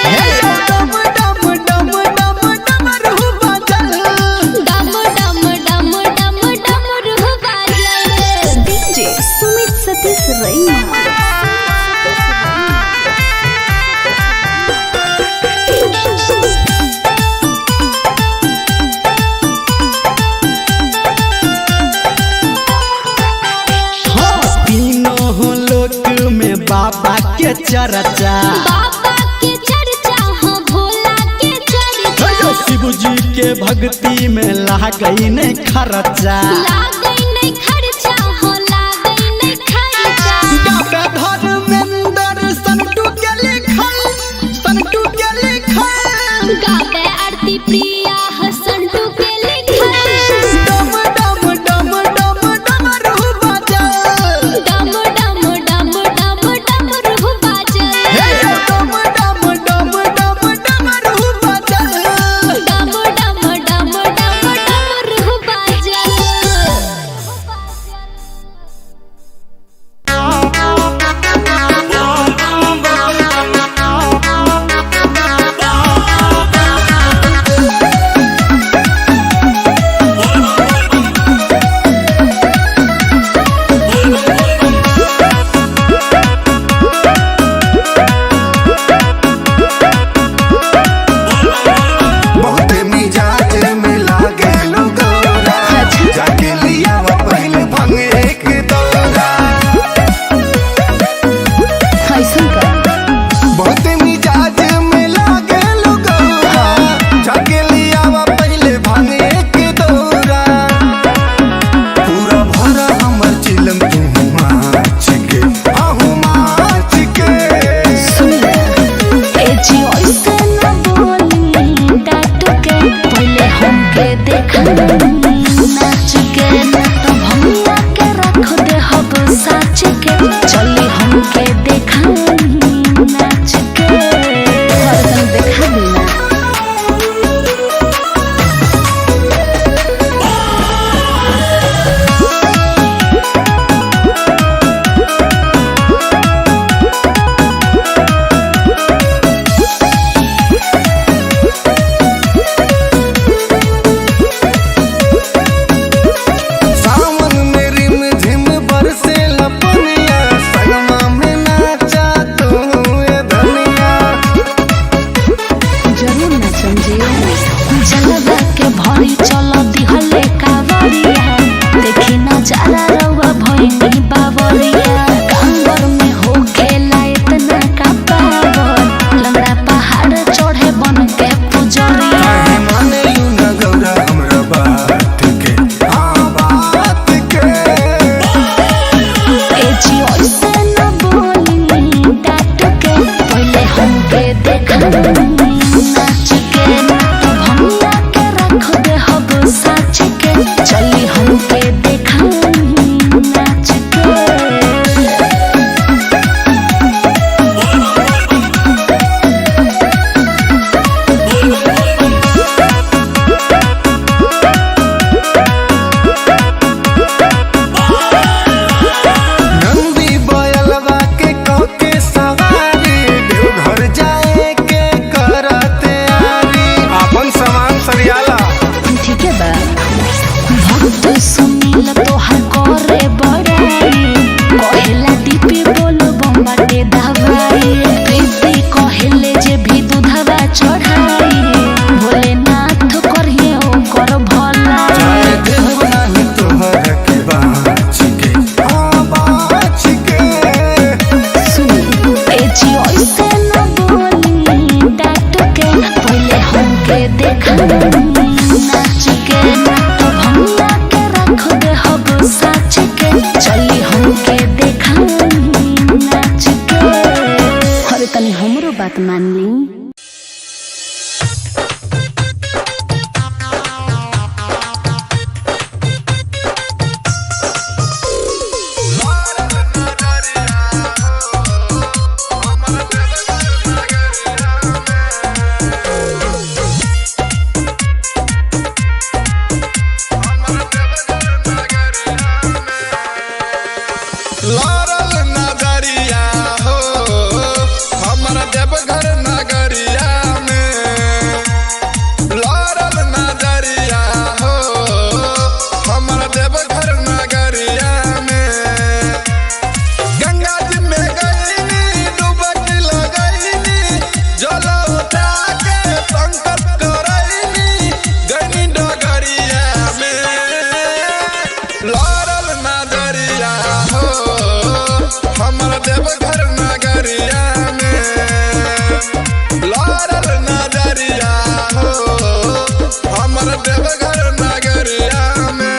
डम डम डम डम डमरू बाजल। डम डम डम डम डमरू बाजल। डीजे सुमित सतीश रैना। हाँ, तीनों लोक में बाबा के चर्चा। बाबा के चर्चा हो, भोला के चर्चा। शिव जी के भक्ति में लागई नहीं खर्चा। लागै नहीं खर्चा हो, लागै नहीं खर्चा। गावे धर्मेंद्र संटू के लिखल, संटू के लिखल। गावे आरती प्रिया हसंटू के लिखल। डम डम डम डम डमरू बाजल। डम डम डम डम डमरू बाजल। डम डम साच के चली हमके देखाई नाच के हरदम देखा देना। सावन में रिम झिम बरसे लपनिया, संगमा में नाचा तू ए धनिया। जरूर नाचम जी। जलवा के भरी चल दिहले कावरिया, देखी नजारा रउआ भइनी बावरिया। कांवर में हो खेला इतना का पावर, लंगड़ा पहाड़ चढ़े बन के पुजरिया। काहे माने you न गौरा हमरा बात के, हाँ बात के। ए जी ऐसे न बोली डांट के, पहले हमके देखाई नाच के। भंगा के रख दे हब साच के, चली हमके देखाई नाच के। नंदी बयलवा के कके सवारी, देवघर जाए के करते आरी। अपन सामान सरियाला। ठीक है बा। भक्त सुनील तोहर करे बड़ाई, कहेला डीपी बोल बम्बाटे दवाई। प्रीति कहेले जे भी दूधवा चढ़ाई, भोलेनाथ करिए ओकर भलाई। जाए देव नाही तोहर के बाँच के, हाँ बाँच के। सुनी ए जी ऐसे न बोली डांट के, पहले हमके देखाई नाच के। तो भंगा के रख दे हब साच के, चली हमके देखाई नाच के। अरे तनी हमरो बात मान ली। लड़ल नजरिया हो हमर देवघर नगरिया में। लड़ल नजरिया हो हमर देवघर नगरिया में। गंगा जी में गईनी डुबकी लगईनी, जल उठा के संकल्प करईनी, गईनी डगरिया में। लड़ल नजरिया हो हमर देवघर नगरिया में। लड़ल नजरिया हो हमर देवघर नगरिया में।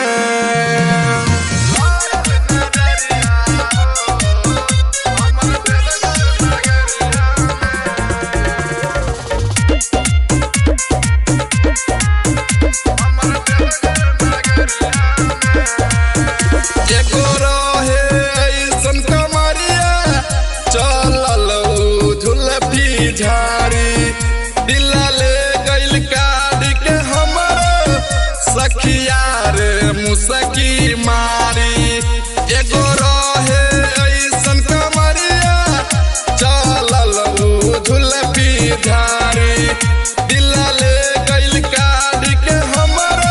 एगो रहे ऐसन कमरिया, चलल उ झुलफी झाड़ी। दिल ले गइल काढ़ के हमर सखिया रे मुसकी मारी। एगो रहे ऐसन कमरिया, चलल उ झुलफी झाड़ी। दिल ले गइल काढ़ के हमर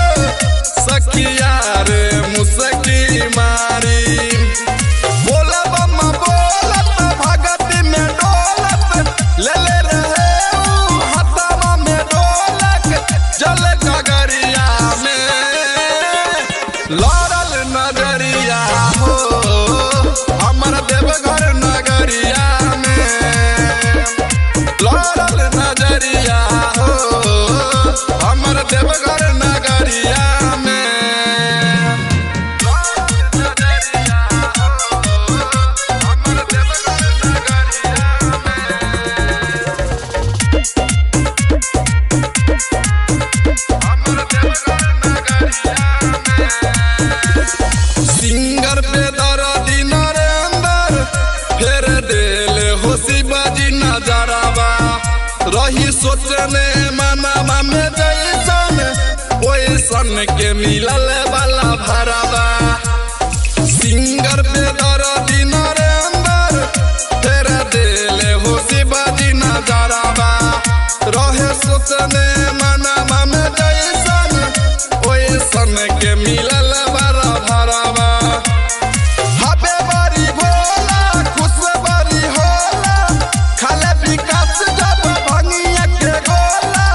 सखिया रे मुसकी मारी। बोला बम्मा बोलत भगत में डोलत, ले ले रहे ऊ हथवा में डोलक, जल गगरिया में। लड़ल नजर सोचने मनवा में जैसन ओइसन के मिलल वाला भरावा। सिंगर बेदर्दी नरेंद्र फेर देले हो शिवाजी नजरवा। रहे सोचने मनवा में जैसन ओइसन के मिलल वाला भरावा। हबे बारी भोला खुश बारी होला, खाले विकास जब भंगिया के गोला।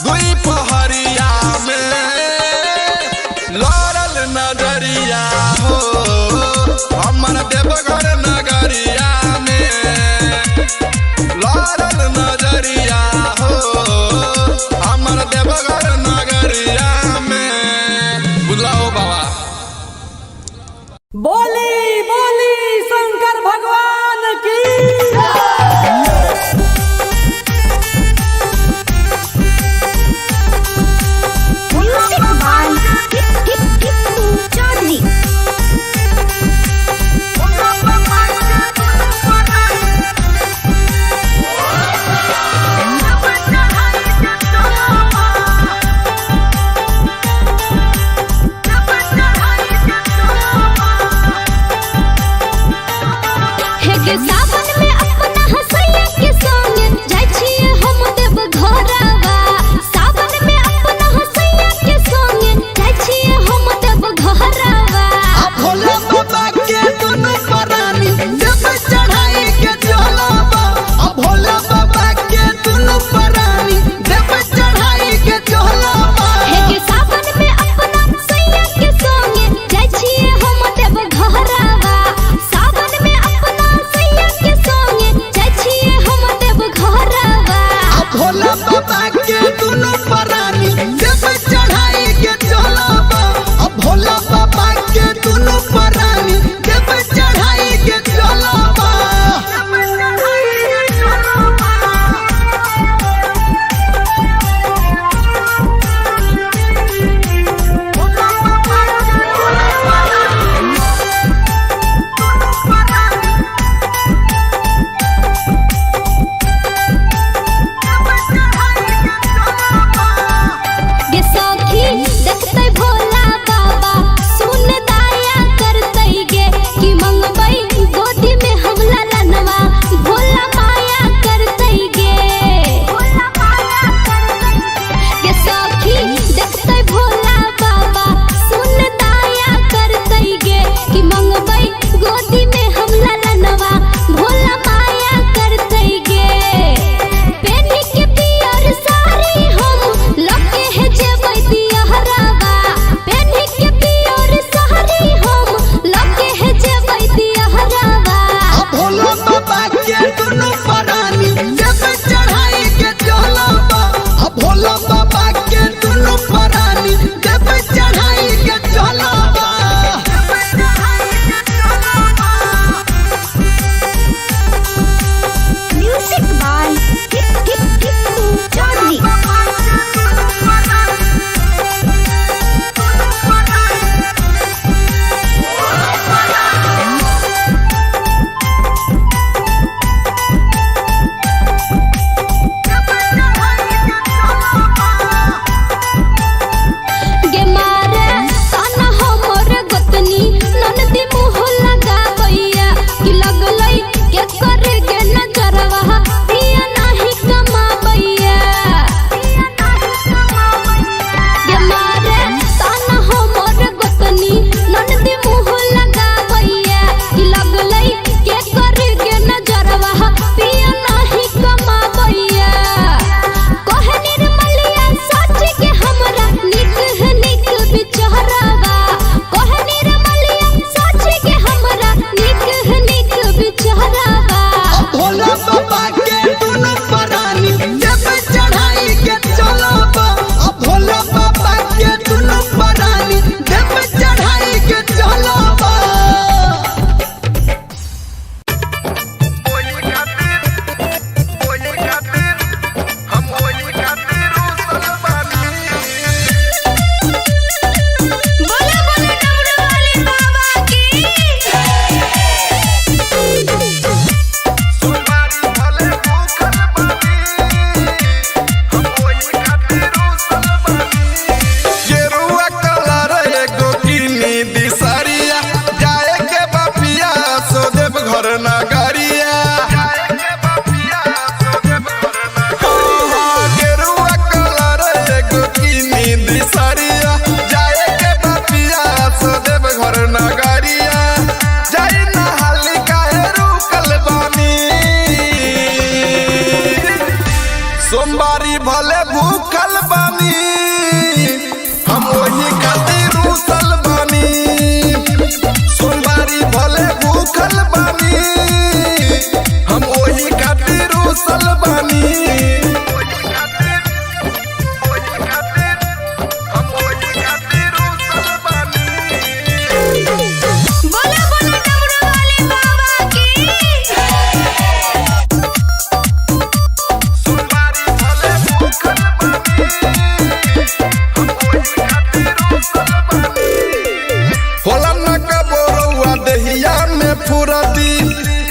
दुई पहरिया में लड़ल नजर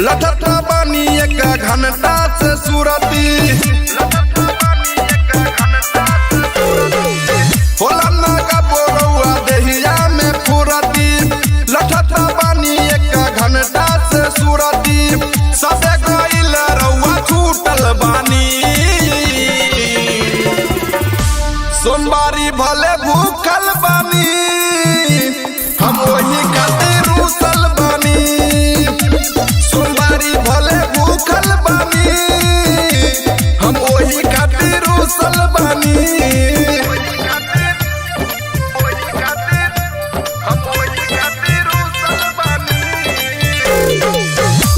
लठता बानी एक घंटा से सुरती। होला ना का बोरौआ देहिया में फुरती, लठता बानी एक घंटा से सुरती। सबे गइल रउआ छूटल बानी, सोमवारी भले भूखल बानी, हम वही खातिर रूसल बानी। सोमवारी भले भूखल बानी, हम वही खातिर रूसल बानी।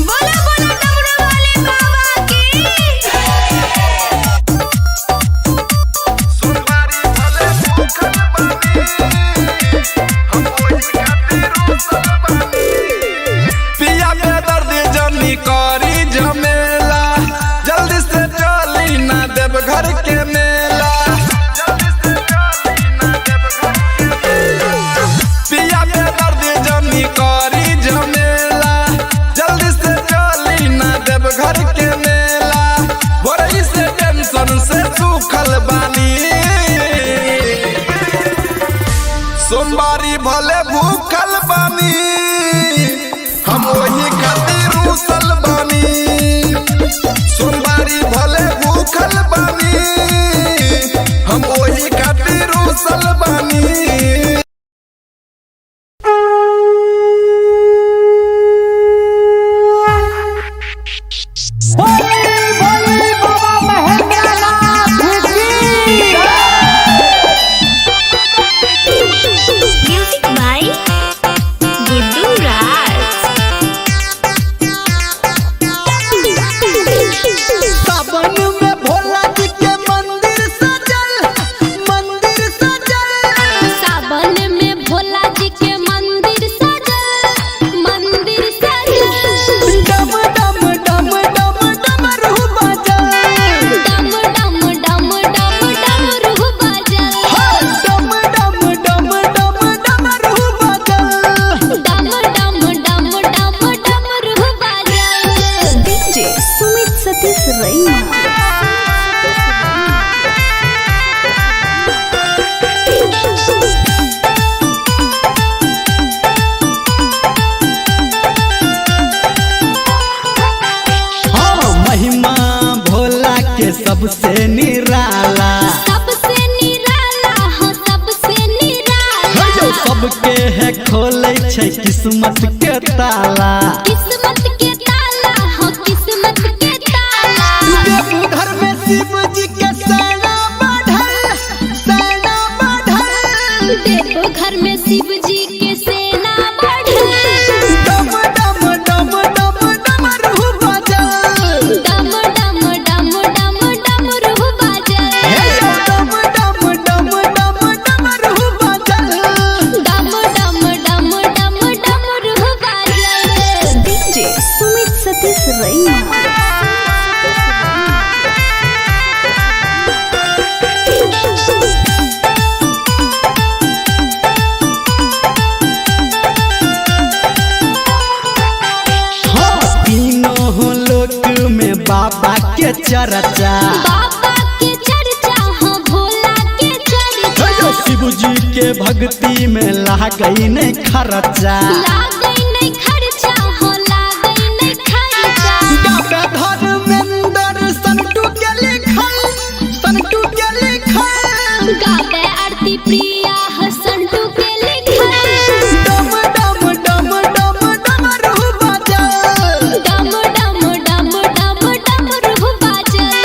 बोला बोला डमरू वाले बाबा की। सोमवारी भले भूखल बानी, हम वही खातिर रूसल बानी। पिया में दर्द जनी करी झमेला, जल्दी से चली ना देव घर के मेला। जल्दी से चली ना देवघर के मेला। पिया में दर्द जनी करी झमेला, जल्दी से चली ना देव घर के मेला। भोरही से टेंशन से सूखल बानी, सोमवारी भले भूखल बानी, हम वही खातिर रूसल बानी। सोमवारी भले भूखल बानी, हम वही खातिर रूसल बानी। बोली बोली बाबा महेंद्र नाथ की। म्यूजिक बाय गुड्डू राज। सावन में भोला जी के मंदिर सजल, मंदिर सजल। सावन में भोला जी के मंदिर सजल, मंदिर सजल। डम डम डम डम डमरू बाजल। डम डम डम डम डमरू बाजल। डम डम डम डम डमरू बाजल। डम डम डम डम डमरू बाजल। डीजे सुमित सतीश रैना। हाँ, महिमा भोला के सबसे निराला। सबसे निराला हो, सबसे निराला। सबके है खोले छै किस्मत के ताला। किस्मत के ताला हो, किस्मत के ताला। देवघर में शिव जी के सेना बढ़ल, सेना बढ़ल। देवघर में शिव जी के सेना बढ़ल। डम डम डम डम डमरू बाजल। डम डम डम डम डमरू बाजल। डम डम डम डम डमरू बाजल। डम डम डम डम डमरू बाजल। डीजे सुमित सतीश रैना। हाँ, तीनों लोक में बाबा के चर्चा। बाबा के चर्चा हो, भोला के चर्चा। शिव जी के भक्ति में लागई नहीं खर्चा। लागै नहीं खर्चा हो, लागै नहीं खर्चा। गावे धर्मेंद्र संटू के लिखल, संटू के लिखल। गावे आरती प्रिया हसंटू के लिखल। डम डम डम डम डमरू बाजल। डम डम डम डम डमरू बाजल।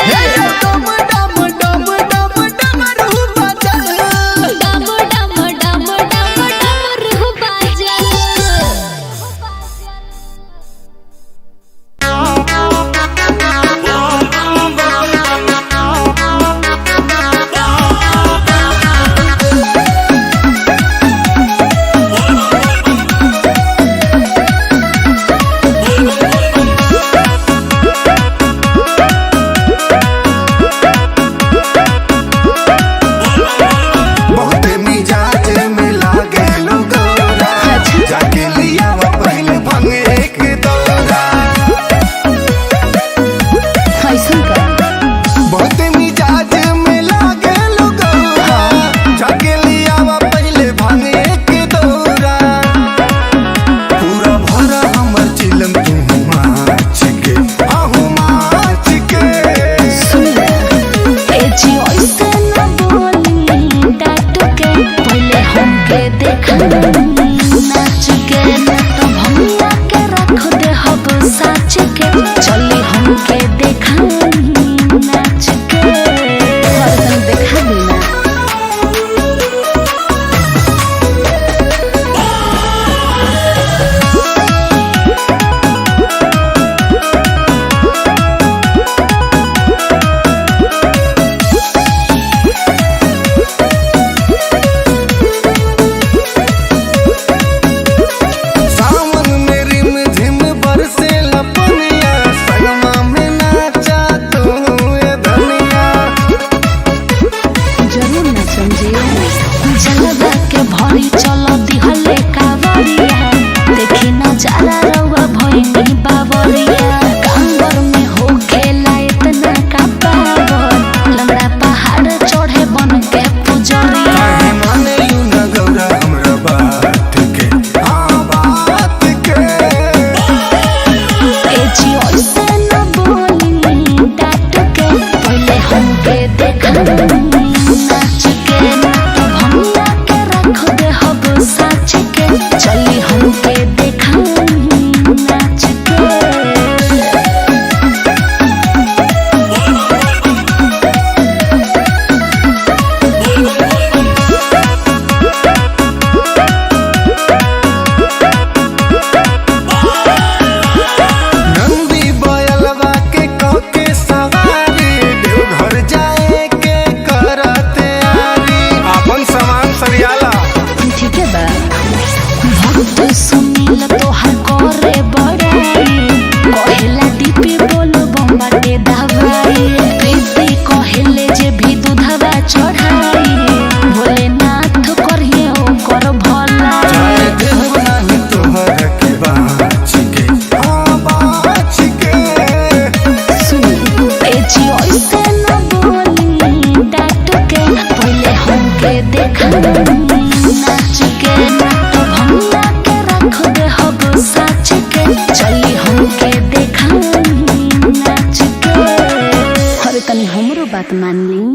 डम डम डम डम डमरू बाजल। डम डम डम डम डमरू बाजल। पनिया, संगमा में नाचा तू ए धनिया। जरूर न समझिए। जलवा के भरी चल दिहले कावरिया, देखी नजारा रउआ भइनी बावरिया। कांवर में हो खेला इतना का पावर, लंगड़ा पहाड़ चढ़े बन के पुजरिया। काहे माने you न गौरा हमरा बात के, हाँ बात के। ए जी ऐसे न बोली डांट के, पहले हमके देखा नाच के। ना तो भंगा के रख दे हब साच के, चली हमके देखा नाच के। नंदी बयलवा के कके सवारी, देवघर जाए के करते आरी। अपन सामान सरियाला। ठीक है बा। भक्त सुनील तोहर करे बड़ाई, कहेला डीपी बोलो बम्बा के दवाई। प्रीति कहेले जे भी दूधवा चढ़ाई, भोलेनाथ करिए ओकर भलाई। जाए देव नाही तोहर के बाँच के, हाँ बाँच के। सुनी ए जी ऐसे न बोली डांट के, पहले हमके देखा नाच के। ना तो भंगा के रख दे हब साच के, चली हमके देखा नाच के। अरे तनी हमरो बात मान ली।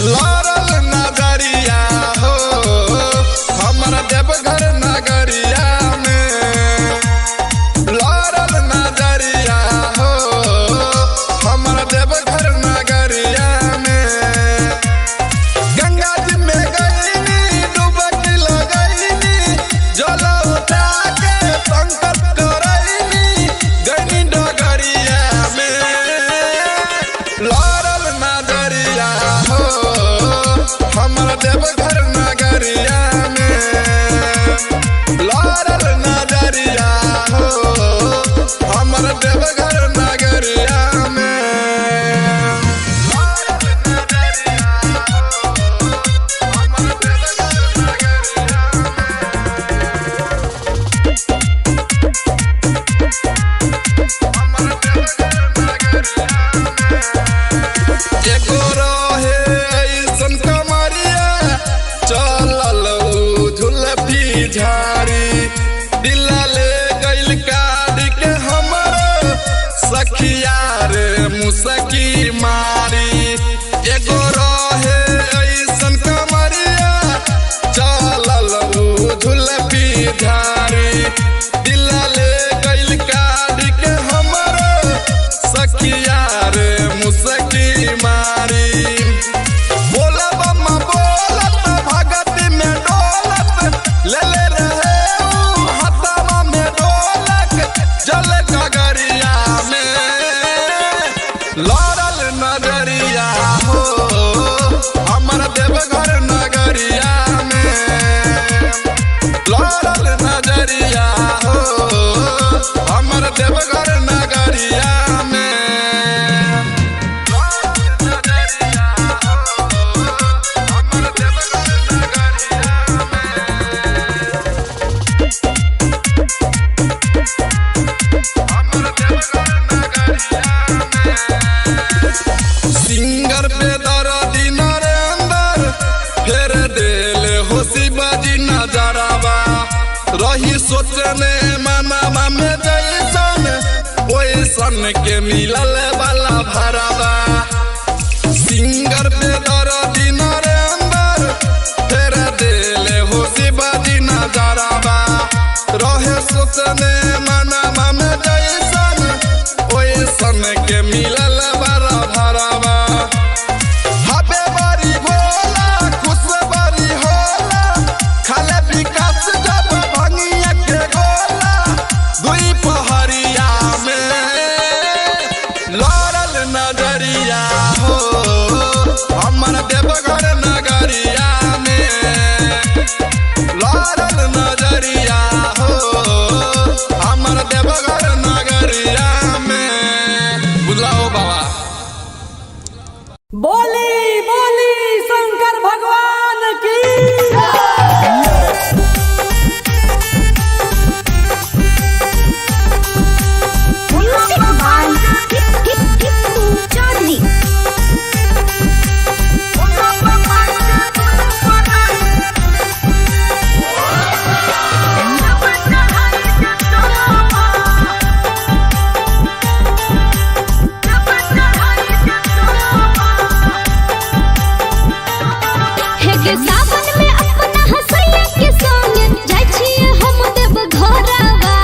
लड़ल नगरिया हो, हमर देवघर नगरिया में। लड़ल नगरिया हो, हमर देवघर नगरिया में। गंगा जी में गईनी, डुबकी लगईनी, जल उठा के संकल्प करईनी, गईनी डगरिया में। लड़ल नगरिया हो, हमर देवघर नगरिया में। लड़ल नगरिया हो, हमर देवघर नगरिया में। एगो रहे ऐसन कमरिया, चलल उ झुलफी झाड़ी। दिल ले गइल काट के हमर सखिया रे मुसकी मारी। एगो रहे ऐसन कमरिया, चलल उ झुलफी झाड़ी। दिल ले गइल काट के हमर सखिया रे मुसकी मारी। बोला बम्मा बोलत भगत में डोलत, ले ले रहे ऊ हथवा में डोलक, जल गगरिया में। लड़ल नगरिया हो, हमर देवघर नगरिया में। लड़ल नजरिया हो, हमर देवघर नगरिया में। सिंगर पे दर्दी नरेंद्र फेर देल हो शिवाजी नजरवा। रही सोचने मनावा में जैसन, ओइसन के मिलल वाला भरवा। सिंगर पे दर्दी नरेंद्र फेर देल हो शिवाजी नजरवा। रहे सोचने मनावा में जैसन, ओइसन के मिलल वाला भरवा। हबे बारी भोला। के सावन में अपना हसैया के संग जाइ छियै हम देव घरवा।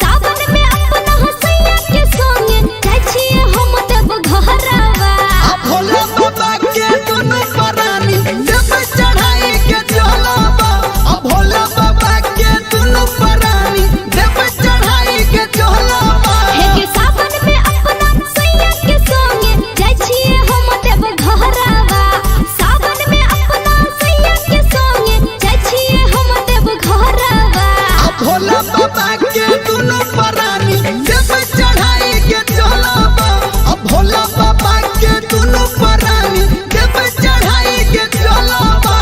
सावन में अपना हसैया के संग जाइ छियै हम देव घरवा। आ भोला बाबा के दुनु परानी देव चढ़ाई के चलबा। आ भोला बाबा के दुनु परानी देव चढ़ाई के चलबा। हे के सावन में अपना सैया के संग जाइ छियै हम देव घरवा। सावन में अपना सैया के संग जाइ छियै हम देव घरवा। आ भोला बाबा के दुनु परानी देव चढ़ाई के चलबा। आ भोला बाबा के दुनु परानी देव चढ़ाई के चलबा।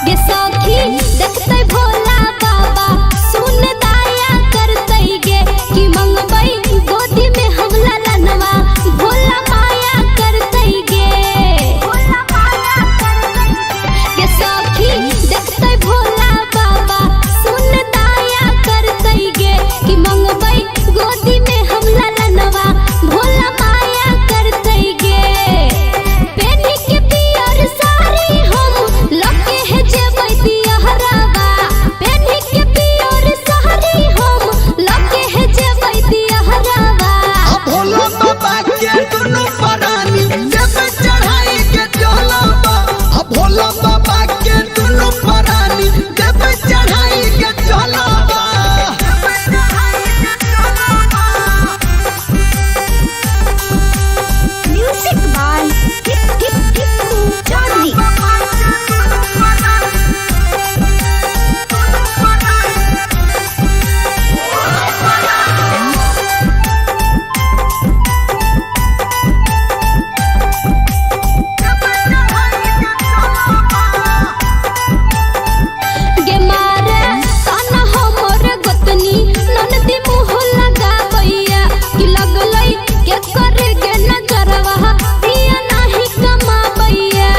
गे सखी देखतै भोला बाबा सुन दाया करतै गे कि मंगबै गोदी में हम ललनवा भोला माया करतै गे। गे सखी देखतै भोला बाबा सुन दाया करतै गे कि मंगबै गोदी में हम ललनवा भोला माया करतै गे। पेनी के पियर साड़ी हम लगे है जेबै दियहरावा। पेनी के पियर साड़ी हम लगे है जेबै दियहरावा। आ भोला बाबा के दुनु परानी देव चढ़ाई के चलबा। आ भोला बाबा के दुनु परानी देव चढ़ाई के चलबा। Music by Tippu Chaudhary. गे मारे ताना हमर गोतनी ननदी मुँह लगाबैया कि लगलै के करे गे नजरवा पिया नाही कमाबैया।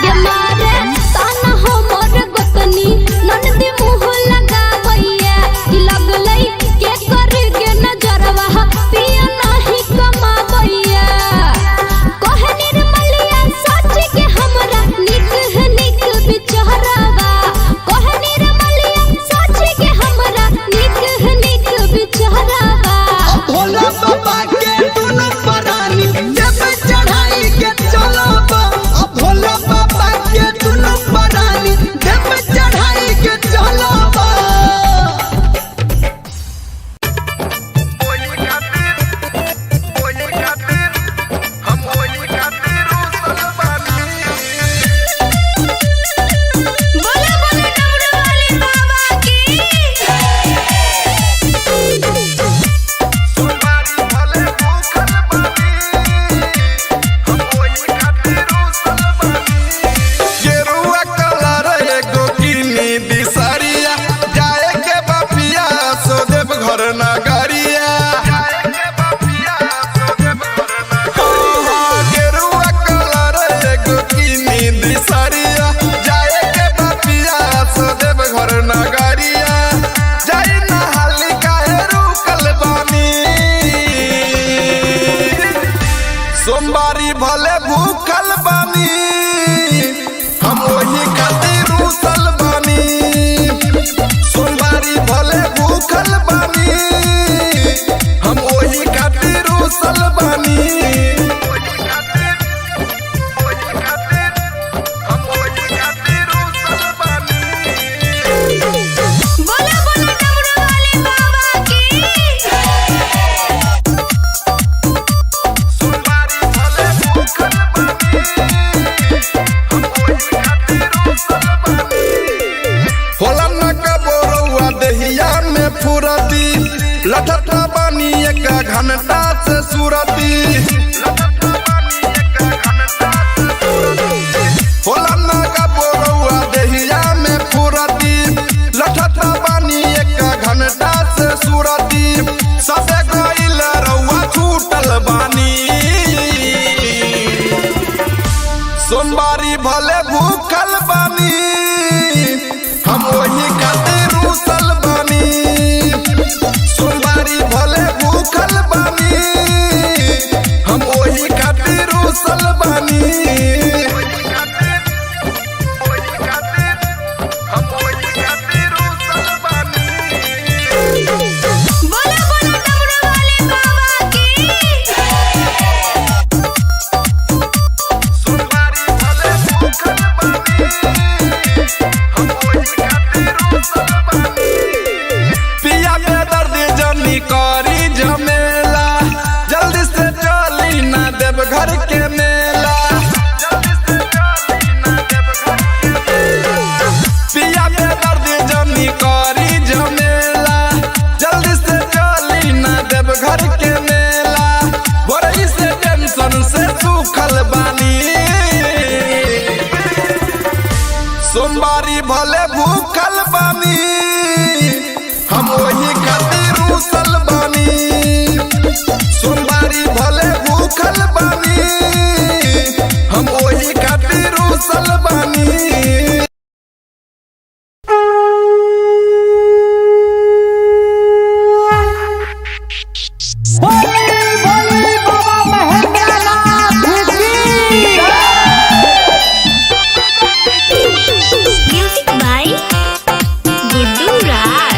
गे मारे ताना हमर गोतनी ननदी मुँह लगाबैया कि लगलै के करे गे नजरवा पिया नाही कमाबैया। कहे निर्मलिया सच के हमरा निक है निक बिचहरावा। कहे निर्मलिया सच के हमरा निक है निक बिचहरावा। आ भोला बाबा के दुनु परानी देव चढ़ाई के चलबा। आ भोला बाबा के दुनु परानी देव चढ़ाई के चलबा। बोला बोला डमरू वाले बाबा की। गेरुआ कलर एगो किनी दिसरिया जाए के बापिया सो देव घर नगरिया। गेरुआ कलर एगो किनी दिसरिया जाए के बापिया सो देव घर नगरिया। जाई नहाली काहे रुकल बानी, सोमवारी भले भूखल बानी हम वही खातिर रूसल बानी। सोमवारी भले भूखल बानी हम वही खातिर रूसल बानी। बोला बोला डमरू वाले बाबा की। होला न कबोरौआ देहिया में फुरती लठता बानी एक घंटा से सुरती। होला न कबोरौआ देहिया में फुरती लठता बानी एक घंटा से सुरती सबे गइल रउआ छूटल बानी। सोमवारी भले भूखल बानी, हम वही खातिर रूसल बानी। सोमवारी भले भूखल बानी, हम वही खातिर रूसल बानी। बोला बोला डमरू वाले बाबा की। पिया में दर्द जनी करी झमेला, जल्दी से चली ना देव घर के मेला। पिया में दर्द जनी करी झमेला, जल्दी से चली ना देव घर के मेला। बोरई से टेंशन से सूखल बानी। सोमवारी भले भूखल बानी, हम वही खातिर रूसल बानी। सोमवारी भले भूखल बानी, हम वही खातिर रूसल बानी। बोली बोली बाबा महेंद्र नाथ की। म्यूजिक बाय गुड्डू राज।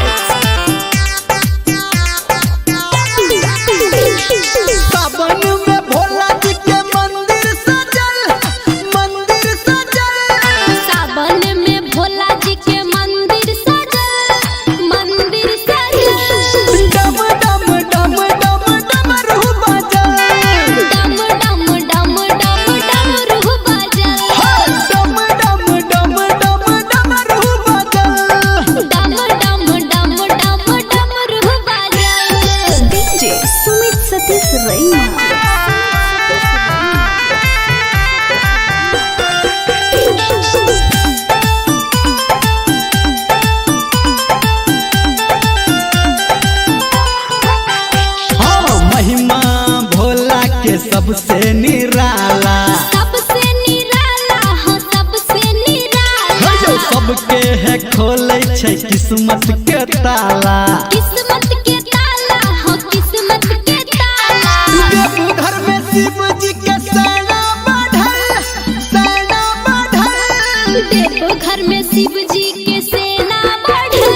सावन में भोला जी के मंदिर सजल, मंदिर सजल। सावन में भोला जी के मंदिर सजल, मंदिर सजल। डम डम डम डम डमरू बाजल। डम डम डम डम डमरू बाजल। डम डम डम डम डमरू बाजल। डम डम डम डम डमरू बाजल। डीजे सुमित सतीश रैना। हाँ, महिमा भोला के सबसे निराला। सबसे निराला हो, सबसे निराला। सबके है खोले छै किस्मत के ताला। किस्मत के ताला हो, किस्मत के ताला। देवघर में शिव जी के सेना बढ़ल, सेना बढ़ल। देवघर में शिव जी के सेना बढ़ल।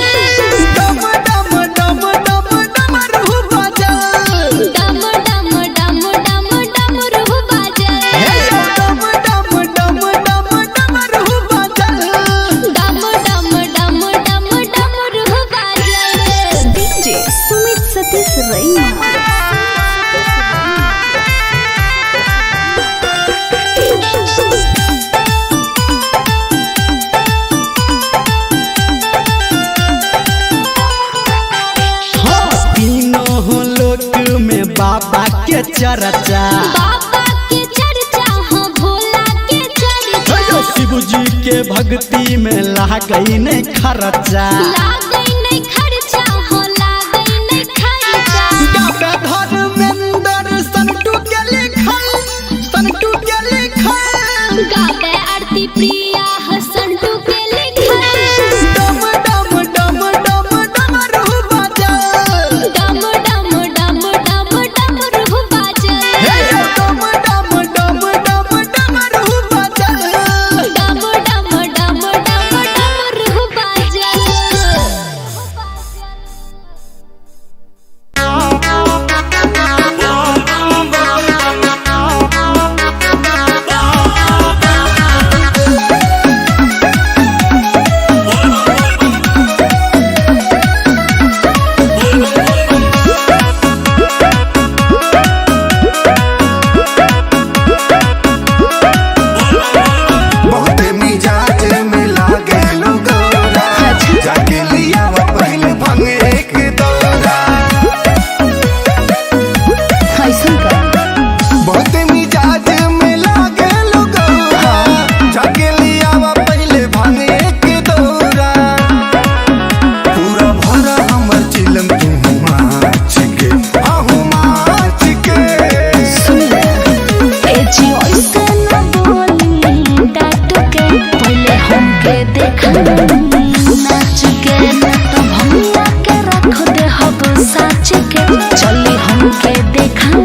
डम डम डम डम डमरू बाजल। डम डम डम डम डमरू बाजल। डम डम डम डम डमरू बाजल। डम डम डम डम डमरू बाजल। डीजे सुमित सतीश रैना। हाँ, तीनों लोक में बाबा के चर्चा। बाबा के चर्चा हो, भोला के चर्चा। शिव जी के भक्ति में लागई नहीं खर्चा। लागै नहीं खर्चा हो, लागै नहीं खर्चा। गावे धर्मेंद्र संटू के लिखल, संटू के लिखल। गावे आरती प्रिया हसंटू के लिखल। डम डम डम डम डमरू बाजल। डम डम डम डम डमरू बाजल। डम डम डम डम डमरू बाजल। डम डम डम डम डमरू बाजल। साच के चली हमके देखाई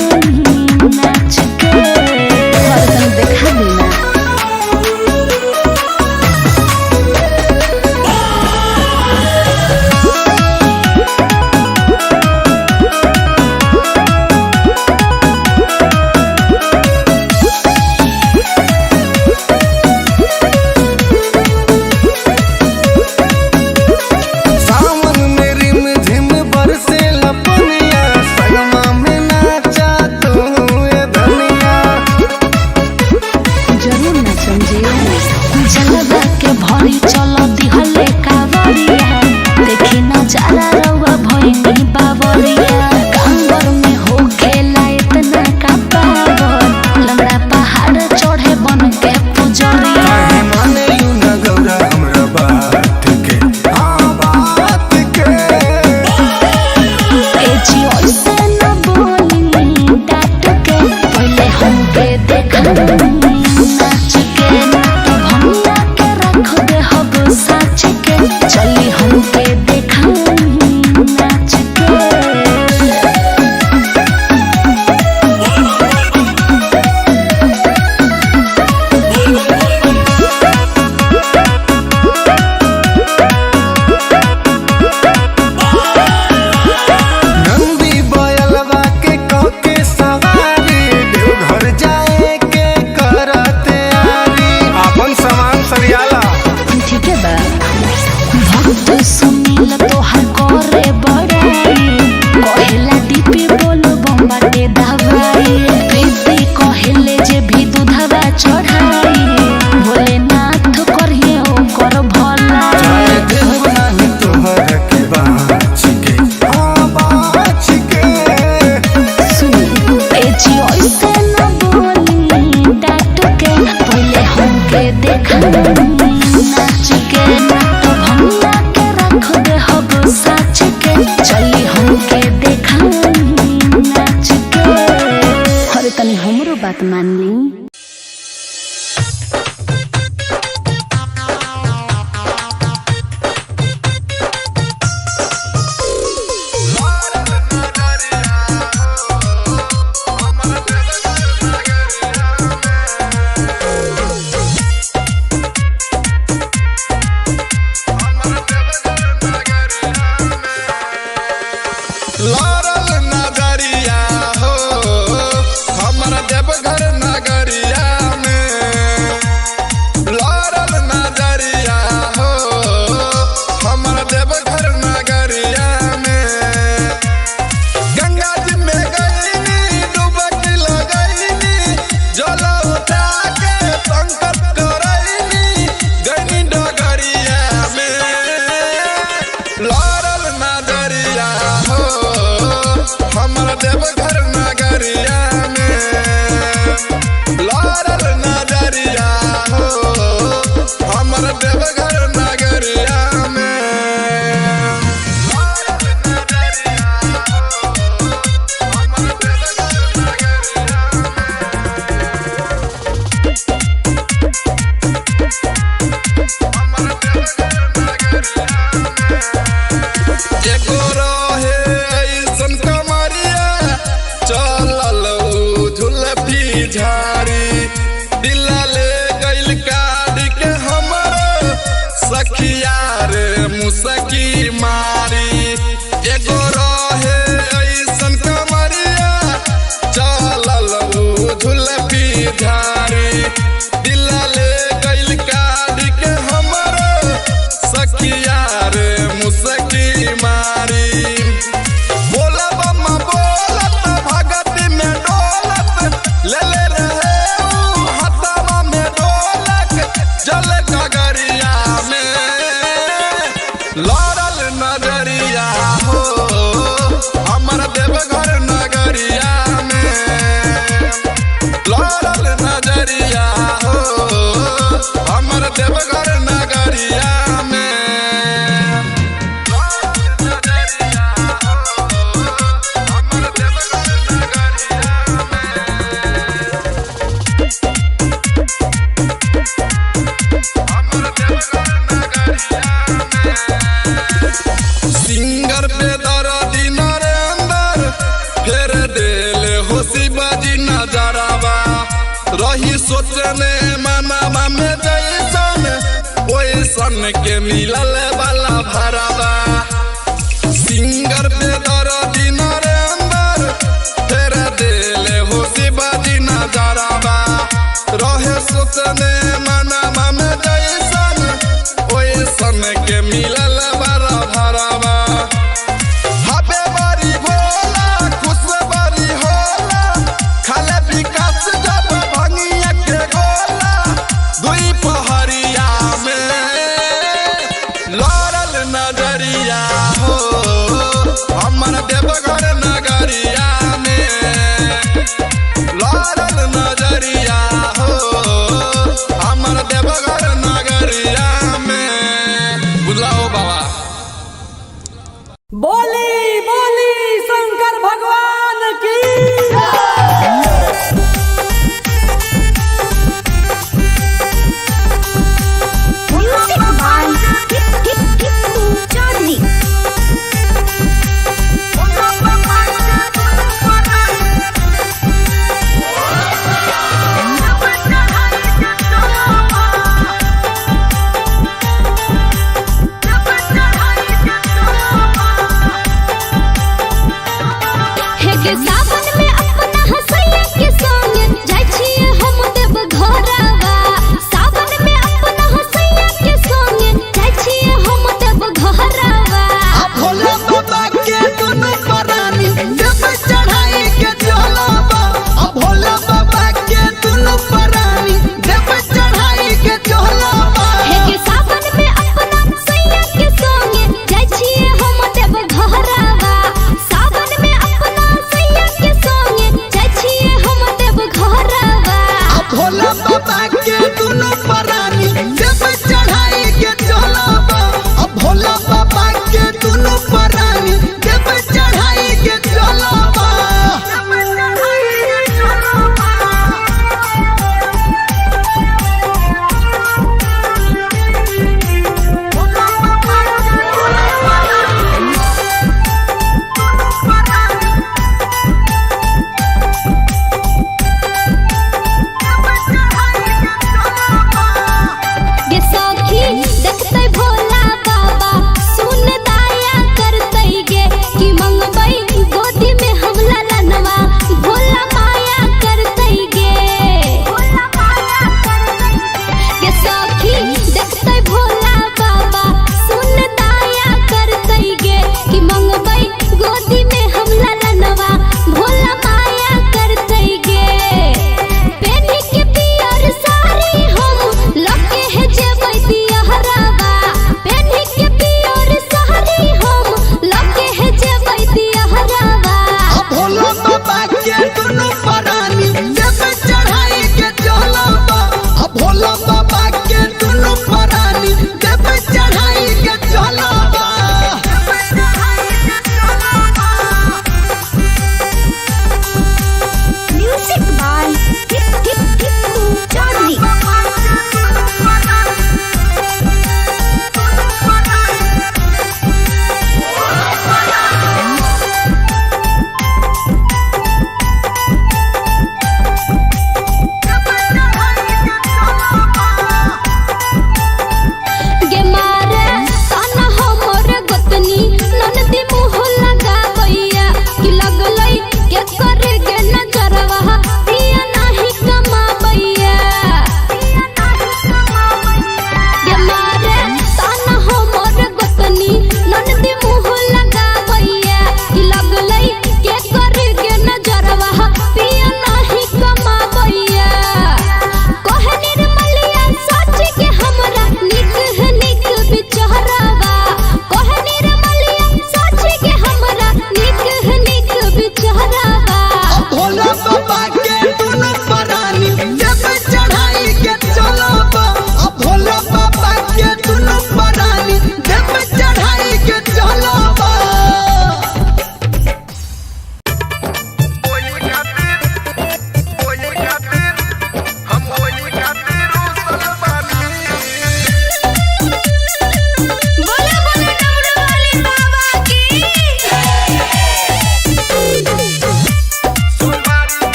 नाच के और तनी देखा दी ना। सावन में रिम झिम बरसे लपनिया, संगमा में नाचा तू ए धनिया। जरूर नाचम जी। जलवा के भरी चल दिहले कावरिया, देखी नजारा रउआ भइनी बावरिया। कांवर में हो खेला इतना का पावर, लंगड़ा पहाड़ चढ़े बन के पुजरिया। काहे माने you न गौरा हमरा बात के, हाँ बात के। ए जी ऐसे न बोली डांट के, पहले हमके देखाई नाच के। तो भंगा के रख दे हब साच के, चली हमके देखाई नाच के। नंदी बयलवा के कके सवारी, देवघर जाए के करते आरी। अपन सामान सरियाला। ठीक है बा। भक्त सुनील तोहर करे बड़ाई, कहेला डीपी बोलो बम्बाटे दवाई। प्रीति कहेले जे भी दूधवा चढ़ाई, भोलेनाथ करिए ओकर भलाई। जाए देव नाही तोहर के बाँच के, हाँ बाँच के। सुनी ए जी ऐसे न बोली डांट के, पहले हमके देखाई नाच के। तो भंगा के रख दे हब साच के, चली हमके देखाई नाच के। अरे तनी हमरो बात मान ली। लड़ल नगरिया हो, हमर देवघर नगरिया में। लड़ल नगरिया हो, हमर देवघर नगरिया में। गंगा जी में गईनी, डुबकी लगईनी, जल उठा के संकल्प करईनी, गईनी डगरिया में। लड़ल नगरिया हो, हमर देवघर नगरिया में। लड़ल नगरिया हो, हमर देवघर नगरिया में। लड़ल नगरिया हो, हमर देवघर नगरिया में। हमर देवघर नगरिया में। एगो रहे ऐसन कमरिया, चलल उ झुलफी झाड़ी। दिला ले गइल काट के हमर सखिया रे मुसकी मारी। एगो रहे ऐसन कमरिया, चलल उ झुलफी झाड़ी। दिला ले गइल काट के हमर सखिया रे मुसकी मारी। बोला बम्मा बोलत भगत में डोलत, ले ले रहे ऊ हथवा में डोलक, जल गगरिया में। लड़ल नजरिया हो, हमर देवघर नगरिया में। लड़ल नजरिया हो, रही सोचने मनावा में जैसन ओइसन के मिलल वाला भरावा। सिंगर पे दर्दी नरेंद्र फेर देले हो शिवाजी नजरावा। रहे सोचने मनावा में जैसन ओइसन के मिलल वाला भरावा। हबे बारी भोला खुश बारी होला, खाले विकास जब भंगिया के गोला। दुई पहरिया में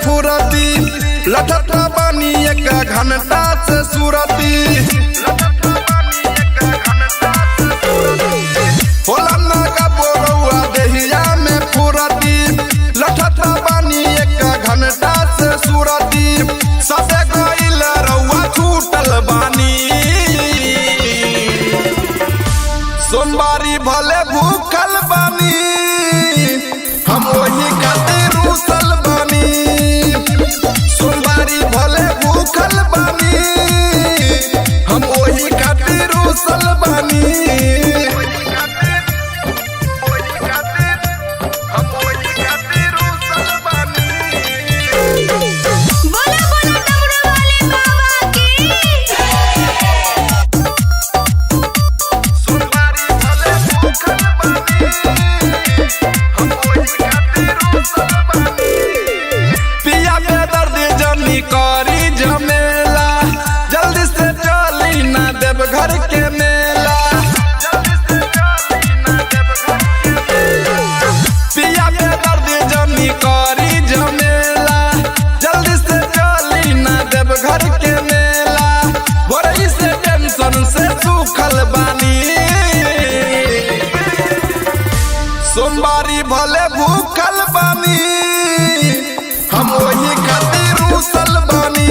फुरती, लठत बानी एक घंटा से सुरती। होला ना कबो रउआ देहिया में फुरती, लठत बानी एक घंटा से सुरती। सबे गइल रउआ छूटल बानी, सोमवारी भले भूखल बानी, हम वही खातिर रूसल बानी। सोमवारी भले भूखल बानी, हम वही खातिर रूसल बानी। बोला बोला डमरू वाले बाबा की। सोमवारी भले भूखल बानी, हम वही खातिर रूसल बानी। पिया के दर्द जनी करी झमेला, जल्दी से चली ना देव घर के मेला। पिया के दर्द जनी करी झमेला, जल्दी से चली ना देव घर के मेला। भोरही से टेंशन से सूखल बानी, सोमवारी भले भूखल बानी, हम वही खातिर रूसल बानी।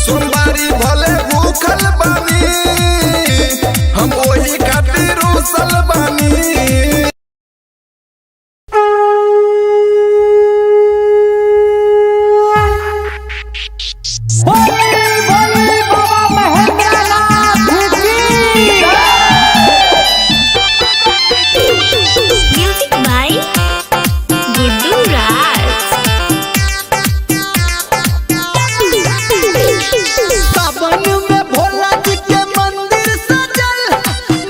सोमवारी भले भूखल बानी, हम वही खातिर रूसल बानी। बोली बोली बाबा महेंद्र नाथ की। म्यूजिक बाय गुड्डू राज। सावन में भोला जी के मंदिर सजल,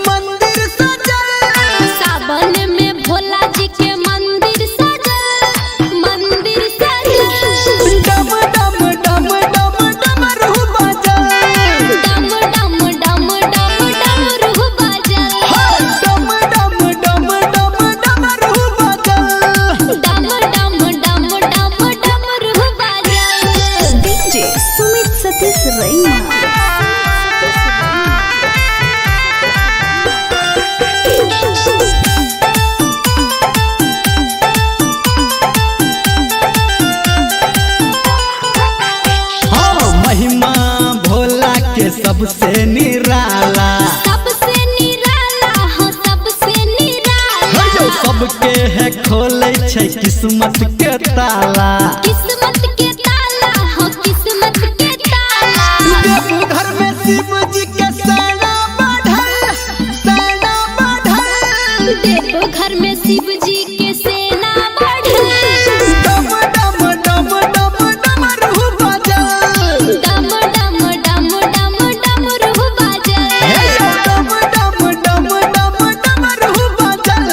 मंदिर सजल। सावन में भोला जी के मंदिर सजल, मंदिर सजल। डम डम डम डम डमरू बाजल। डम डम डम डम डमरू बाजल। डम डम डम डम डमरू बाजल। डम डम डम डम डमरू बाजल। डीजे सुमित सतीश रैना। हाँ, महिमा भोला के सबसे निराला। सबसे निराला हो, सबसे निराला। सबके है खोले छै किस्मत के ताला। किस्मत के ताला हो, किस्मत के ताला। देवघर में शिव जी के सेना बढ़ल, सेना बढ़ल। देवघर में शिव जी के सेना बढ़ल। डम डम डम डम डमरू बाजल। डम डम डम डम डमरू बाजल। डम डम डम डम डमरू बाजल।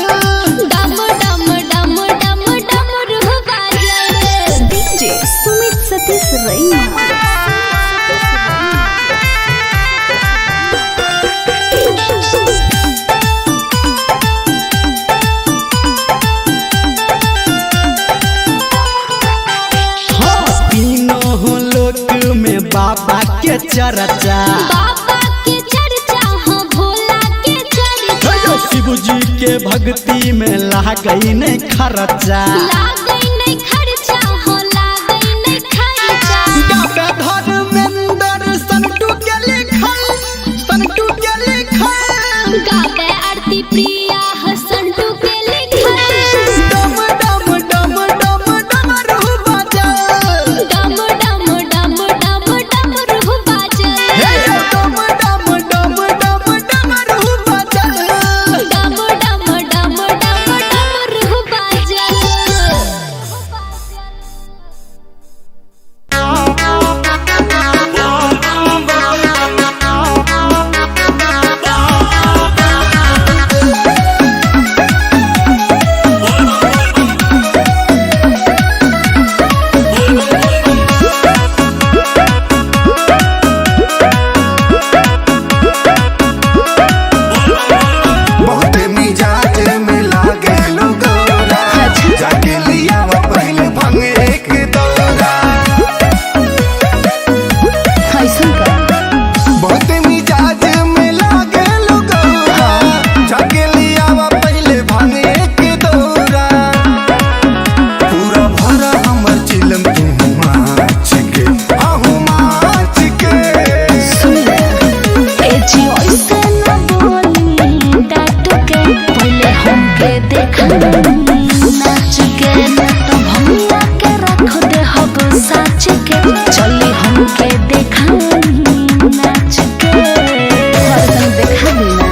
डम डम डम डम डमरू बाजल। डीजे सुमित सतीश रैना। हाँ, तीनों लोक में बाबा के चर्चा। बाबा के चर्चा हो, भोला के चर्चा। शिव जी के भक्ति में लागई नहीं खर्चा। लागै नहीं खर्चा हो, लागै नहीं खर्चा। गावे धर्मेंद्र संटू के लिखल, संटू के लिखल। गावे आरती प्रिया हसंटू के लिखल। डम डम डम डम डमरू बाजल। डम डम डम डम डमरू बाजल। डम डम डम डम डमरू बाजल। डम डम डम डम डमरू बाजल। हमके देखाई नाच के। हरदम देखा दी ना।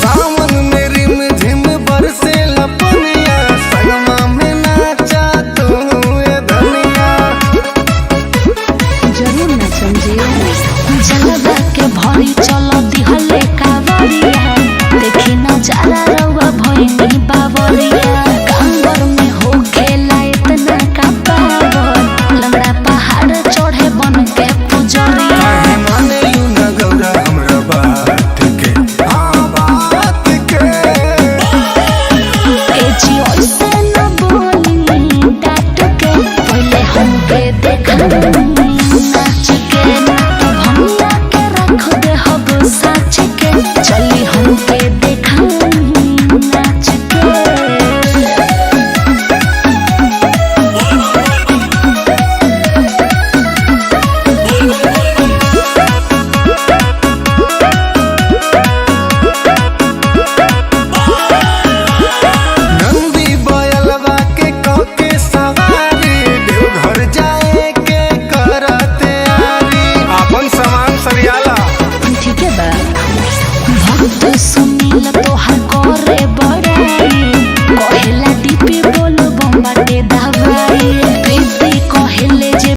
सावन में रिम झिम बरसे लपनिया, संगमा में नाचा तू ए धनिया। जरूर नाचम जी। जलवा के भरी चल दिहले कावरिया, देखी नजारा रउआ भइनी बावरिया। कांवर में होखेला इतना का पावर, लंगड़ा पहाड़ चढ़े बन के पुजरिया। काहे माने you न गौरा हमरा बात के, हाँ बात के। ए जी ऐसे न बोली डांट के, पहले हमके देखाई नाच के। ना तो भंगिया के रख दे हब साच के, चली हमके देखाई नाच के। नंदी बयलवा के कके सवारी, देवघर जाए के करते आरी। अपन सामान सरियाला। ठीक है बा। भक्त सुनील तोहर करे बड़ाई, कहेला डीपी बोल बम्बाटे दवाई।